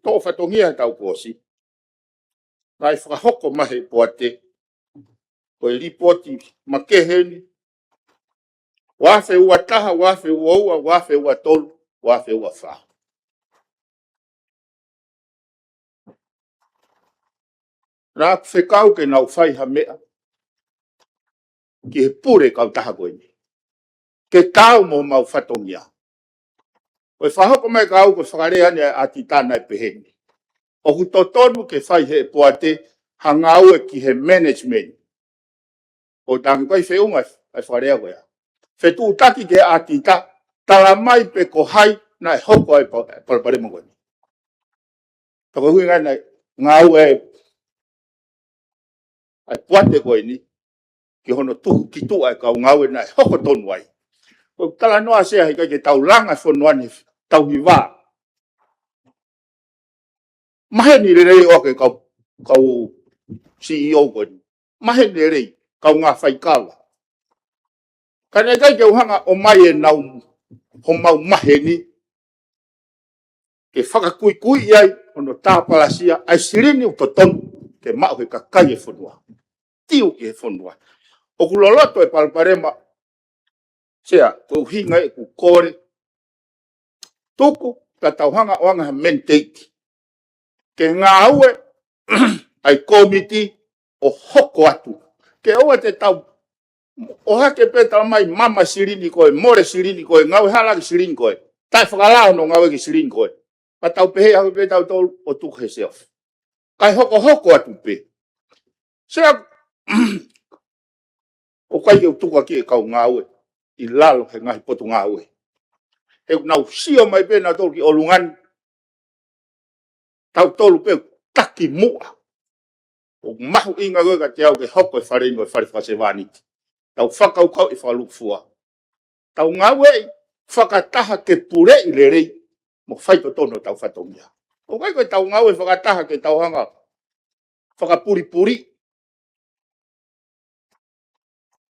toʻo fatongia he taʻu kuo ʻosi. Naʻe fakahoko mai he Poate ko e lipooti makehe eni, ua afe ua taha, ua afe ua ua, ua afe ua tolu, ua afe ua fā. Naʻa ku fekau ke nau fai ha meʻa ki he pule kautaha ko eni ke taau mo homau fatongia. Ko e fakahoko mai ʻe au ko e fakalea eni ʻa ʻAtita naʻe pehē ni, ʻoku totonu ke fai he Poate ha ngāue ki he management. ʻO tangi ko e feʻunga ʻa e fakalea ko ia. Fetuʻutaki ki he ʻAtita, tala mai pe ko hai naʻe hoko ai e pa-, palopalema ko eni. Ka ko e ʻuhinga ia naʻe ngāue ʻa e Poate ko eni ki hono tuku ki tuʻa e kau ngāue naʻe hoko tonu ai. Ko e talanoa, Sea, he ʻikai ke tau langa e fonua ni he tauhi vā. Maheni lelei ʻo e kau, kau C E O ko eni. Maheni lelei, kaungā faikava. Ka naʻe ʻikai ke u hanga ʻo ʻomai ʻenau, homau maheni ke fakakuikui ai hono tāpalasia ʻa e silini ʻoku totonu ke maʻu he kakai e fonua. Tiu ki he fonua. ʻOku loloto e palopalema, Sea, ko e ʻuhinga ia ʻeku kole, tuku, ka tau hanga ʻo anga ha mandate ke ngāue ʻa e kōmiti ʻo hoko atu. Ke ʻoua te tau ʻohake pē tala mai mama silini ko ē, mole silini ko ē, ngāue hala ki silini ko ē. Taʻe fakalao hono ngāue ki silini ko ē. Ka tau pehē hake pē tautolu ʻo tuku he shelf. Kae hokohoko atu pē. Sea, ʻoku ʻikai ke u tuku ʻaki e kau ngāue ʻi lalo he ngaahi potungāue. He ʻoku nau sio mai pē nautolu ki ʻolunga ni, tautolu pē ʻoku taki muʻa. ʻOku mahuʻinga ko ē kiate au ke hoko e Fale ni ko e fale fakasevāniti. Tau fakakaukauʻi fakalūkufua. Tau ngāueʻi fakataha ke puleʻi lelei mo faitotonu hotau fatongia. ʻOku ʻikai ko ʻetau ngāue fakataha ke tau hanga fakapulipuli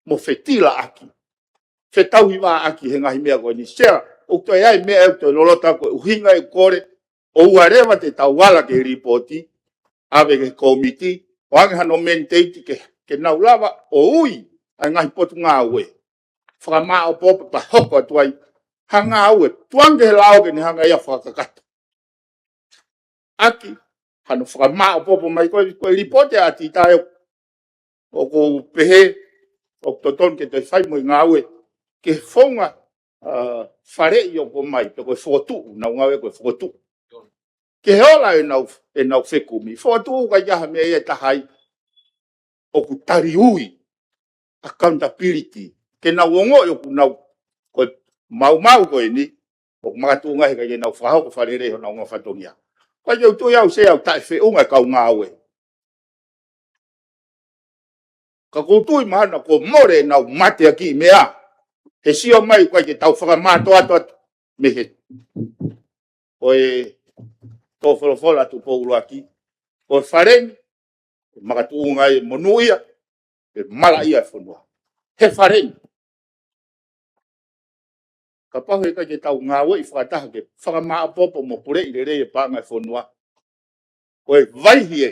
mo fetilaʻaki, fetauhivāʻaki he ngaahi meʻa ko eni. Sea, ʻoku toe ʻi ai e meʻa ʻoku toe loloto, ko e ʻuhinga ʻeku kole, ʻoua leva te tau ala ki he lipooti, ʻave ki he kōmiti, ʻo ʻoange hano mandate ke, ke nau lava ʻo ui ʻa e ngaahi potungāue. Fakamāʻopoʻopo pea hoko atu ai ha ngāue, tuku ange ki he lao ke ne hanga ia ʻo fakakakato ʻaki hano fakamāʻopoʻopo mai. Ko e, ko e lipooti ʻa ʻAtita ē ʻoku pehē ʻoku totonu ke toe fai mo e ngāue ki he founga, ā, faleʻi ʻoku ʻomai, pe ko e fokotuʻu, nau ngāue ko e fokotuʻu. Ki he ola ʻenau, ʻenau fekumi. Fokotuʻu ʻikai ha meʻa ia ʻe taha ai ʻoku tali ui, accountability. Ke nau ongoʻi ʻoku nau, ko e maumau ko eni, ʻoku makatuʻunga he ʻikai ke nau fakahoko fakalelei honau ongo fatongia. Ko ia ʻoku ou tui au, Sea, ʻoku taʻefeʻunga e kau ngāue. Ka ʻoku ou tui mahalo kuo mole ʻenau mateakiʻi meʻa. He sio mai ʻoku ʻikai ke tau fakamātoato atu mei he, ko e tō folofola atu pō ʻuluaki. Ko e fale ni, makatuʻunga ʻi he monūʻia, ʻe malaʻia e fonua. He fale ni. Kapau he ʻikai ke tau ngāueʻi fakataha ke fakamāʻopoʻopo mo puleʻi lelei e paʻanga e fonua, ko e vaihi ē.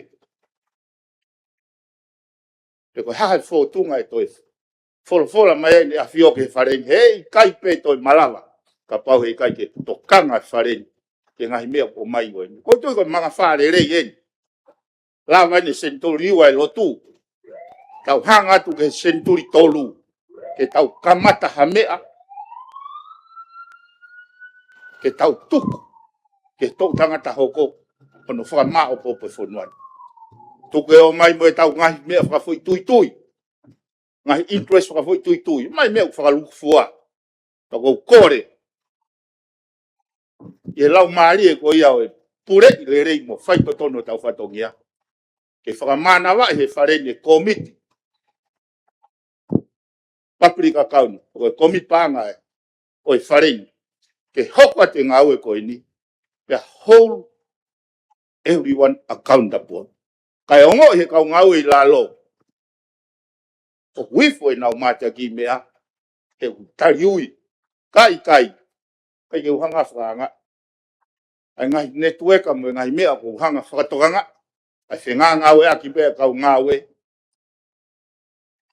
Pe ko e hā e fōtunga ʻe toe folofola mai ai ʻEne ʻAfio ki he fale ni, he ʻikai pē toe malava. Kapau he ʻikai ke tokanga e fale ni ki he ngaahi meʻa ʻoku ʻomai ko eni. Ko e tui ko e manga fā lelei eni. Lava eni e senituli ua e lotu. Tau hanga atu ki he senituli tolu. Ke tau kamata ha meʻa. Ke tau tuku. Ke tau tangata hoko. Hono fakamāʻopoʻopo e fonua ni. Tuku e ō mai mo e tau ngaahi meʻa fakafoʻituitui. Ngaahi interest fakafoʻituitui. Mai meʻa ʻoku fakalukufua. Ka ʻoku ou kole ʻi he laumālie ko ia ʻo e puleʻi lelei mo faitotonu ʻetau fatongia. Ke fakamānavaʻi he fale ni e kōmiti public account, ko e kōmiti paʻanga ē ʻo e fale ni. Ke hoko atu e ngāue ko eni, pea hold everyone accountable. Kae ongoʻi he kau ngāue ʻi lalo, ʻoku ifo ʻenau mateakiʻi meʻa, he ʻoku taliui, ka ʻikai, ʻikai ke u hanga fakaanga. ʻA e ngaahi netiueka mo e ngaahi meʻa ʻoku hanga fakatokanga, ʻa e fengāngāueʻaki pē ʻa e kau ngāue,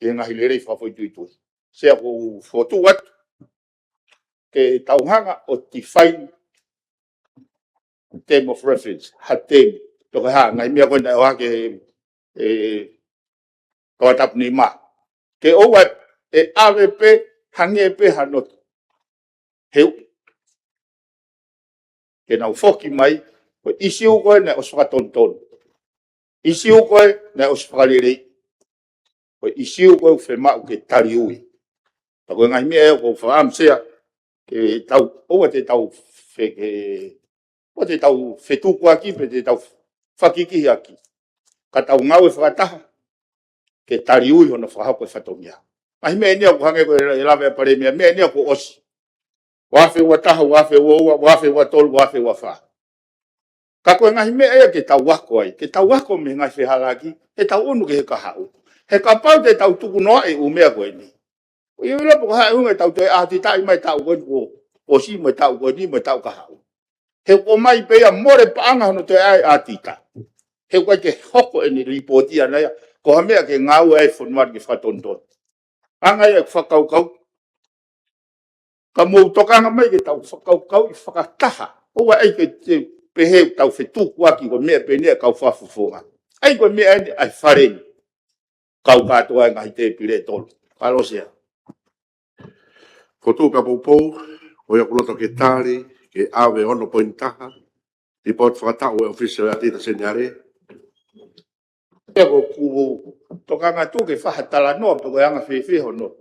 ʻi he ngaahi lelei fakafoʻituitui. Sea ʻoku ou fokotuʻu atu, ke tau hanga ʻo define term of reference, ha term. Toka hā, ngaahi meʻa ko ena ʻohake, ē, Tongatapu nima. Ke ʻoua ʻe ʻave pē, hangē pē hano teu. Ke nau foki mai, ko e ʻīsiu ko ē naʻe ʻosi fakatonutonu. ʻĪsiu ko ē naʻe ʻosi fakalelei. Ko e ʻīsiu ko ē ʻoku fiemaʻu ke taliui. Ka ko e ngaahi meʻa ē ʻoku ou fakaʻamu Sea, ke tau, ʻoua te tau fe-, ke, ʻoua te tau fetukuaki, pe te tau fakikihiaki. Ka tau ngāue fakataha, ke taliui hono fakahoko e fatongia. Ngaahi meʻa eni ia ʻoku hangē ko e lave ʻa e Palēmia, meʻa eni ia kuo ʻosi. Ua afe ua taha, ua afe ua ua, ua afe ua tolu, ua afe ua fā. Ka ko e ngaahi meʻa ia ke tau ako ai, ke tau ako mei he ngaahi fehālaaki, ke tau ʻunu ki he kahaʻu. He kapau te tau tuku noa e ʻū meʻa ko eni. ʻOku ʻikai pē ko e hā e ʻuhinga ʻetau toe ʻatitaʻi mai taʻu ko eni kuo ʻosi mo e taʻu ko eni mo e taʻu kahaʻu. He ʻoku ʻomai pē ia mole paʻanga hono toe ʻai ʻatita. He ʻoku ʻikai ke hoko ʻene lipooti ʻana ia, ko ha meʻa ke ngāue ai e fonua ni ke fakatonutonu. Anga ia e fakakaukau, ka mou tokanga mai ke tau fakakaukauʻi fakataha. ʻOua ʻe ʻai ke te pehē ʻoku tau fetukuaki ko e meʻa pē eni ʻa e kau fakafofonga. ʻAi ko e meʻa eni ʻa e fale ni. Kau kātoa e ngaahi tēpile ʻe tolu. Palosia. Fotu pea poupou, ʻoku ou loto ke tali, ke ʻave ono poini taha, lipooti fakataʻu e ʻOfisi ʻo e ʻAtita Seniale. Pea ʻoku ou tokanga atu ke fai ha talanoa pe ko e anga fēfē hono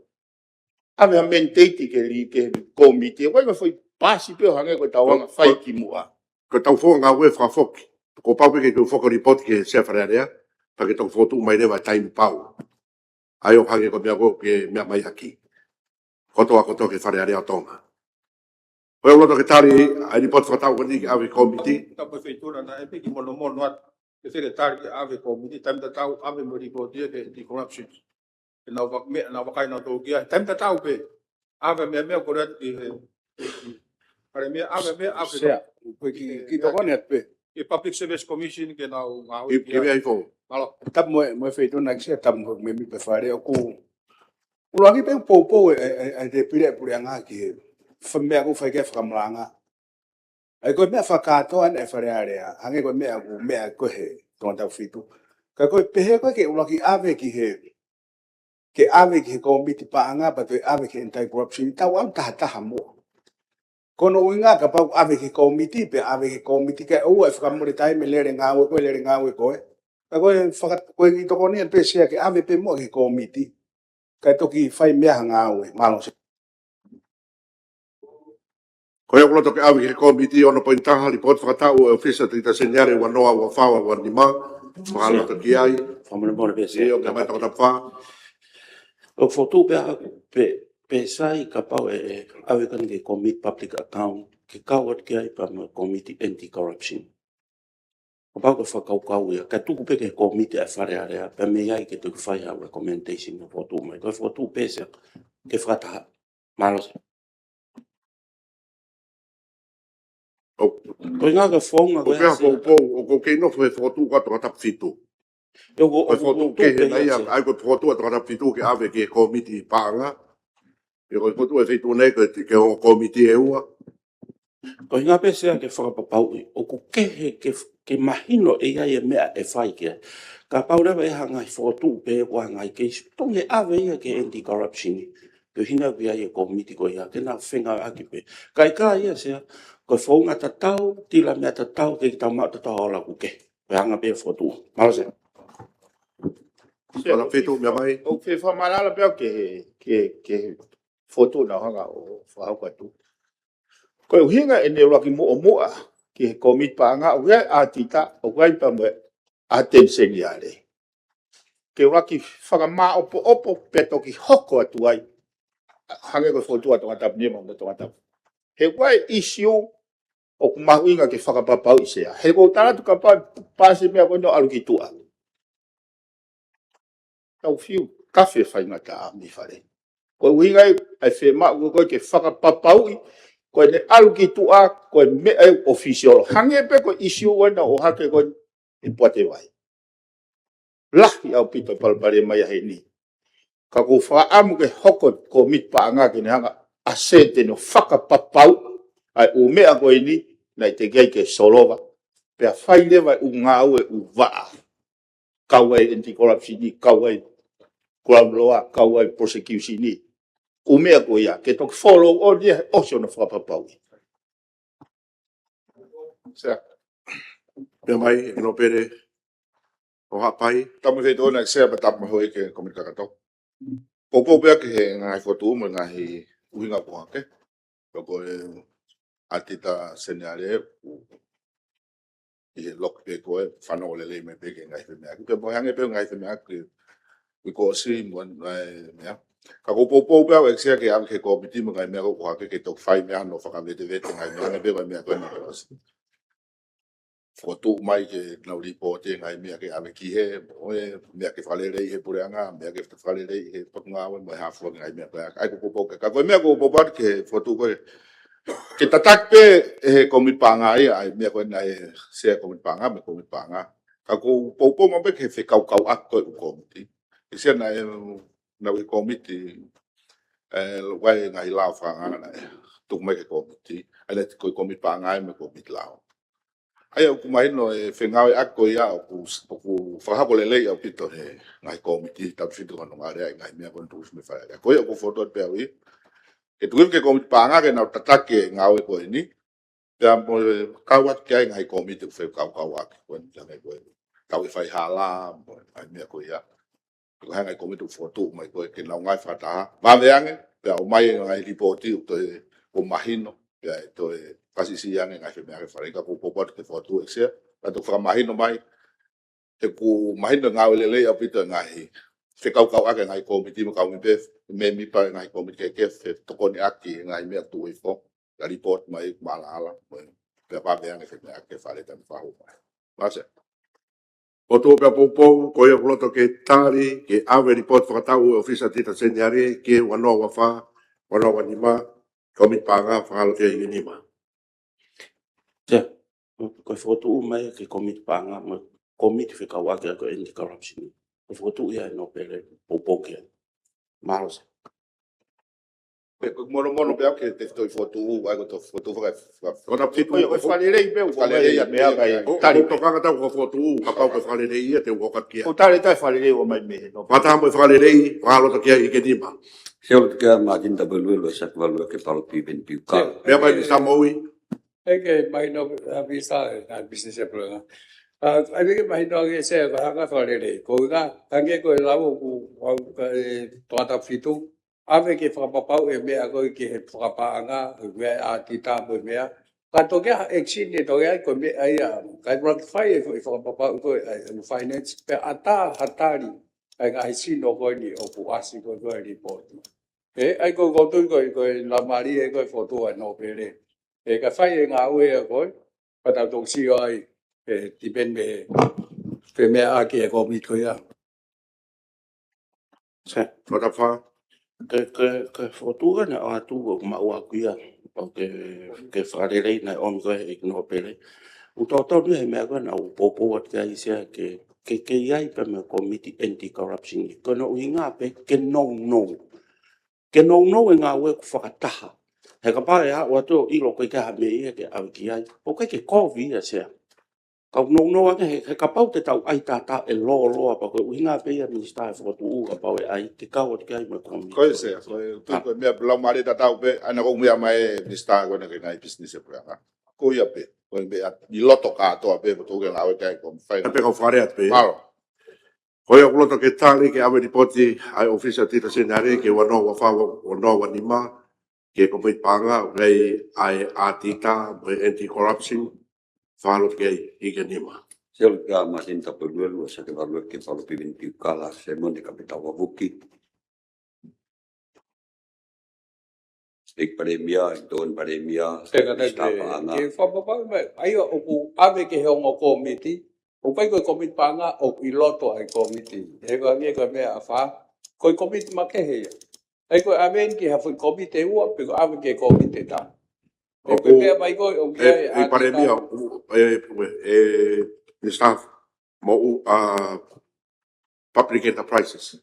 ʻave ha mandate ke li ke kōmiti. Ko e foʻi pasi pē ʻo hangē ko ʻetau anga fai kimuʻa. Ko ʻetau founga ngāue fakafoki. Kuo pau pē ke u foki lipooti ki he Sea Fale Alea, pea ke toki fokotuʻu mai leva taimi pau. ʻA ia ʻo hangē ko e meʻa ko ē ke meʻa mai ʻaki. Kotoa kotoa ki he Fale Alea ʻo Tonga. ʻOku ou loto ke tali ʻa e lipooti fakataʻu ko eni ke ʻave kōmiti. Tapu e Feituʻu na, naʻe piki monomono atu. Ke feketali ke ʻave kōmiti, taimi tatau ʻave mo e lipooti ia ki he anti-corruption. Ke nau va-, meʻa, nau vakai nautolu ki ai. Taimi tatau pē. ʻAve meʻa, meʻa ko ē atu ki he, ki he, Palēmia, ʻave meʻa, ʻave Sea, ko e ki, ki tokoni atu pē. Ki he Public Service Commission ke nau ngāue ki ai. Ki he meʻa ifo. Mālō. Tapu mo e, mo e Feituʻu na ki Sea, tapu mo e mēmipa Fale ʻoku. ʻUluaki pē poupou e, e, e, e tēpile ʻa e puleʻanga ki he fa-, meʻa ʻoku fai ki ai e fakamalanga. ʻA ia ko e meʻa fakakātoa ʻa e Fale Alea, hangē ko e meʻa ʻoku meʻa ko ē he Tongatapu fitu. Ka ko e pehē ko ē ke ʻuluaki ʻave ki he, ke ʻave ki he kōmiti paʻanga pea toe ʻave ki he anti-corruption, tau ʻalu tahataha muʻa. Ko hono ʻuhinga kapau ʻave ki he kōmiti, pea ʻave ki he kōmiti kae ʻoua ʻe fakamole taimi lele ngāue ko ē, lele ngāue ko ē. Ka ko e faka-, ko e kiʻi tokoni atu pē Sea ke ʻave pē muʻa ki he kōmiti. Kae toki fai meʻa ha ngāue, mālō Sea. Ko ia ʻoku ou loto ke ʻave ki he kōmiti ono poini taha, lipooti fakataʻu e ʻOfisi ʻo e ʻAtita Seniale ua noa, ua fā, ua nima, fakaloto ki ai. Fakamolemole pē Sea. ʻIo, meʻa mai Tongatapu fā. ʻOku fokotuʻu pē ʻaʻaku pē, pē sai kapau ʻe, ʻe ʻave ko eni ki he Committee Public Account, ke kau atu ki ai pea mo e Committee Anti-Corruption. Kapau ko e fakakaukau ia, kae tuku pē ki he kōmiti ʻa e Fale Alea, pea mei ai ke toki fai ha recommendation ʻo fokotuʻu mai. Ko e fokotuʻu pē sai ke fakataha. Mālō. ʻO, ko e ngaahi founga ko ʻoku ʻi ai pē ʻa e sia. Poupou, ʻoku kei nofo he fokotuʻu ʻa Tongatapu fitu. ʻIo, ko, ko e fokotuʻu kehe nai ia, ʻa ia ko e fokotuʻu ʻa Tongatapu fitu ke ʻave ki he kōmiti paʻanga. ʻIo, ko e fokotuʻu ʻa e feituʻu nei ko e, ki he ongo kōmiti ʻe ua. Ko e ʻuhinga pē sia ke fakapapauʻi, ʻoku kehe ke, ke mahino ʻe ʻi ai e meʻa ʻe fai ki ai. Kapau leva ʻe hanga ʻe he fokotuʻu pē ʻoku ʻi ai ha ngaahi keisi, tonu ke ʻave ia ki he Anti-Corruption. Ko e ʻuhinga ʻoku ʻi ai e kōmiti ko ia, ke nau fengāueʻaki pē. Ka ʻikai ia sia, ko e founga tatau, tila meʻa tatau, ke kita maʻu tatau ʻa e ola ʻoku kehe. Ko e anga pē fokotuʻu. Mālō sia. Sia, ʻoku fetuʻu meʻa mai. ʻOku fefakamalala pē au ki he, ki he, ki he fokotuʻu naʻa ku hanga ʻo fakahoko atu. Ko e ʻuhinga ʻene ʻuluaki muʻomuʻa ki he kōmiti paʻanga, ʻoku ʻi ai ʻa e ʻatita, ʻoku ʻi ai pea mo e ʻAteni Seniale. Ke ʻuluaki fakamāʻopoʻopo pea toki hoko atu ai. Hangē ko e fokotuʻu ʻa Tongatapu nima mo Tongatapu. He ʻoku ʻi ai e ʻisiū ʻoku mahuʻinga ke fakapapauʻi sia. He ʻoku ou tala atu kapau ʻe pasi e meʻa ko eni ʻo ʻalu ki tuʻa. Tau fiu, kafe faingataʻa mei Fale. Ko e ʻuhinga ia ʻa e fiemaʻu ko ē ke fakapapauʻi, ko ʻene ʻalu ki tuʻa, ko e meʻa ia ʻoku ʻofisiolo. Hangē pē ko e ʻisiū ʻoku ʻohake ko eni ʻi Poate Vai. Lahi ʻaupito e palopalema ia heni. Ka ʻoku ou fakaʻamu ke hoko e kōmiti paʻanga ke ne hanga ʻo asete ʻo fakapapauʻi ʻa e ʻū meʻa ko eni, naʻe teʻeki ai ke solova. Pea fai leva e ʻū ngāue ʻoku vaʻa. Kau ai Anti-Corruption, kau ai Crown Law, kau ai Prosecution. ʻŪ meʻa ko ia, ke toki follow on ia he ʻosi hono fakapapauʻi. Sia. Meʻa mai, ʻEiki Nōpele ʻo Haʻapai. Tapu mo e feituʻu na, ʻEiki Sea, pea tapu mo e houʻeiki kōmiti kakato. Poupou pē au ki he ngaahi fokotuʻu mo e ngaahi ʻuhinga ʻoku ʻohake. Ko e ʻatita Seniale, ʻi he loki pē ko ē, fanongo lelei mai pē ki he ngaahi femeʻa. Pea mo e hangē pē ngaahi femeʻa ki, ki he kuo ʻosi mo e meʻa. Ka ʻoku ou poupou pē au ʻEiki Sea ke ʻave ki he kōmiti mo e ngaahi meʻa ʻoku ʻohake ke toki fai meʻa hono fakavetevete ngaahi meʻa, hangē pē ngaahi meʻa ko eni kuo ʻosi fokotuʻu mai ke nau lipooti e ngaahi meʻa ke ʻave ki he, mo e meʻa ke fakaleleiʻi he puleʻanga, meʻa ke fakaleleiʻi he potungāue mo e hā fua e ngaahi meʻa ko ia. ʻA ia ʻoku ou poupou ki ai. Ka ko e meʻa ʻoku ou poupou atu ki he fokotuʻu ko ē, ke tataki pē ʻe he kōmiti paʻanga ia ʻa e meʻa ko ē naʻe sea kōmiti paʻanga mo e kōmiti paʻanga. Ka ʻoku ou poupou maʻu pē ki he fekaukauʻaki ko ē ʻū kōmiti. ʻEiki Sea, naʻe, naʻe ʻi he kōmiti, ē, ʻoku ʻi ai e ngaahi lao fakaʻanga naʻe tuku mai ki he kōmiti. ʻA ia naʻe ko e kōmiti paʻanga ia mo e kōmiti lao. ʻA ia ʻoku mahino e fengāueʻaki ko ia ʻoku, ʻoku fakahoko lelei ʻaupito he ngaahi kōmiti, tautefito ki hono ngāueʻi e ngaahi meʻa ko eni tuku hifo mei Fale Alea. Ko ia ʻoku ou fokotuʻu pē au ia ke tuku hifo ki he kōmiti paʻanga ke nau tataki e ngāue ko eni. Pea mo e kau atu ki ai e ngaahi kōmiti ʻoku fekaukauʻaki ko eni, hangē ko e kau e faihala, mo e ngaahi meʻa ko ia. Ko e hā e ngaahi kōmiti ʻoku fokotuʻu mai ko ē ke nau ngāue fakataha. Vave ange, pea ʻomai e ngaahi lipooti ʻoku toe ʻoku mahino, pea ʻe toe fakasiʻisiʻi ange e ngaahi femeʻa ki he Fale. Ka ʻoku ou poupou atu ki he fokotuʻu ʻEiki Sea, ka toki fakamahino mai, he ʻoku mahino e ngāue lelei ʻaupito e ngaahi fekaukauʻaki e ngaahi kōmiti mo e kau mēmipa, mēmipa e ngaahi kōmiti kehekehe, fetokoniʻaki e ngaahi meʻa ʻoku tuʻu hifo, ka lipooti mai ʻoku maʻalaʻala, mo e pea vave ange e femeʻa ki he Fale taimi fakahū mai. Mālō Sea. Fokotuʻu pē au poupou, ko ia ʻoku loto ke tali, ke ʻave lipooti fakataʻu ʻa e ʻōfisa ʻa e ʻAtita Seniale, ki he ua noa ua fā, ua noa ua nima, kōmiti paʻanga, fakaʻalo ki ai ʻEiki Nima. Sia, ko e fokotuʻu mai ki he kōmiti paʻanga, mo e kōmiti fekauʻaki ko e Anti-Corruption. Ko e fokotuʻu ia ʻa e Nōpele, poupou ki ai. Mālō Sea. Pea ko e monomono pē au ki he tefitoʻi fokotuʻu, ʻa ia ko e fokotuʻu faka-, faka-, Tongatapu fitu. Ko e fakalelei pē, ʻoku fakalelei, ʻomai ia meʻa ia, ʻoku, ʻoku tokanga atu ki he fokotuʻu, kapau ko e fakalelei ia te u ʻoatu ki ai. ʻOku tala e taha e fakalelei ʻoku ʻomai mei he Nōpele. Fakataha mo e fakalelei, fakaʻalo ki ai ʻEiki Nima. Sea, ʻoku ʻikai ke mākini tapu e lue lue sa kualue ke palo piven piukau. Meʻa mai Minisitā Moʻui. ʻEiki, mahino, ʻa, Minisitā, ʻa, Business e Puleʻanga. ʻA, ʻa, ʻEiki, mahino ange Sea, ka hanga fakalelei. Ko e ʻuhinga, hangē ko e lau ʻoku, ʻa, ʻe, Tongatapu fitu, ʻave ke fakapapauʻi e meʻa ko ē ki he fakapaʻanga, ʻa e ʻatita mo e meʻa. Ka toki ʻi ai ha action ʻe toki ʻai ko e meʻa ia. Ka ʻi he ʻuluaki fai e, e fakapapauʻi ko ē, ʻa e, ʻa e finance, pea ʻatā ha tali. ʻa e ngaahi sino ko eni ʻoku ʻasi ko ē ko ē ʻi he lipooti. ʻE, ʻa ia ko e, ko e tui ko ē, ko e laumālie ko ē e fokotuʻu ʻa e nōpele. ʻE, ka fai e ngāue ia ko ē, pea tau toki sio ai, ʻe, tipeni mei he, pe meʻa ʻaki e kōmiti ko ia. Sē, Fakatapā. Ke, ke, ke fokotuʻu ʻa e ʻOtua ʻoku maʻu ʻaku ia, ʻo ke, ke fakalelei naʻe ʻomi ko ē ʻe he nōpele. ʻOku totonu ia he meʻa ko ē naʻa ku poupou atu ki ai Sea ke, ke, ke ʻi ai pē mo e kōmiti anti-corruption. Ko hono ʻuhinga pē ke nounou. Ke nounou e ngāue ʻoku fakataha. He kapau ʻe aʻu atu ʻo ʻilo ko e ʻikai ha meʻa ia ke ʻave ki ai, ʻoku ʻikai ke kovi ia Sea. Ka ʻoku nounou ange he, he kapau te tau ʻai tatau e lōloa pea ko e ʻuhinga pē ia Minisitā e fokotuʻu kapau ʻe ʻai ke kau atu ki ai mo e kōmiti. Ko ia Sea, ko e, ko e, ko e meʻa laumālie tatau pē, ʻa ia naʻa ku meʻa mai e Minisitā ko ena ki he ngaahi pisinisi ʻa e puleʻanga. Ko ia pē, ko e meʻa ʻi loto kātoa pē, ko e tau ke ngāue ki ai ko e fai. Pea pē kau fare atu pē. Mālō. Ko ia ʻoku ou loto ke tali ke ʻave lipooti ʻa e ʻOfisa Tītā Seniale ki he ua noa ua fā, ua noa ua nima, ki he kōmiti paʻanga, ʻoku ʻi ai ʻa e ʻatita mo e anti-corruption, fāloto ki ai, hiki ʻe nima. Sea, ʻoku ʻikai Mātini Tapueluelu, ʻa Sake Valueke, Falopi Veni Piukala, Saimone Kapitau Vavuki. ʻEiki Palēmia, ʻEiki Tokoni Palēmia, Sea, ka Minisitā Paʻanga. Ke fakapapauʻi mai, ʻa ia ʻoku ʻave ki he ongo kōmiti, ʻoku ʻikai ko e kōmiti paʻanga ʻoku ʻi loto ʻa e kōmiti. He ko e meʻa, ko e meʻa ʻa fā, ko e kōmiti makehe ia. ʻA ia ko e ʻave eni ki ha foʻi kōmiti ʻe ua, pe ko e ʻave ki he kōmiti ʻe taha. ʻOku, ko e meʻa mai ko ē, ʻoku ʻi ai e, ʻEiki Palēmia, ʻoku, ʻe, ʻe, Minisitā mo u, ʻa, Public Enterprises.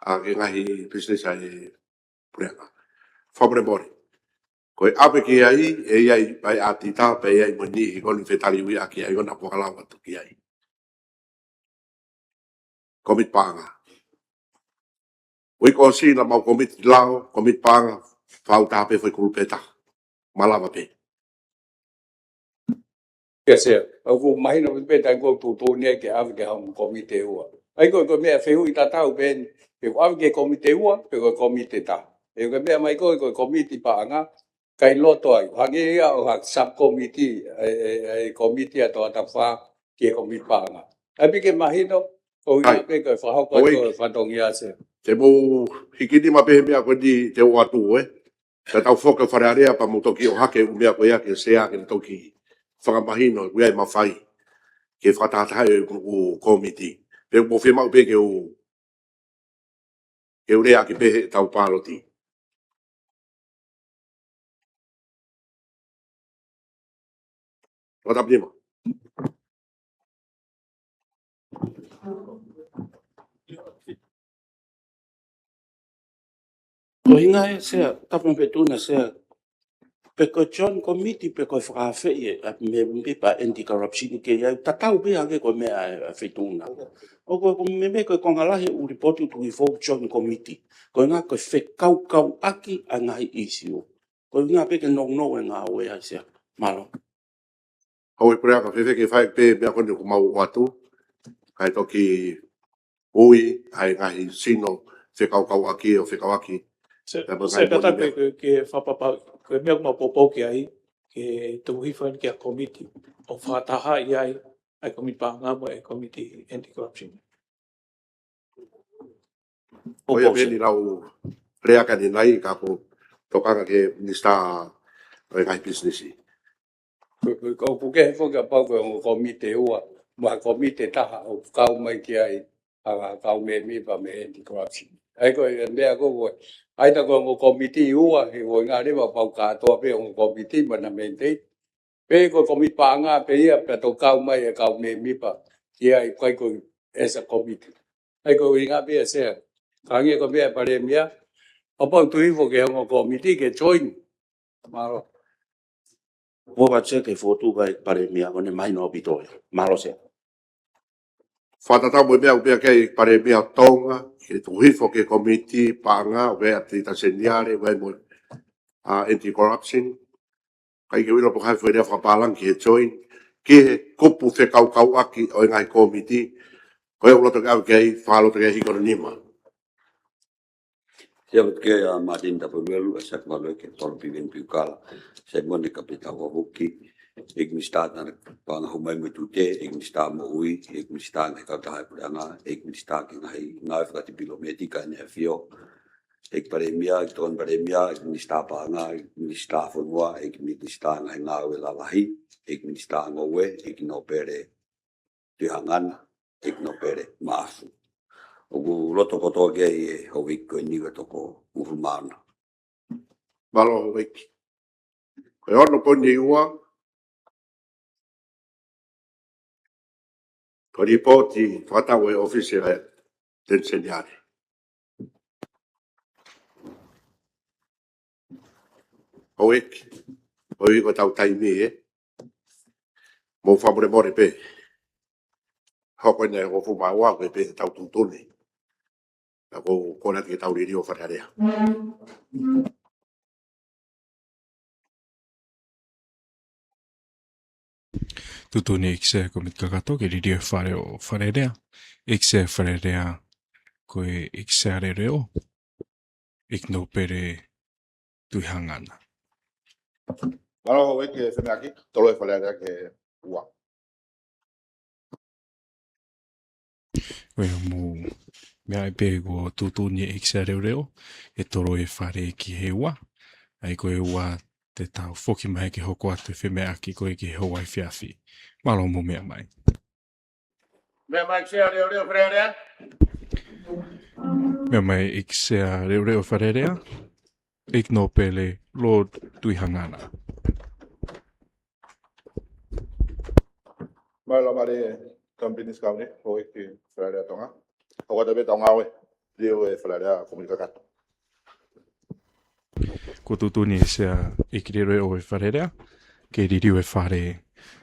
ʻA, ki he ngaahi pisinisi ʻa e puleʻanga. Fakamolemole. Ko e ʻave ki ai, ʻe ʻi ai ʻa e ʻatita, pea ʻi ai mo e niʻihi ko eni fetaliui ʻaki ai, ko ena ʻoku ou lave atu ki ai. Kōmiti paʻanga. Uike ʻosi naʻa mau kōmiti lao, kōmiti paʻanga, fāutaha pē foʻi kulupu ʻe taha. Malava pē. Yes, sir. ʻOku mahino pē taimi ko ē ʻoku tuʻutuʻuni ai ke ʻave ki ha ongo kōmiti ʻe ua. ʻA ia ko e, ko e meʻa fehuʻi tatau pē eni, pe ʻoku ʻave ki he kōmiti ʻe ua, pe ko e kōmiti ʻe taha. ʻA ia ko e meʻa mai ko ē, ko e kōmiti paʻanga, ʻikai loto ai. Hangē ia ʻo ha subcommittee, ʻa e, ʻa e, ʻa e kōmiti ʻa Tongatapu Fā ki he kōmiti paʻanga. ʻA ia pē ke mahino, ko ia pē ko e fakahoko atu e fatongia Sea. Te mou hiki nima pē he meʻa ko eni te u ʻoatu, ē. Ka tau foki ki Fale Alea pea mou toki ʻohake e ʻū meʻa ko ia ki he Sea ke ne toki fakamahino, ʻoku ʻi ai e mafai ke fakatahatahaʻi e ʻū kōmiti. Pea mou fiemaʻu pē ke u, ke u lea ʻaki pē heʻetau pāloti. Fakatapu nima. Ko e ʻuhinga ē Sea, tapu mo e fetuʻutaki Sea, pe ko e joint committee, pe ko e fakaafeʻi ʻa e mēmipa anti-corruption ke ʻi ai, tatau pē hangē ko e meʻa ʻa e, ʻa e fetuʻutaki. ʻOku, ʻoku ou meimei ko e konga lahi ʻū lipooti ʻoku tuku hifo joint committee. Ko e ʻuhinga ko e fekaukauʻaki ʻa e ngaahi ʻīsiu. Ko e ʻuhinga pē ke nounou e ngāue ʻa Sea. Mālō. Houʻeiki Puleʻanga, fēfē ke fai pē meʻa ko eni ʻoku mau ʻoatu, kae toki ui ʻa e ngaahi sino fekaukauʻaki ʻo fekauʻaki. Sea, pea mo e Sea, ngaahi ka ta moʻoni pē meʻa. Ke, ke fakapapauʻi, ko e meʻa ʻoku mau poupou ki ai, ke tuku hifo eni ki ha kōmiti, ʻo fakatahaʻi ai, ʻa e kōmiti paʻanga mo e kōmiti anti-corruption. Ko ia pē eni lau lea ka ni nai ka ko e tokanga ki he Minisitā ʻo e ngaahi pisinisi. Ko, ko, ko, ʻoku kehe foki kapau ko e ongo kōmiti ʻe ua, mo ha kōmiti ʻe taha ʻoku kau mai ki ai ʻa e kau mēmipa mei he anti-corruption. ʻA ia ko e meʻa ko ē, ʻa ia tā ko e ongo kōmiti ʻe ua, he ko e ʻuhinga leva pau kātoa pē ongo kōmiti mo ʻena mandate. Pe ko e kōmiti paʻanga pē ia, pea toki kau mai e kau mēmipa ki ai, ʻikai ko e as a committee. ʻA ia ko e ʻuhinga pē ia Sea. Ka hangē ko e meʻa ʻa e Palēmia, kapau ʻe tuku hifo ki he ongo kōmiti ke join. Mālō. Ua ka Sea ke fotu ka e Palēmia, ko ʻene mahino ʻaupito ia. Mālō Sea. Fakatatau mo e meʻa ʻoku pehē ki ai e Palēmia ʻo Tonga, ke tuku hifo ki he kōmiti paʻanga, ʻoku ʻi ai e ʻatita seniale, ʻoku ʻi ai mo e, ʻa, anti-corruption. ʻIkai ke u ʻilo pe ko e hā e foʻi lea fakapālangi ki he join, ki he kupu fekaukauʻaki ʻo e ngaahi kōmiti, ko ia ʻoku ou loto ke ʻave ki ai, fakaloto ki ai hiki hono nima. Sea, ʻoku ʻikai ʻa Mātini Tapueluelu, ʻa Sake Valueke, Falopi Veni Piukala, Saimone Kapitau Vavuki, ʻEiki Minisitā Tangata Paʻanga Hū Mai mo e Tute, ʻEiki Minisitā Moʻui, ʻEiki Minisitā Ngaahi Kautaha ʻa e Puleʻanga, ʻEiki Minisitā ki he Ngaahi Ngāue Fakatipilometika ʻa e ʻAfio, ʻEiki Palēmia, ʻEiki Tokoni Palēmia, ʻEiki Minisitā Paʻanga, ʻEiki Minisitā Fonua, ʻEiki Minisitā Ngaahi Ngāue Lalahi, ʻEiki Minisitā Ngoue, ʻEiki Nōpele Tuʻihangana, ʻEiki Nōpele Maʻafu. ʻOku loto kotoa ki ai e houʻeiki ko eni ʻe toko hongofulu mā ono. Mālō houʻeiki. Ko e ono poini ua, ko e lipooti fakataʻu ʻa e ʻOfisi ʻo e ʻAteni Seniale. Houʻeiki, ʻoku ʻi ai hotau taimi ē. Mou fakamolemole pē. Hoko eni ʻa e hongofulu mā ua, ko e pē ʻetau tuʻutuʻuni. Ka ʻoku ou kole atu ke tau liliu ʻa Fale Alea. Tuʻutuʻuni ʻEiki Sea Kōmiti Kakato ke liliu e Fale ʻo Fale Alea. ʻEiki Sea Fale Alea, ko e ʻEiki Sea Leʻoleʻo, ʻEiki Nōpele Tuʻihangana. Mālō houʻeiki e femeʻaʻaki, toloi e Fale Alea ki he ua. Ko ia, mou meaʻi pē kuo tuʻutuʻuni ʻe he ʻEiki Sea Leʻoleʻo ʻe toloi e Fale ki he ua. ʻA ia ko e ua te tau foki mai ke hoko atu e femeʻaʻaki ko ē ki he houa efiafi. Mālō mou meʻa mai. Meʻa mai ʻEiki Sea Leʻoleʻo Fale Alea. Meʻa mai ʻEiki Sea Leʻoleʻo Fale Alea, ʻEiki Nōpele Lord Tuʻihangana. Mālō Laumālie Tama Pilinisi Kauni, houʻeiki Fale Alea Tonga. Hoko atu pē ʻetau ngāue, liliu e Fale Alea Kōmiti Kakato. Kuo tuʻutuʻuni ʻe he Sea ʻEiki Leʻoleʻo e Fale Alea ke liliu e Fale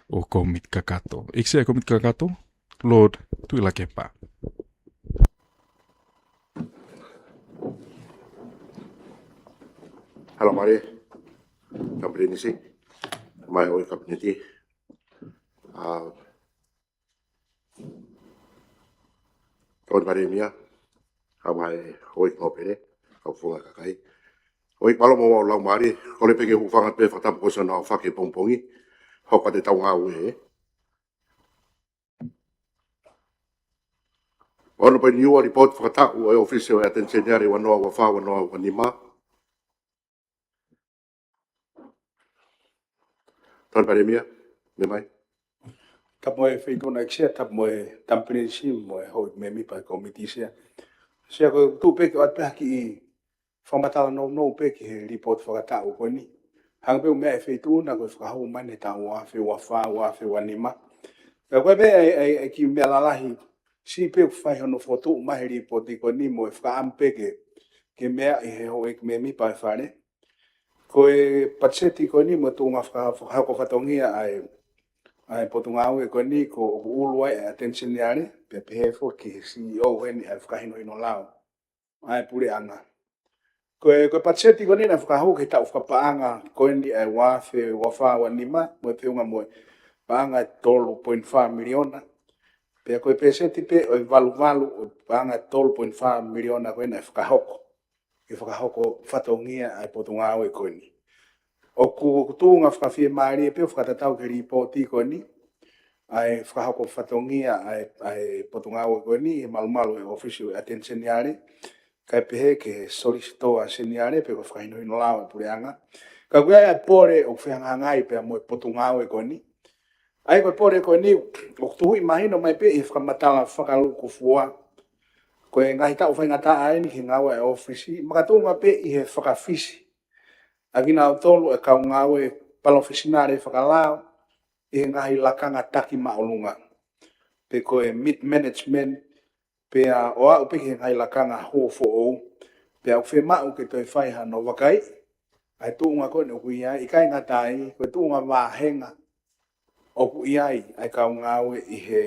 ʻo Kōmiti Kakato. ʻEiki Sea Kōmiti Kakato, Lord Tuʻilakepa. Mālō Laumālie Tama Pilinisi, mai houʻeiki Kapineti. ʻA, Tokoni Palēmia, kae ʻumaʻā e houʻeiki nōpele, kau founga kakai. Houʻeiki, mālō mo e laumālie, kole pē ke u hūfanga pē he fakatapu ko ē ʻoku nau fai he pongipongi, hoko atu ʻetau ngāue. Ono poini ua, lipooti fakataʻu ʻa e ʻOfisi ʻo e ʻAteni Seniale ua noa ua fā ua noa ua nima. Tokoni Palēmia, meʻa mai. Tapu mo e Feituʻu na ʻEiki Sea, tapu mo e Tama Pilinisi, mo e houʻeiki mēmipa ʻo e Kōmiti Sea. Sea, ko e tuʻu pē ke ʻoatu pē ha kiʻi fakamatala nounou pē ki he lipooti fakataʻu ko eni. Hangē pē ʻoku meaʻi ʻe he Feituʻu na ko e fakahū mai ʻeni he taʻu ua afe ua fā, ua afe ua nima. Ka ko e meʻa ʻe, ʻe, ʻe kiʻi meʻa lalahi, siʻi pē ʻoku fai hono fokotuʻu mai he lipooti ko eni mo e fakaʻamu pē ke, ke meaʻi ʻe he houʻeiki mēmipa ʻo e Fale. Ko e patiseti ko eni mo e tuʻunga faka-, fakahoko fatongia ʻa e, ʻa e potungāue ko eni ko ʻoku ʻulu ai ʻa e ʻAteni Seniale, pea pehē foki ki he C E O heni ʻa e fakahinohino lao ʻa e Puleʻanga. Ko e, ko e patiseti ko eni naʻe fakahū ki he taʻu fakapaʻanga ko eni ʻa e ua afe ua fā ua nima, mo e feʻunga mo e paʻanga ʻe tolu poini fā miliona. Pea ko e peseti pē ʻo e valu valu ʻo e paʻanga ʻe tolu poini fā miliona ko ē naʻe fakahoko ke fakahoko fatongia ʻa e potungāue ko eni. ʻOku, ʻoku tuʻunga fakafiemālie pē ʻo fakatatau ki he lipooti ko eni ʻa e fakahoko fatongia ʻa e, ʻa e potungāue ko eni he malumalu ʻo e ʻOfisi ʻo e ʻAteni Seniale, kae pehē ki he Solisitō Seniale pe ko e fakahinohino lao ʻa e Puleʻanga. Ka ʻoku ʻi ai ʻa e pole ʻoku fehangahangai pea mo e potungāue ko eni. ʻA ia ko e pole ko eni, ʻoku tuhuʻi mahino mai pē ʻi he fakamatala fakalūkufua ko e ngaahi taʻu faingataʻa eni ki he ngāue ʻa e ʻOfisi, makatuʻunga pē ʻi he fakafisi ʻa kinautolu e kau ngāue palofesinale fakalao ʻi he ngaahi lakanga taki māʻolunga, pe ko e mid-management, pea ʻo aʻu pē ki he ngaahi lakanga hū foʻou, pea ʻoku fiemaʻu ke toe fai hano vakaiʻi ʻa e tuʻunga ko eni ʻoku ʻi ai, ʻikai ngata ai, ko e tuʻunga vāhenga ʻoku ʻi ai ʻa e kau ngāue ʻi he,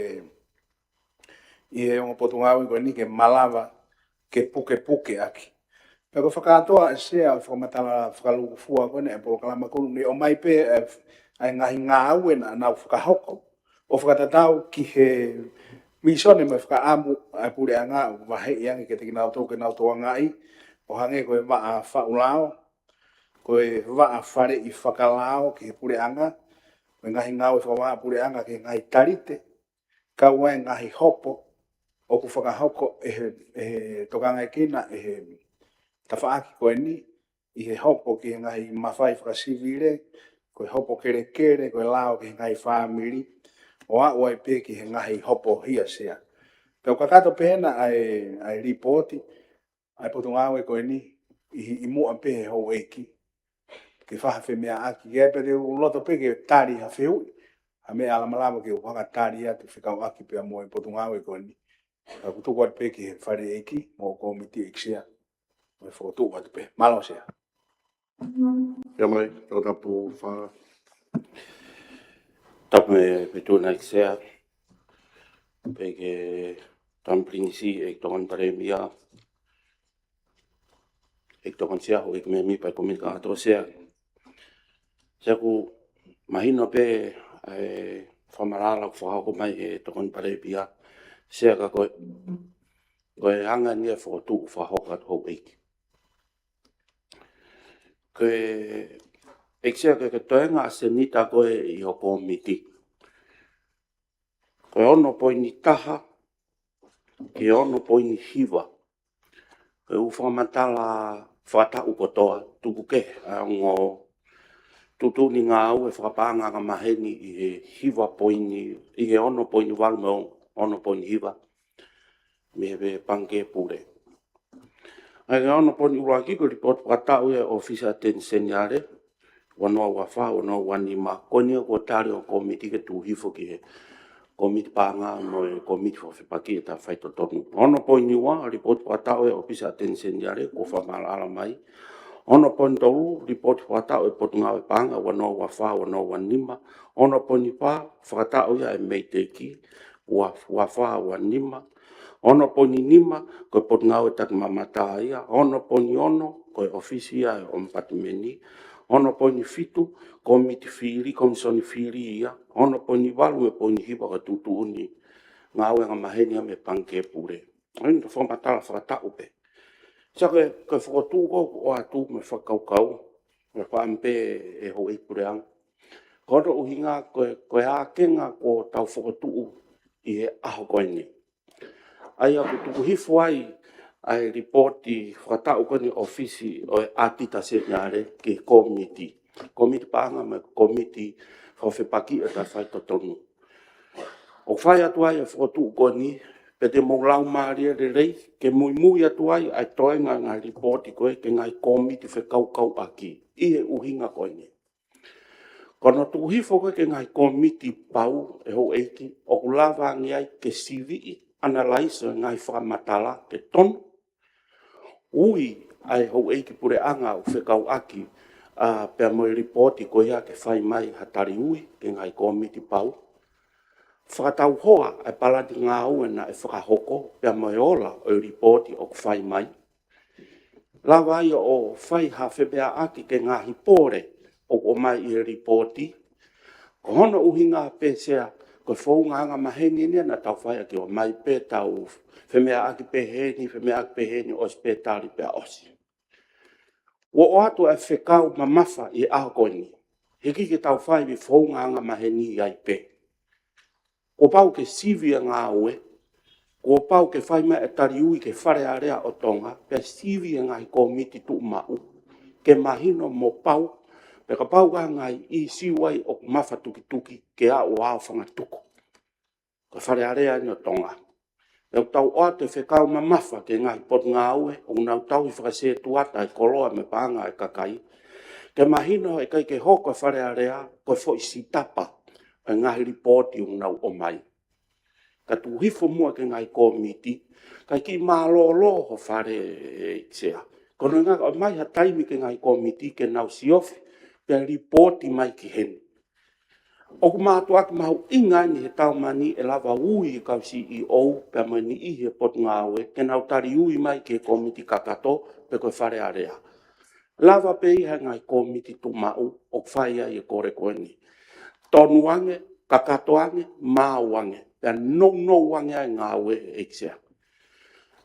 ʻi he ongo potungāue ko eni ke malava ke pukepuke ʻaki. Pea ko e fakakātoa ʻa e Sea ʻo e fakamatala fakalūkufua ko eni ʻa e polokalama ko eni, ʻomai pē ʻa e, ʻa e ngaahi ngāue naʻa nau fakahoko ʻo fakatatau ki he mīsone mo e fakaʻamu ʻa e Puleʻanga ʻo vaheʻi ange kiate kinautolu ke nau tokangaʻi, ʻo hangē ko e vaʻa faʻu lao, ko e vaʻa faleʻi fakalao ki he Puleʻanga, mo e ngaahi ngāue fakavahaʻapuleʻanga ki he ngaahi talite, kau ai e ngaahi hopo ʻoku fakahoko ʻe he, ʻe he tokangaekina ʻe he tafaʻaki ko eni, ʻi he hopo ki he ngaahi mafai fakasivile, ko e hopo kelekele, ko e lao ki he ngaahi fāmili, ʻo aʻu ai pē ki he ngaahi hopo hia, Sea. Pea ʻoku kakato pē hena ʻa e, ʻa e lipooti ʻa e potungāue ko eni ʻi, ʻi muʻa pē he houʻeiki ke fai ha femeaʻaki, ke pē te u loto pē ke tali ha fehuʻi, ha meʻa ʻe lava lava ke u hanga ʻo tali atu fekauʻaki pea mo e potungāue ko eni. Ka ʻoku tuku atu pē ki he fale ʻeiki mo e kōmiti, ʻEiki Sea, mo e fokotuʻu atu pē. Mālō, Sea. Ia mai, Toketā Pufā. Tapu mo e Fetuʻu na, ʻEiki Sea. Pea ki he Tama Pilinisi, ʻEiki Tokoni Palēmia, ʻEiki Tokoni Sea, ʻEiki Mēmipa ʻo e Kōmiti Kakato, Sea. Sea, ʻoku mahino pē ʻa e fakamatala ʻoku fakahoko mai ʻe he Tokoni Palēmia, Sea, ka ko e, ko e anga eni e fokotuʻu fakahoko atu houʻeiki. Ko e, ʻEiki Sea, ko e, ko e toenga ʻa e senita ko ē ʻi ho kōmiti, ko e ono poini taha ki he ono poini hiva. Ko e ʻū fakamatala fakataʻu kotoa, tuku kehe ʻa e ongo tuʻutuʻuni ngāue fakapaʻanga angamaheni ʻi he hiva poini, ʻi he ono poini valu mo e ono poini hiva mei he Pangikē Pule. ʻA ia, ko e ono poini ʻuluaki ko e lipooti fakataʻu ia ʻa e ʻŌfisi ʻa e ʻAteni Seniale, ua noa ua fā, ua noa ua nima. Ko eni kuo tali ʻe he kōmiti ke tuku hifo ki he Kōmiti Paʻanga mo e Kōmiti Fakafepakiʻi ʻa e Tafaʻaki Totonu. Ono poini ua, lipooti fakataʻu ʻa e ʻŌfisi ʻa e ʻAteni Seniale, kuo fakamaʻalaʻala mai. Ono poini tolu, lipooti fakataʻu ʻa e Potungāue Paʻanga, ua noa ua fā, ua noa ua nima. Ono poini fā, fakataʻu ia ʻa e MEIDECC, ua, ua fā, ua nima. Ono poini nima, ko e Potungāue Takimamata ia. Ono poini ono, ko e ʻŌfisi ia ʻo e ʻOmipatimeni. Ono poini fitu, Kōmiti Fili, Kōmiti Fili ia. Ono poini valu mo e poini hiva, ko e tuʻutuʻuni ngāue angamaheni ia mei he Pangikē Pule. ʻA ia, ko e fakamatala fakataʻu pē. Sea, ko e, ko e fokotuʻu ko ē ʻoku ʻoatu mo e fakakaukau, mo e fakaʻamu pē ʻe he houʻeiki puleʻanga, ko hono ʻuhinga ko e, ko e ākenga kuo tau fokotuʻu ʻi he ʻaho ko eni. ʻA ia ʻoku tuku hifo ai ʻa e lipooti fakataʻu ko eni ʻa e ʻŌfisi ʻo e ʻAtita Seniale ki he kōmiti, Kōmiti Paʻanga mo e Kōmiti Fakafepakiʻi ʻa e Tafaʻaki Totonu. ʻOku fai atu ai ʻa e fokotuʻu ko eni, pea te mou laumālie lelei ke muimui atu ai ʻa e toenga ʻo e ngaahi lipooti ko ē ki he ngaahi kōmiti fekauʻaki ʻi he ʻuhinga ko eni. Ko hono tuku hifo ko ē ki he ngaahi kōmiti pau, ʻe houʻeiki, ʻoku lava ange ai ke siviʻi, analyze ʻa e ngaahi fakamatala ke tonu. Ui ʻa e houʻeiki puleʻanga ʻoku fekauʻaki, ʻa, pea mo e lipooti ko ia ke fai mai ha tali ui ki he ngaahi kōmiti pau. Fakatauhoa ʻa e palani ngāue naʻe fakahoko pea mo e ola ʻo e lipooti ʻoku fai mai. Lava ai ʻo fai ha femeaʻaki ki he ngaahi pole ʻoku ʻomai ʻi he lipooti. Ko hono ʻuhinga pē, Sea, ko e founga angamaheni eni naʻa tau fai ʻaki ʻo ʻomai pē ʻetau femeaʻaki pehē ni, femeaʻaki pehē ni, ʻosi pē tali pea ʻosi. Kuo ʻoatu ʻa e fekau mamafa ʻi he ʻaho ko eni. He ʻikai ke tau fai ʻi he founga angamaheni ai pē. Kuo pau ke sivi ʻa e ngāue, kuo pau ke fai mai ʻa e tali ui ki he Fale Alea ʻo Tonga, pea sivi ʻa e ngaahi kōmiti tuʻumaʻu, ke mahino mo pau, pea kapau ʻoku ʻi ai ha ngaahi ʻīsiu ai ʻoku mafatukituki ke aʻu ʻo aofangatuku. Ko e Fale Alea eni ʻo Tonga. Pea ʻoku tau ʻoatu e fekau mamafa ki he ngaahi potungāue ʻoku nau tauhi fakasētuata ʻa e koloa mo e paʻanga ʻa e kakai, ke mahino he ʻikai ke hoko e Fale Alea ko e foʻi sitapa ʻo e ngaahi lipooti ʻoku nau ʻomai. Ka tuku hifo muʻa ki he ngaahi kōmiti, kae kiʻi mālōlō ho fale, ʻEiki Sea. Ko hono ʻuhinga ʻoku ʻomai ha taimi ki he ngaahi kōmiti ke nau siofi, pea lipooti mai ki heni. ʻOku mātuʻaki mahuʻinga eni he taumani ʻe lava ui e kau C E O pea mo e niʻihi e potungāue ke nau tali ui mai ki he kōmiti kakato pe ko e Fale Alea. Lava pē ʻi he ngaahi kōmiti tuʻumaʻu ʻoku fai ai e kole ko eni. Tonu ange, kakato ange, maau ange, pea nounou ange ʻa e ngāue, ʻEiki Sea.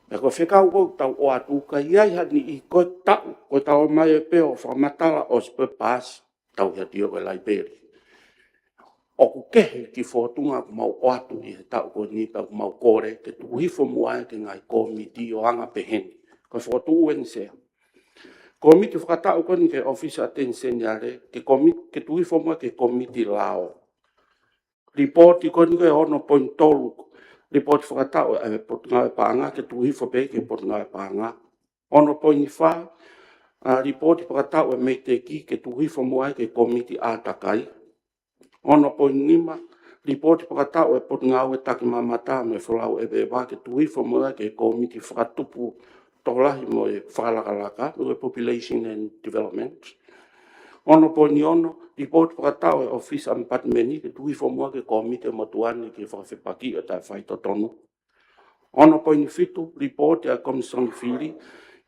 Pea ko e fekau ʻoku tau ʻoatu, ka ʻi ai ha niʻihi ko e taʻu, ko e taʻu mai e peo fakamatala ʻosi pē paasi, tau hea tio ko e laipeli. ʻoku kehe e kiʻi fōtunga ʻoku mau ʻoatu ʻi he taʻu ko eni pea ʻoku mau kole ke tuku hifo muʻa ai ki he ngaahi kōmiti ʻo anga pehē ni. Ko e fokotuʻu eni, Sea. Kōmiti fakataʻu ko eni ki he ʻOfisi ʻa e ʻAteni Seniale, ke kōmi-, ke tuku hifo muʻa ki he kōmiti lao. Lipooti ko eni ko e ono poini tolu, lipooti fakataʻu ʻa e Potungāue Paʻanga ke tuku hifo pē ki he Potungāue Paʻanga. Ono poini fā, ʻa, lipooti fakataʻu ʻa e MEIDECC ke tuku hifo muʻa ai ki he kōmiti ʻātakai. Ono poini nima, lipooti fakataʻu ʻa e Potungāue Takimamata mo e Folau ʻEveʻeva ke tuku hifo muʻa ai ki he kōmiti fakatupu tokolahi mo e fakalakalaka, mo e Population and Development. Ono poini ono, lipooti fakataʻu ʻa e ʻOfisi ʻa e Patimeni ke tuku hifo muʻa ki he kōmiti motuʻa ni ki he fakafepakiʻi ʻo e taʻe faitotonu. Ono poini fitu, lipooti ʻa e Komisoni Fili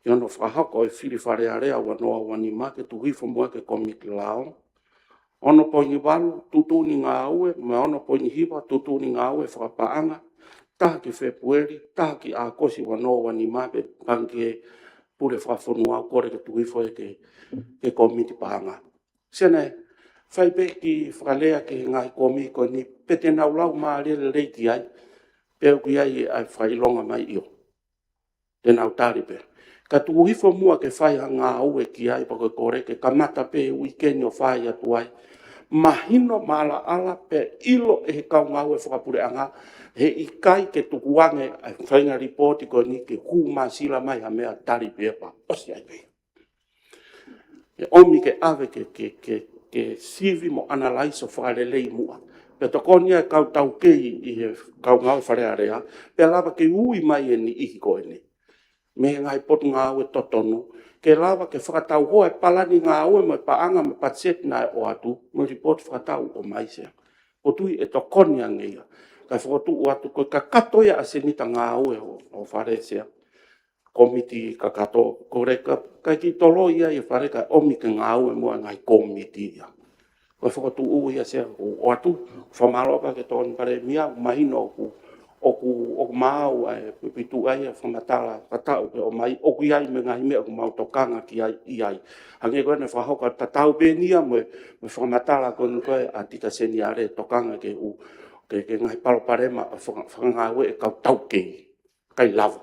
ki hono fakahoko ʻo e fili Fale Alea ua noa ua nima ke tuku hifo muʻa ki he kōmiti lao. Ono poini valu, tuʻutuʻuni ngāue, mo e ono poini hiva, tuʻutuʻuni ngāue fakapaʻanga, taha ki Fēpueli, taha ki ʻAokosi ua noa ua nima, pea hangē ko e pule fakafonua ʻoku kole ke tuku hifo ia ki he, ki he kōmiti paʻanga. Sea, naʻe fai pē e kiʻi fakalea ki he ngaahi kōmiti ko eni, pe te nau lau mālie lelei ki ai, pe ʻoku ʻi ai ʻa e fakaʻilonga mai ʻio. Te nau tali pē. Ka tuku hifo muʻa ke fai ha ngāue ki ai, pea ko e kole ke kamata pē he uike ni ʻo fai atu ai. Mahino maʻalaʻala pea ʻilo ʻe he kau ngāue fakapuleʻanga, heʻikai ke tukuange ʻa e faʻahinga lipooti ko eni ke hū māsila mai ha meʻa tali pē pea ʻosi ai pē. ʻE ʻomi ke ʻave ke, ke, ke, ke sivi mo analyze ʻo fakalelei muʻa. Pea tokoni ʻa e kau taukei ʻi he kau ngāue Fale Alea, pea lava ke ui mai e niʻihi ko eni mei he ngaahi potungāue totonu, ke lava ke fakatauhoa e palani ngāue mo e paʻanga mo e patiseti naʻe ʻoatu, mo e lipooti fakataʻu ʻomai, Sea. ʻOku ou tui ʻe tokoni ange ia. Kae fokotuʻu atu ko e kakato ia ʻa e seniti ngāue ʻo, ʻo Fale, Sea. Kōmiti kakato, kole ka, kae kiʻi toloi ia ʻi Fale kae ʻomi ke ngāue muʻa e ngaahi kōmiti ia. Ko e fokotuʻu ia, Sea, ʻoku ʻoatu, fakamālō atu ki he Tokoni Palēmia, mahino ʻoku, ʻoku, ʻoku maau ʻa e pipituʻa ia e fakamatala fakataʻu ke ʻomai, ʻoku ʻi ai mo e ngaahi meʻa ʻoku mau tokanga ki ai, ʻi ai. Hangē ko ena fakahoko tatau pē eni ia mo e, mo e fakamatala ko eni ko ē ʻa Tita Seniale, tokanga ki he ʻū, ki he, ki he ngaahi palopalema ʻa e faka-, fakangāue ʻa e kau taukei. ʻIkai lava.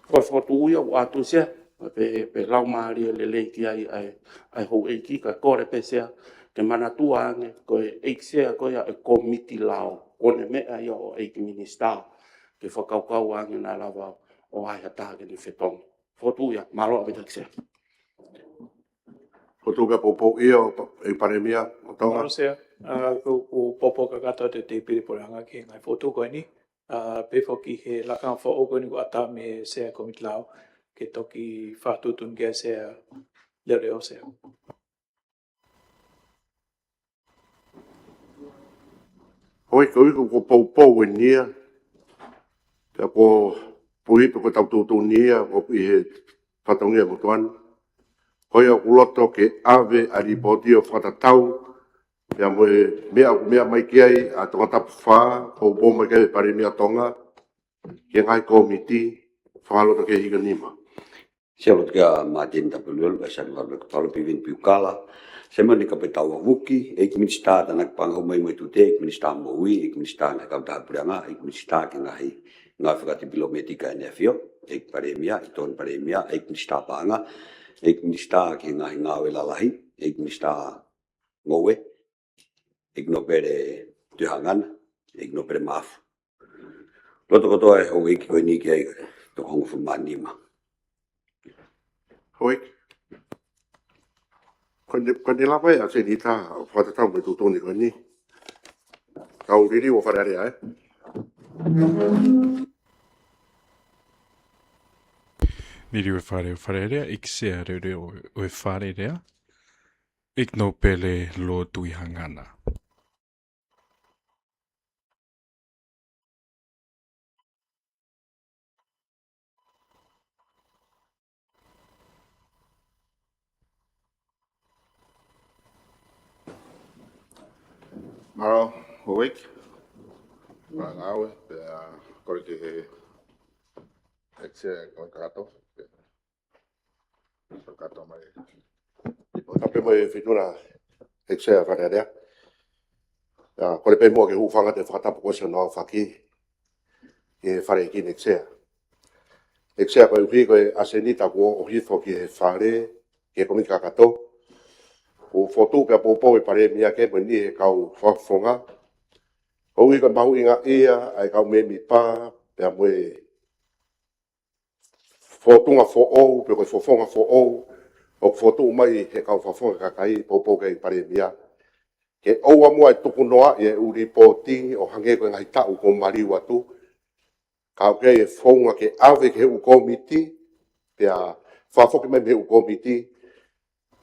Ko e fokotuʻu ia ʻoku ʻoatu, Sea, pe, pe lau mālie lelei ki ai ʻa e, ʻa e houʻeiki, kae kole pē, Sea, ke manatua ange, ko e ʻEiki Sea ko ia ʻo e Kōmiti Lao, ko ʻene meʻa ia ʻo e ʻEiki Minisitā, ke fakakaukau ange naʻe lava ʻo ʻai ha taha ke ne fetongi. Fokotuʻu ia, mālō ʻaupito, ʻEiki Sea. Fokotuʻu pē poupou ia ʻa e ʻEiki Palēmia ʻo Tonga. Mālō, Sea. ʻA, ko, ko e poupou kakato atu ʻa e Tēpile Puleʻanga ki he ngaahi fokotuʻu ko eni. ʻA, pehē foki ki he lakanga foʻou ko eni kuo ʻatā mei he Sea Kōmiti Lao, ke toki fakatuʻutuʻuni ki ai, Sea, leʻoleʻo, Sea. Houʻeiki, ko e ʻuhi ko e poupou eni ia, pea ko e poupou pē ko e tau tuʻutuʻuni ia, ʻoku ʻi he fatongia motuʻa ni. Ko ia ʻoku loto ke ʻave ʻa e lipooti ʻo fakatatau, pea mo e meʻa ʻoku meʻa mai ki ai ʻa Tongatapu Fā, poupou mai ki ai ʻa e Palēmia ʻo Tonga, ki he ngaahi kōmiti, fakaloto ki he hiko nima. Sea, lotu kia Māteni Tapueluelu, ʻa Sani Valu Kapalo, Piveni Piukala, Saimone Kapetau Avuki, ʻEiki Minisitā Tānaki Paʻanga, Houʻeiki Maʻu Motu Teʻe, ʻEiki Minisitā Moʻui, ʻEiki Minisitā Ngaahi Kautaha Puleʻanga, ʻEiki Minisitā ki he Ngaahi, Ngāue Fakatipilometika ʻEne ʻAfio, ʻEiki Palēmia, ʻEiki Tokoni Palēmia, ʻEiki Minisitā Paʻanga, ʻEiki Minisitā ki he Ngaahi Ngāue Lalahi, ʻEiki Minisitā Ngoue, ʻEiki Nōpele Tuʻihaʻangana, ʻEiki Nōpele Maʻafu. Loto kotoa e houʻeiki ko eni ki ai, toko hongofulu mā nima. Houʻeiki. Ko eni, ko eni lava ia ʻa e seniti ʻo fakatatau mo e tuʻutuʻuni ko eni. Kau liliu ʻo Fale Alea, ē? Liliu ʻo e Fale, Fale Alea, ʻEiki Sea Leʻoleʻo ʻo e Fale Alea, ʻEiki Nōpele Lou Tuʻihaʻangana. Mālō, houʻeiki. Mālō ngāue, pea kole ki he ʻEiki Sea ko e kakato. Kakato mai. ʻOatu pē mo e fitula, ʻEiki Sea Fale Alea. Pea kole pē muʻa ke u hūfanga he fakatapu kuo ʻosi hono aofaki ki he Fale ʻEiki ni, ʻEiki Sea. ʻEiki Sea, koeʻuhi ko e ʻasenita kuo ʻohifo ki he Fale, ki he Kōmiti Kakato, ʻoku fokotuʻu pea poupou e Palēmia ke mo e niʻihi e kau fakafofonga. Koeʻuhi ko e mahuʻingaʻia ʻa e kau mēmipa pea mo e fōtunga foʻou, pe ko e fofonga foʻou ʻoku fokotuʻu mai he kau fakafofonga kakai, poupou ki he Palēmia, ke ʻoua muʻa ʻe tukunoaʻi e ʻū lipooti ʻo hangē ko e ngaahi taʻu kuo maliu atu. Ka ʻoku ʻi ai e founga ke ʻave ki he ʻū kōmiti, pea fakafoki mai mei he ʻū kōmiti,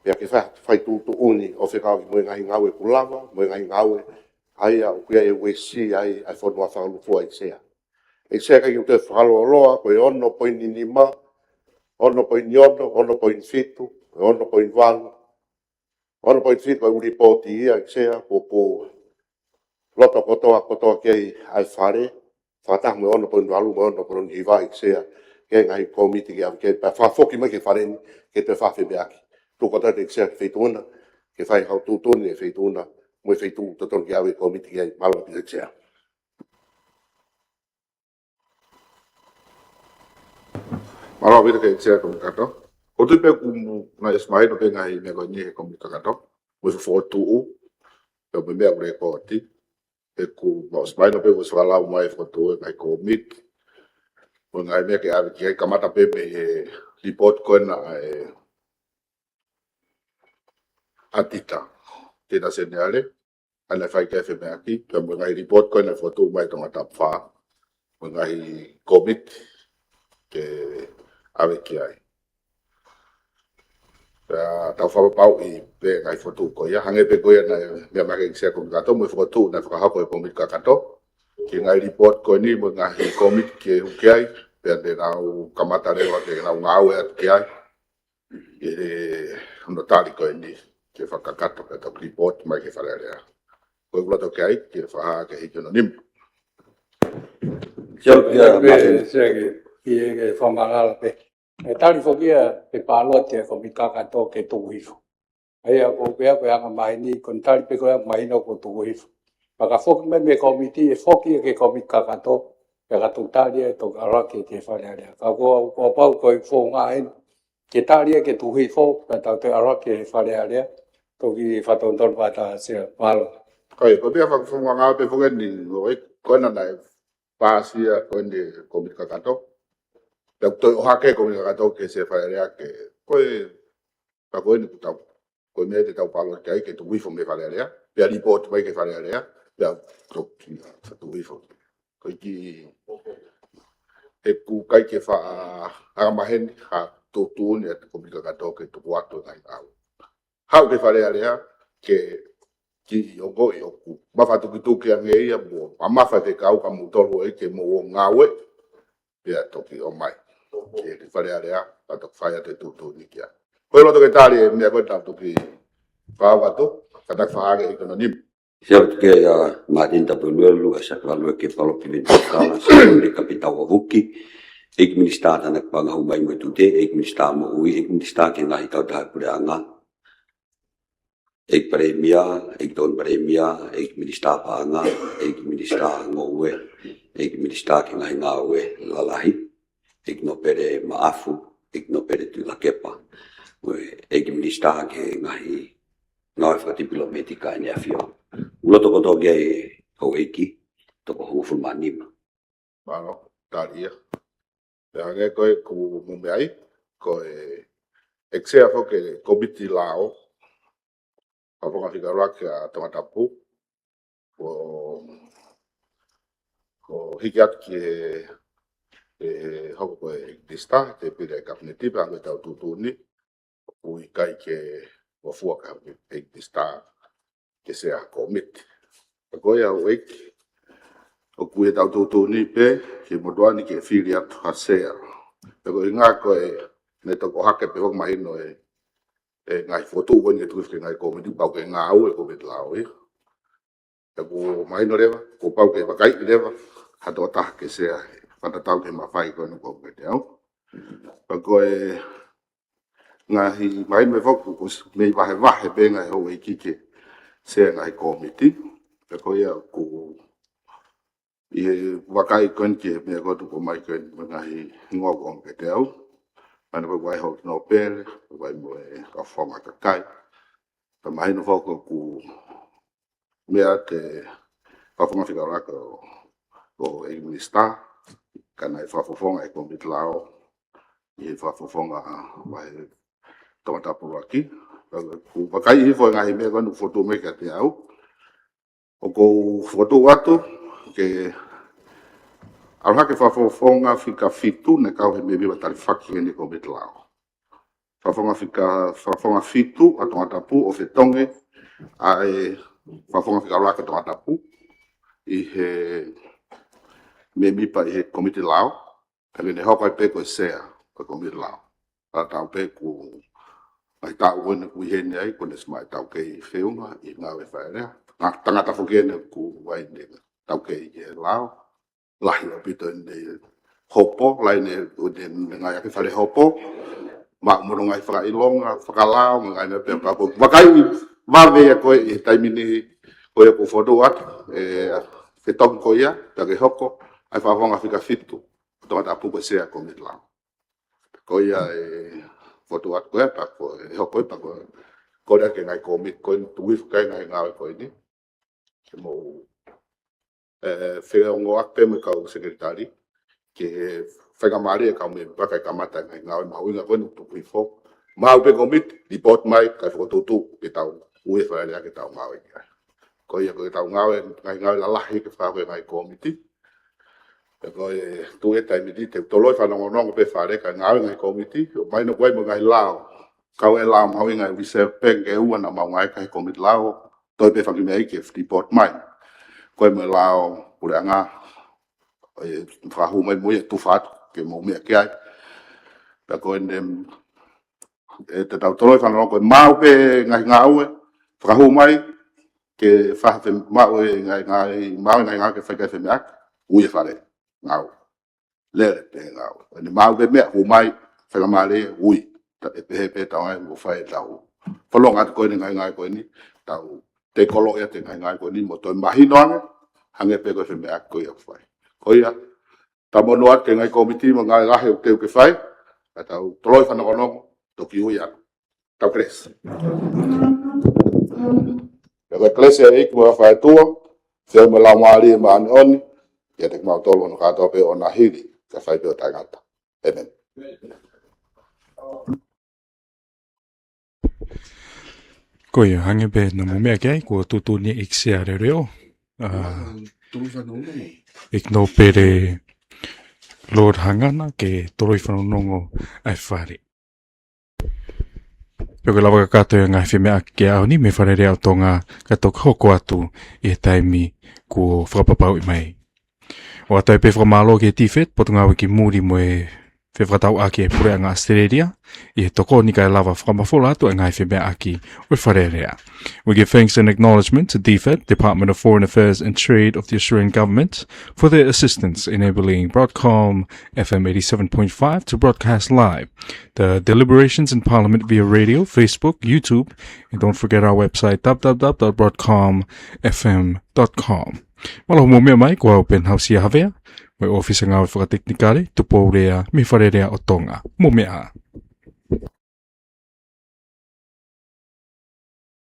pea ke fai, fai tuʻutuʻuni ʻo fekauʻaki mo e ngaahi ngāue ʻoku lava, mo e ngaahi ngāue ʻa ia ʻoku ʻi ai e uesia ai ʻa e fonua fakalūkufua, ʻEiki Sea. ʻEiki Sea, ʻikai ke u toe fakalōloa, ko e ono poini nima, ono poini ono, ono poini fitu, ono poini valu, ono poini fitu ko e ʻū lipooti ia, ʻEiki Sea, kuo, kuo loto kotoa, kotoa ki ai ʻa e Fale, fakataha mo e ono poini valu mo e ono poini hiva, ʻEiki Sea, ki he ngaahi kōmiti ke ʻave ki ai, pea fakafoki mai ki he Fale ni ke toe fakafemeʻaki. Tuku atu ʻEiki Sea ki he Feituʻu na ke fai haʻo tuʻutuʻuni e Feituʻu na mo e feituʻu totonu ke ʻave e kōmiti ki ai. Mālō ʻEiki Sea. Mālō ʻaupito ki he ʻEiki Sea Kōmiti Kakato. ʻOku ou tui pē ʻoku mou ʻosi mahino pē ngaahi meʻa ko eni he Kōmiti Kakato, mo e fokotuʻu, pea mo e meʻa ʻoku lēkooti. He ʻoku mou ʻosi mahino pē ʻoku ʻosi fakalau mai e fokotuʻu e ngaahi kōmiti, mo e ngaahi meʻa ke ʻave ki ai, kamata pē mei he lipooti ko ena ʻa e ʻaotita, ʻaotita seniale, ʻa ia naʻe fai ki ai e femeʻaʻaki, pea mo e ngaahi lipooti ko ena naʻe fokotuʻu mai ʻe Tongatapu Fā, mo e ngaahi kōmiti ke ʻave ki ai. Pea tau fakapapauʻi pē ngaahi fokotuʻu ko ia, hangē pē ko ia naʻe meʻa mai ki he ʻEiki Sea Kōmiti Kakato, mo e fokotuʻu naʻe fakahoko ʻe he Kōmiti Kakato ki he ngaahi lipooti ko eni mo e ngaahi kōmiti ke hū ki ai, pea te nau kamata leva ke nau ngāue atu ki ai. ʻI he hono tali ko eni ke fakakakato pea toki lipooti mai ki he Fale Alea. Ko e ʻuluaki toki ai ke fakahā ki he Hiki hono Nima. Sio kia Pea Mālini. Sio ki, ki he, ki he fakamatala pē. ʻE tali foki ia ʻe he pāloti ʻa e Kōmiti Kakato ke tuku hifo. ʻA ia ko e pea ko e anga maheni, ko e tali pē ko e anga maheni ʻoku tuku hifo. Pea ka foki mai mei he kōmiti, ʻe foki ia ki he Kōmiti Kakato, pea ka tuku tali ia ʻe toki ʻalu hake ki he Fale Alea. Ka ko, ko e pau ko e founga eni, ke tali ia ke tuku hifo, pea tau toe ʻalu hake ki he Fale Alea, toki fakatonutonu pē ʻa e Sea. Mālō. Ko e, ko e pea fakafofonga ngāue pē foki eni, ʻo e, ko ena naʻe pāsi ia ko eni Kōmiti Kakato. Pea toe ʻohake Kōmiti Kakato ki he Sea Fale Alea ke, ko e, pea ko eni ʻoku tau, ko e meʻa te tau pāloti ki ai ke tuku hifo mei Fale Alea, pea lipooti mai ki he Fale Alea, pea toki, ʻa, tuku hifo. Ko e ʻEiki, ʻoku ʻikai ke fa-, anga maheni ha tuʻutuʻuni ʻa e Kōmiti Kakato ke tuku atu e ngaahi ngāue. Haʻu ki he Fale Alea ke kiʻi ongoʻi ʻoku mafatukituki ange ia mo mamafa e fekau kia moutolu ʻEiki ke mou ō ngāue, pea toki ō mai ki he Fale Alea, pea toki fai atu e tuʻutuʻuni ki ai. Ko e loto ke tali e meʻa ko ē tau toki fai atu, kātaki fakahā ki he Hiki hono Nima. Sio kia Mātini Tapueluelu, ʻa Sakalalue ke palo piveni kala, Sakalalue Kapitau ʻa Vuki, ʻEiki Minisitā Tānaki Paʻanga Hū Mai mo e Tute, ʻEiki Minisitā Moʻui, ʻEiki Minisitā ki he Ngaahi Kautaha Puleʻanga, ʻEiki Palēmia, ʻEiki Tokoni Palēmia, ʻEiki Minisitā Paʻanga, ʻEiki Minisitā Ngoue, ʻEiki Minisitā ki he Ngaahi Ngāue Lalahi, ʻEiki Nōpele Maʻafu, ʻEiki Nōpele Tuʻilakepa, mo e ʻEiki Minisitā ki he Ngaahi Ngāue Fakatipilometika ʻEne ʻAfio. ʻOku loto kotoa ki ai Houʻeiki, toko hongofulu mā nima. Mālō, tali ia. Pea hangē ko e ʻoku mou meaʻi, ko e ʻEiki Sea foki e Kōmiti Lao, Fakafofonga Fika ʻUluaki ʻa Tongatapu, ʻo, ʻo hiki atu ki he, he hoko ko e ʻEiki Minisitā, tēpile ʻa e Kapineti, pea hangē ko ʻetau tuʻutuʻuni, ʻoku ʻikai ke fuofua ke hoko ko e ʻEiki Minisitā ke Sea ha kōmiti. Pea ko ia Houʻeiki, ʻoku ʻi ai ʻetau tuʻutuʻuni pē ki he motuʻa ni ke fili atu ha Sea. Pea ko e ʻuhinga ko e, naʻe toki ʻohake pē ʻoku mahino e, e ngaahi fokotuʻu ko eni ke tuku hifo ki he ngaahi kōmiti, pau ke ngāue e Kōmiti Lao ia. Pea ʻoku mahino leva, kuo pau ke vakaiʻi leva ha tokotaha ke Sea, fakatatau ki he mafai ko ena ʻoku ʻoatu kiate au. Pea ko e ngaahi, mahino foki kuo ʻosi mei vahevahe pē ngaahi Houʻeiki ke Sea ngaahi kōmiti. Pea ko ia ʻoku ʻi he vakai ko eni ki he meʻa ko ē ʻoku tuku mai ko eni mo e ngaahi hingoa ko ē kiate au. Mahino ko e vakai Houti Nōpele, vakai mo e Fakafofonga Kakai. Pea mahino foki ʻoku meʻa ki he Fakafofonga Fika ʻUluaki ʻo, ʻo e Minisitā, ka naʻe fakafofonga ʻe he Kōmiti Lao ʻi he Fakafofonga ʻa e Tongatapu ʻUluaki. Pea ʻoku vakai hifo e ngaahi meʻa ko eni ʻoku fotu mai kiate au. ʻOku ou fokotuʻu atu ke ʻalu hake Fakafofonga Fika Fitu naʻe kau he mēmipa talifaki ʻeni Kōmiti Lao. Fakafofonga Fika, Fakafofonga Fitu ʻa Tongatapu ʻo fetongi ʻa e Fakafofonga Fika ʻUluaki ʻa Tongatapu ʻi he mēmipa ʻi he Kōmiti Lao. Pea ke ne hoko ai pē ko e sea ʻo e Kōmiti Lao. Pea tau pē ʻoku ngaahi taʻu ko eni ʻoku ʻi heni ai, kuo ne ʻosi maʻu e taukei feʻunga ʻi he ngāue Fale Alea. Ngaahi tangata foki eni ʻoku ʻi ai ʻene taukei ʻi he lao. Lahi ʻaupito ʻene hopo, lahi ʻene, ʻene, ʻene ngāue ʻaki e fale hopo. Maʻu mo hono ngaahi fakaʻilonga fakalao, mo e ngaahi meʻa pehē pea ʻoku vakai vave ia ko ē ʻi he taimi ni ko ia ʻoku fotu atu, ʻe, fetongi ko ia, pea ke hoko ʻa e Fakafofonga Fika Fitu ʻo Tongatapu ko e sea Kōmiti Lao. Ko ia ʻe fotu atu ko ia, pea ko e hoko ia, pea ko e, ko e lea ki he ngaahi kōmiti ko eni, tuku hifo ki ai e ngaahi ngāue ko eni. Ke mou, ʻe, feongoʻaki pē mo e kau sekelitali, ke faingamālie e kau mēmipa kae kamata e ngaahi ngāue mahuʻinga ko eni ʻoku tuku hifo. Maʻu pē kōmiti, report mai, kae fokotuʻutuʻu, ke tau ui e Fale Alea ke tau ngāue ki ai. Ko ia ko e tau ngāue, ngaahi ngāue lalahi ke fakahoko ʻe he ngaahi kōmiti. Pea ko e tuʻu e taimi ni te u toloi fanongonongo pē Fale Alea kae ngāue ngaahi kōmiti, ʻo mahino ko e ʻi ai mo e ngaahi lao. Kau e lao mahuʻinga ʻa e Reserve Bank ʻe ua naʻa mau ngāue ki ai he Kōmiti Lao, toe pē fanga kiʻi meʻa ke report mai. Ko e ʻi ai mo e lao puleʻanga, ʻe fakahū mai mo ia ʻe tufa atu ke mou meʻa ki ai. Pea ko eni, ʻe, te tau toloi fanongonongo ko e maʻu pē ngaahi ngāue, fakahū mai, ke faha fe maʻu e ngaahi, ngaahi, maʻu e ngaahi ngāue ke fai ki ai e femeʻaʻaki, ui e Fale, ngāue. Lele pē ngāue. ʻE ne maʻu pē meʻa, hū mai, faingamālie, ui. Ta, ʻe pehē pē tau ngāue mo fai e tau. Fanongo atu ko eni ngaahi ngāue ko eni, tau te kolo ia e ngaahi ngāue ko eni, mo toe mahino ange, hangē pē ko e femeʻaʻaki ko ia ʻoku fai. Ko ia, tau monū atu ki he ngaahi kōmiti mo e ngaahi lahi ʻoku teu ke fai, ka tau toloi fanongonongo, toki ui atu. Tau kelesi. Pea ko e kelesi ʻa e ʻEiki mo e ʻofa ʻa e ʻOtua, feohi mo e Laumālie Māʻoniʻoni, ʻiate kimautolu hono kātoa pē ʻo na hili, kae fai pē ʻo taʻengata. ʻĒmeni. Ko ia, hangē pē naʻa mou meʻa ki ai, kuo tuʻutuʻuni ʻe he ʻEiki Sea Leʻoleʻo, ʻa, ʻEiki Nōpele Lord Hangana, ke toloi fanongonongo ʻa e Fale. Pea ko e lava kakato ia e ngaahi femeʻaʻaki ki he ʻaho ni mei he Fale Alea ʻo Tonga, kae toki hoko atu ʻi he taimi kuo fakapapauʻi mai. ʻOatu ai pē fakamālō ki he TFET, Potungāue ki Muli mo e fefakatauʻaki ʻa e Puleʻanga ʻAositelēlia, ʻi he tokoni kae lava fakamafola atu ʻa e ngaahi femeʻaʻaki ʻo e Fale Alea. We give thanks and acknowledgement to DFAT, Department of Foreign Affairs and Trade of the Australian Government, for their assistance enabling Broadcom F M eighty-seven point five to broadcast live the deliberations in Parliament via radio, Facebook, YouTube, and don't forget our website, w w w dot broadcom f m dot com. Mālō hoʻomou meʻa mai, ko au Penhausia Havea, mo e ʻōfisa ngāue fakatekinikale, Tupou Lea, mei he Fale Alea ʻo Tonga. Mou meʻa ā.